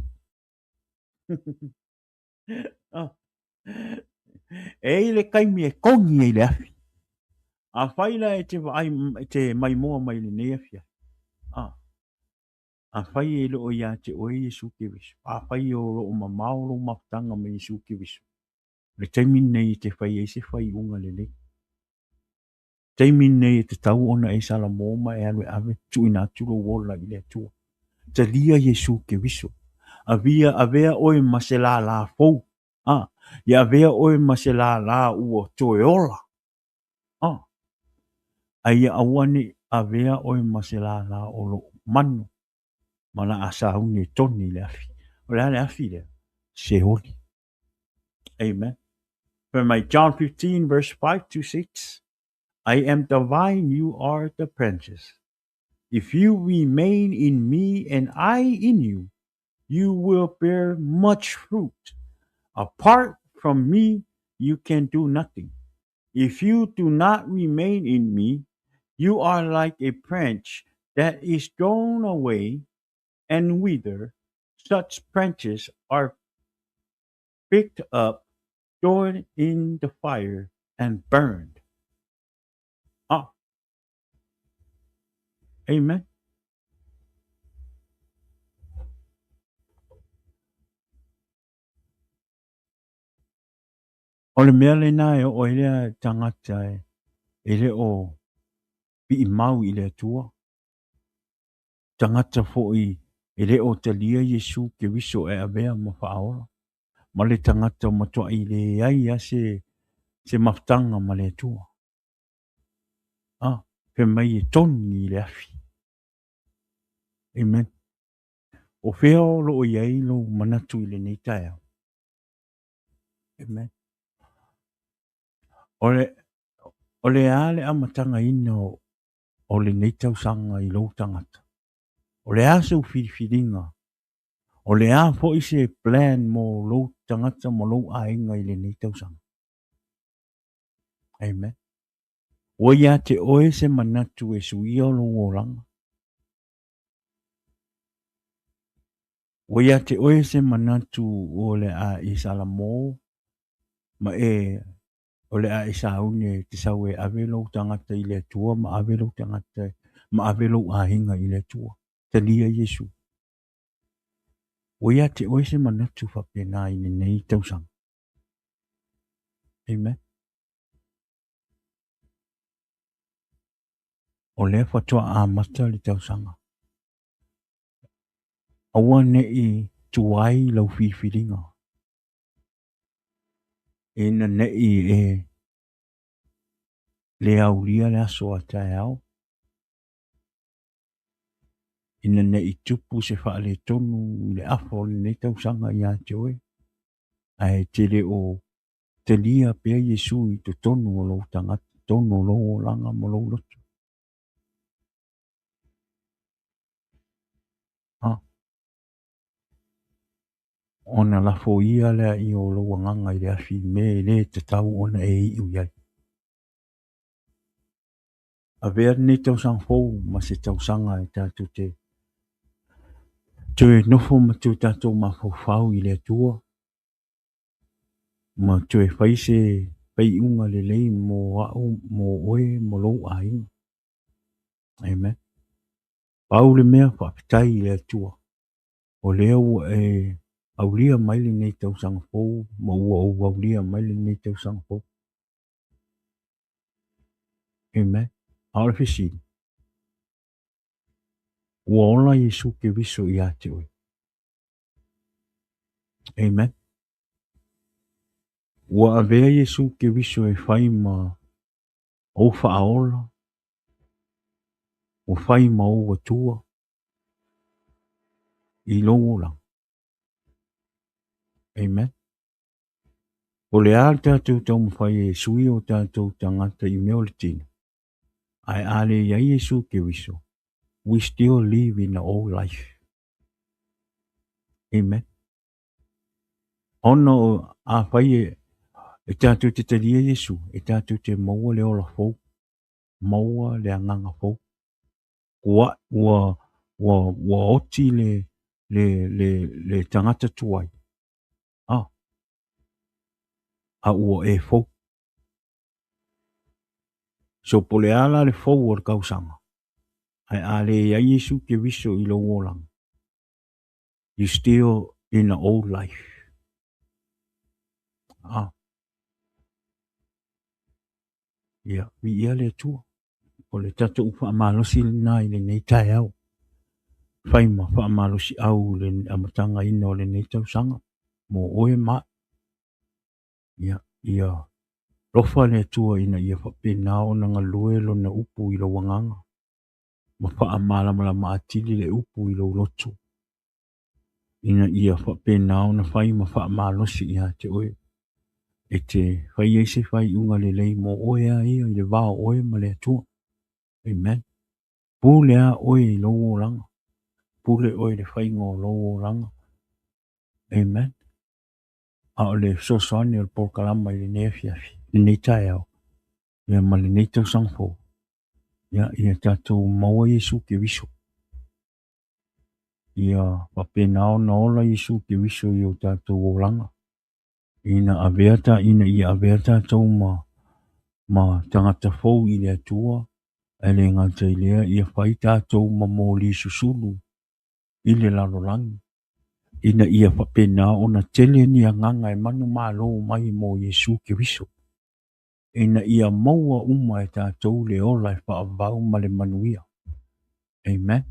E i ai le taimi e kogi ai le afi. Afai la e te vaai, e te maimoa mai i lenei afiafi, a, afai e le o ia te oe Iesu Keriso, afai o lo o mamao lou mafutaga ma Iesu Keriso, o le taimi lenei e te fai ai se faaiuga lelei. Taimi lenei e tatau ona e salamo ma e alu e ave, tuuina atu lou ola i le Atua. Talia Iesu Keriso. Avia, avea oe ma se lālā fou. A, ia avea oe ma se lālā ua toe ola. A, a ia aua ne i avea oe ma se lālā o lo o mano ma la a sauni e toni i le afi. O le a le afi lea? Seoli. Amen. Fai mai John 15 verse 5 to 6, I am the vine, you are the branches. If you remain in me and I in you, you will bear much fruit. Apart from me, you can do nothing. If you do not remain in me, you are like a branch that is thrown away and wither. Such branches are picked up, thrown in the fire, and burned. Ah, amen. O le mea lena e oo ai lea tagata e le o piimau i le Atua, tagata foi e le o talia Iesu Keriso e avea ma faaola, ma le tagata ua matuai leai lava se, se mafutaga ma le Atua. Ah, fai mai e toni i le afi. Amen. O fea o lo o i ai lou manatu i lenei taeao? Amen. O le, o le a le amatagaina o, o lenei tausaga i lou tagata? O le a sou filifiliga? O le a foi se plan mo lou tagata mo lou aiga i lenei tausaga? Amen. Ua ia te oe se manatu e suia lou olaga? Ua ia te oe se manatu o le a e salamo ma e o le a e sauni e te sau e ave lou tagata i le Atua ma ave lou tagata ma ave lou aiga i le Atua. Talia Iesu. Ua ia te oe se manatu faapena i lenei tausaga. Amen. O lea faatoa amata le tausaga. Aua ne i tuai lau filifiliga, ina ne i e le aulia le aso a taeao, ina ne i tupu se faaletonu i le afa o lenei tausaga ia te oe, ae te le o talia pea Iesu i totonu o lou tagata, totonu o lou olaga ma lou loto. A, ona lafoia lea o lou agaga i le afi i mea e le tatau ona e iu i ai. Avea lenei tausaga fou ma se tausaga e tatou te toe nofo ma toe tatou mafaufau i le Atua ma toe fai se faaiuga lelei mo au, mo oe, mo lou aiga. Amen. Pau le mea, faafetai i le Atua, o lea ua e aulia mai lenei tausaga fou ma ua ou aulia mai lenei tausaga fou. Amen. A o le fesili, ua ola Iesu Keriso ia te oe? Amen. Ua avea Iesu Keriso e fai ma ou faaola, ua fai ma ou Atua i lou olaga. Amen. O le a le tatou taumafai e sui o tatou tagata i mea o le tino, ae a le i ai Iesu Keriso, we still live in the old life. Amen. Ona o afai e, e tatou te talia Iesu, e tatou te maua le ola fou, maua le agaga fou. Ua, ua, ua, ua oti le, le, le, le tagata tuai, a, a ua e fou. So po o le a la le fou o le tausaga, ae a leai Iesu Keriso i lou olaga, you still in the old life. Ah. Ia, viia le Atua. O le tatou faamalosi lena i lenei taeao. Fai ma faamalosiau i le amatagaina o lenei tausaga mo oe ma au. Ia, ia lofa le Atua ina ia faapena ona galue lona upu i lou agaga ma faamalamalama atili le upu i lou loto ina ia faapena ona fai ma faamalosi ia te oe e te fai ai se faaiuga lelei mo oe lava ia i le va o oe ma le Atua. Amen. Pule lava oe i lou olaga. Pule oe i le faiga o lou olaga. Amen. A o le fesoasoani o le polokalama i lenei afiafi, lenei taeao, ia ma lenei tausaga fou, ia, ia tatou maua Iesu Keriso. Ia faapena ona ola Iesu Keriso i o tatou olaga. Ina avea ta, ina ia avea tatou ma, ma tagata fou i le Atua, ae le gata i lea, ia fai tatou ma moli susulu i le lalolagi, ina ia faapena ona tele ni agaga e manumalo mai mo Iesu Keriso, ina ia maua uma e tatou le ola e faavavau ma le manuia. Amen.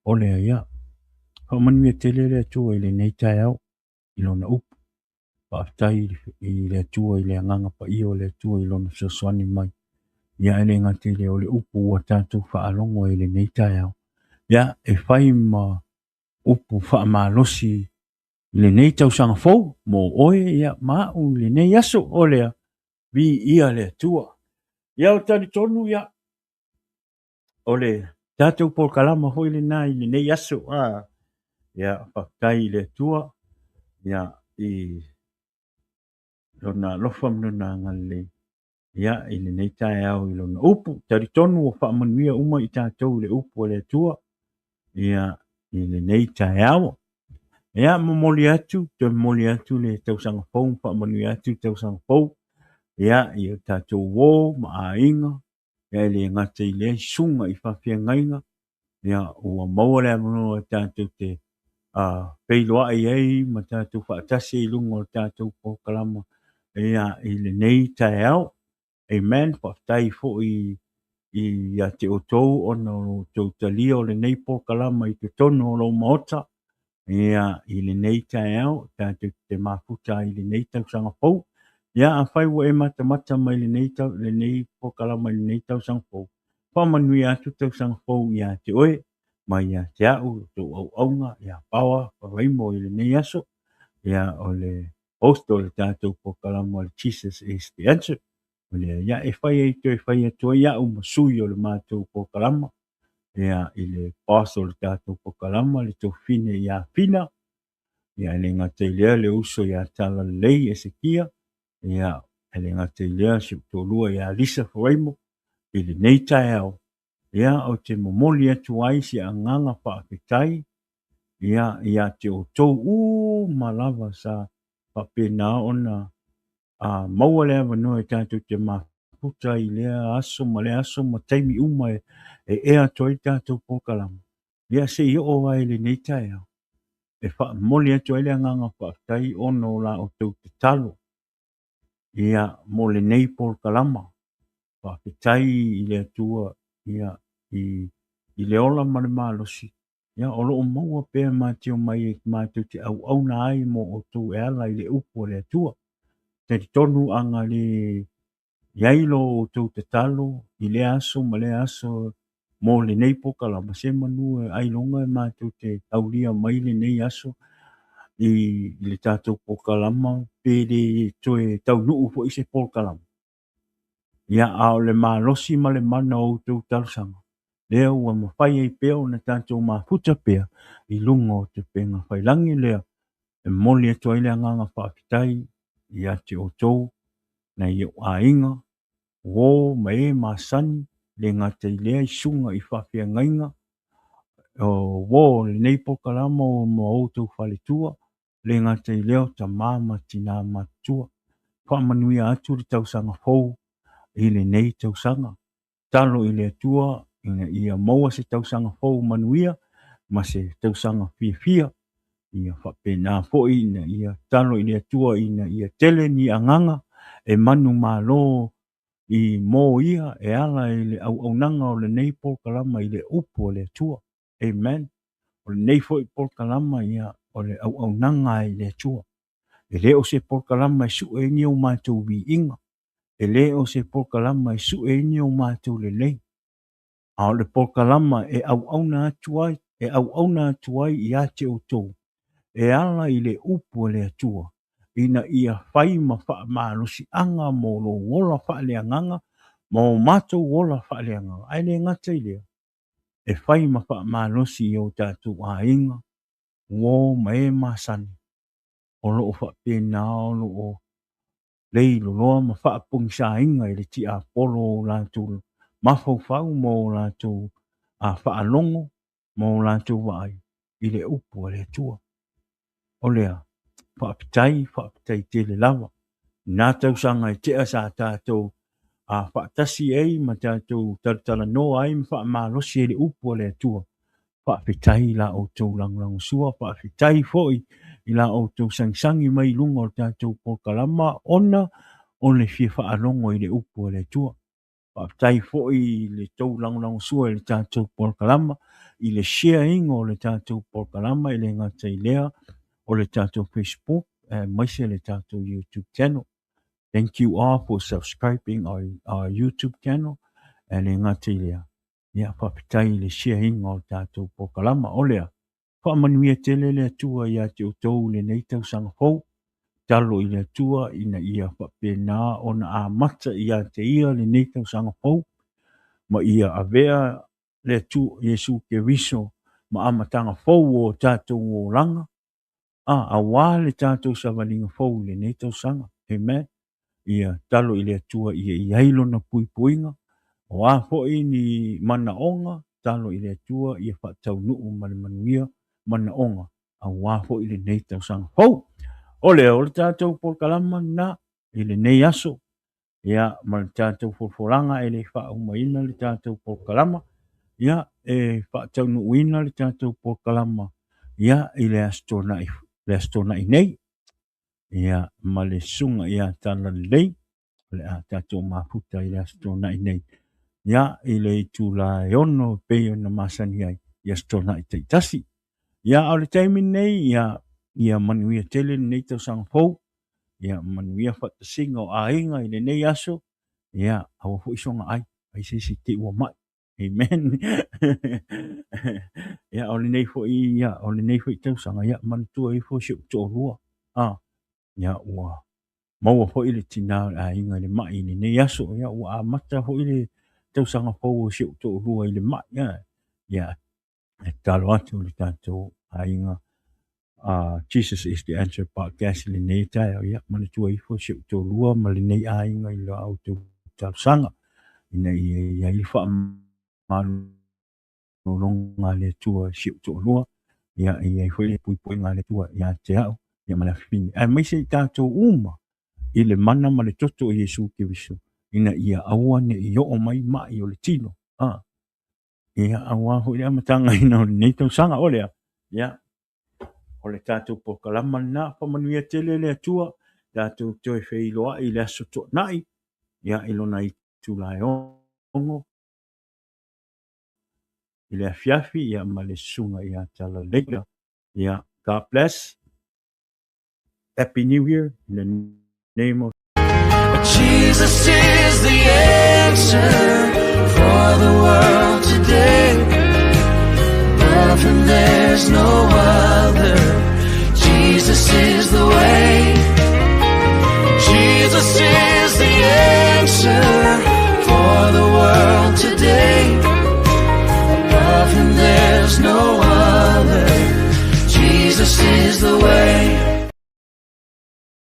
O lea ia. Faamanuia tele le Atua i lenei taeao i Lona upu. Faafetai i le Atua i le agaga paia o le Atua i Lona fesoasoani mai. Ia e le gata i lea o le upu ua tatou faalogo ai i lenei taeao. Ia e fai ma upu faamalosi i lenei tausaga fou mo oe ia ma au i lenei aso. O lea, viia le Atua. Ia ou te talitonu ia, o le tatou polokalama foi lena i lenei aso. A, ia, faafetai i le Atua, ia, i lona alofa ma lona agalelei, ia, i lenei taeao i lona upu. Talitonu ua faamanuia uma i tatou i le upu a le Atua, ia, i lenei taeao. Ia, momoli atu, toe momoli atu le tausaga fou, faamanuia atu le tausaga fou, ia, i o tatou uo ma aiga, Ia e le gata i lea i susuga i faafeagaiga, ia ua maua le avanoa e tatou te feiloai ai ma tatou faatasi ai i luga o le tatou polokalama ia i lenei taeao. Amen. Faafetai foi ia te outou ona o lo outou talia o lenei polokalama i totonu o lou maota. Ia, i lenei taeao, tatou te mafuta ai i lenei tausaga fou. Ia, afai ua e matamata mai lenei, tau, lenei polokalama i lenei tausaga fou, faamanuia atu tausaga fou ia te oe, ma ia te au, lo tou auauna, ia Paoa Faraimo i lenei aso. Ia, o le host o le tatou polokalama o le Jesus is the Answer. O lea, ia, e fai ai toe fai atu ai au ma sui o le matou polokalama. Ia, i le boss o le tatou polokalama, le tofine ia Fina, ia, e le gata i lea le uso ia Talalelei Esekia, ia, e le gata i lea si ou toalua ia Lisa Faraimo, i lenei taeao, ia, ou te momoli atu ai se agaga faafetai, ia, ia te outou uma lava sa faapena ona a maua le avanoa e tatou te mafuta i lea aso ma lea aso ma taimi uma e ea atu ai le tatou polokalama, ia se i oo ai i lenei taeao, e faamomoli atu ai le agaga faafetai ona o la outou tatalo ia mo lenei polokalama. Faafetai i le Atua ia i le ola ma le malosi Ia, o lo o maua pea ma te omai e matou te auauna ai mo outou e ala i le upu a le Atua. Talitonu a na le i ai lo outou tatalo i lea aso ma lea aso mo lenei polokalama, se manu e ailoga e matou te aulia mai lenei aso i le tatou polokalama pe le toe taunuu foi se polokalama. Ia, a o le malosi ma le mana o outou talosaga, lea ua mafai ai pea ona tatou mafuta pea i luga o upega tafailagi lea e momoli atu ai le agaga faafetai ia te outou, nai ou aiga, uo ma e masani, le gata i lea i susuga i faafeagaiga, o uo o lenei polokalama ma outou faletua, le gata i lea o tama ma tina matutua. Faamanuia atu le tausaga fou i lenei tausaga. Tatalo i le Atua ina ia maua se tausaga fou manuia ma se tausaga fiafia. Ia faapena foi ina ia tatalo i le Atua ina ia tele ni agaga e manumalo i mo ia e ala i le auaunaga o lenei polokalama i le upu a le Atua. Amen. O lenei foi polokalama ia o le auaunaga i le Atua. E le o se polokalama e sue ai ni o matou viiga, e le o se polokalama e sue ai ni o matou lelei, a o le polokalama e auauna atu ai, e auauna atu ai ia te outou e ala i le upu a le Atua, ina ia fai ma faamalosiaga mo lou ola faaleagaga ma o matou ola faaleagaga, ae le gata i lea, e fai ma faamalosi i o tatou aiga, uo ma e masani, o lo o faapena o lo o leiloloa ma faapogisaina i le tiapolo o latou mafaufau ma o latou faalogo ma o latou vaai i le upu a le Atua. O lea, faafetai, faafetai tele lava. Na tausaga e tea sa tatou faatasi ai ma tatou talatalanoa ai ma faamalosi ai le upu a le Atua. Faafetai i la outou lagolagosua, faafetai foi i la outou sagisagi mai i luga o le tatou polokalama ona o le fia faalogo i le upu a le Atua. Faafetai foi i le tou lagolagosua i le tatou polokalama, i le share ina o le tatou polokalama, e le gata i lea o le tatou Facebook aemaise le tatou YouTube channel. Thank you all for subscribing our YouTube channel. E le gata i lea, ia faafetai i le share ina o le tatou polokalama. O lea, faamanuia tele le Atua ia te outou i lenei tausaga fou. Tatalo i le Atua ina ia faapena ona amata ia te ia lenei tausaga fou, ma ia avea le Atua Iesu Keriso ma amataga fou o tatou olaga, aua le tatou savaliga fou i lenei tausaga. Amen. Ia tatalo i le Atua ia i ai lona puipuiga, o a foi ni manaoga, tatalo i le Atua ia faataunuu ma le manuia manaoga aua foi lenei tausaga fou. O lea o le tatou polokalama lena i lenei aso, ia ma le tatou folafolaga e le faaumaina le tatou polokalama, ia e faataunuuina le tatou polokalama ia i le Aso Toonai, le Aso Toonai nei, ia ma le susuga ia Talalelei, o le a tatou mafuta i le Aso Toonai nei, ia i le itula e 6 e pei ona masani ai i Aso Toonai taitasi. Ia a o le taimi lenei, ia, ia manuia tele lenei tausaga fou, ia manuia faatasiga o aiga i lenei aso, ia aua foi soga ai, ai se isi te i ua mai. Amen. Ia o lenei foi, ia o lenei foi tausaga, ia manatua ifo si ou toalua. Ia ua maua foi le tina o le aiga i le mai i lenei aso. Ia ua amata foi le tausaga fou o si ou toalua i le mai. Ia e tatalo atu le tatou aiga Jesus is the Answer Podcast i lenei taeao. Ia manatua ifo si ou toalua ma lenei aiga i la outou talosaga ina ia i ai le faamalologa a le Atua i si ou toalua. Ia e i ai foi le puipuiga a le Atua ia te au ia ma le afafine, aemaise i tatou uma i le mana ma le toto o Iesu Keriso ina ia aua ne i oo mai mai o le tino. Ia, aua foi le amatagaina o lenei tausaga. O lea, ia, o le tatou polokalama lena. Faamanuia tele le Atua, tatou toe feiloai i le Aso Toonai, ia, i lona itula e 6 i le afiafi, ia, ma le susuga ia Talalelei. Ia, God bless. Happy New Year in the name of Jesus is the answer for the world today. Above him there's no other. Jesus is the way. Jesus is the answer for the world today. Above him there's no other. Jesus is the way.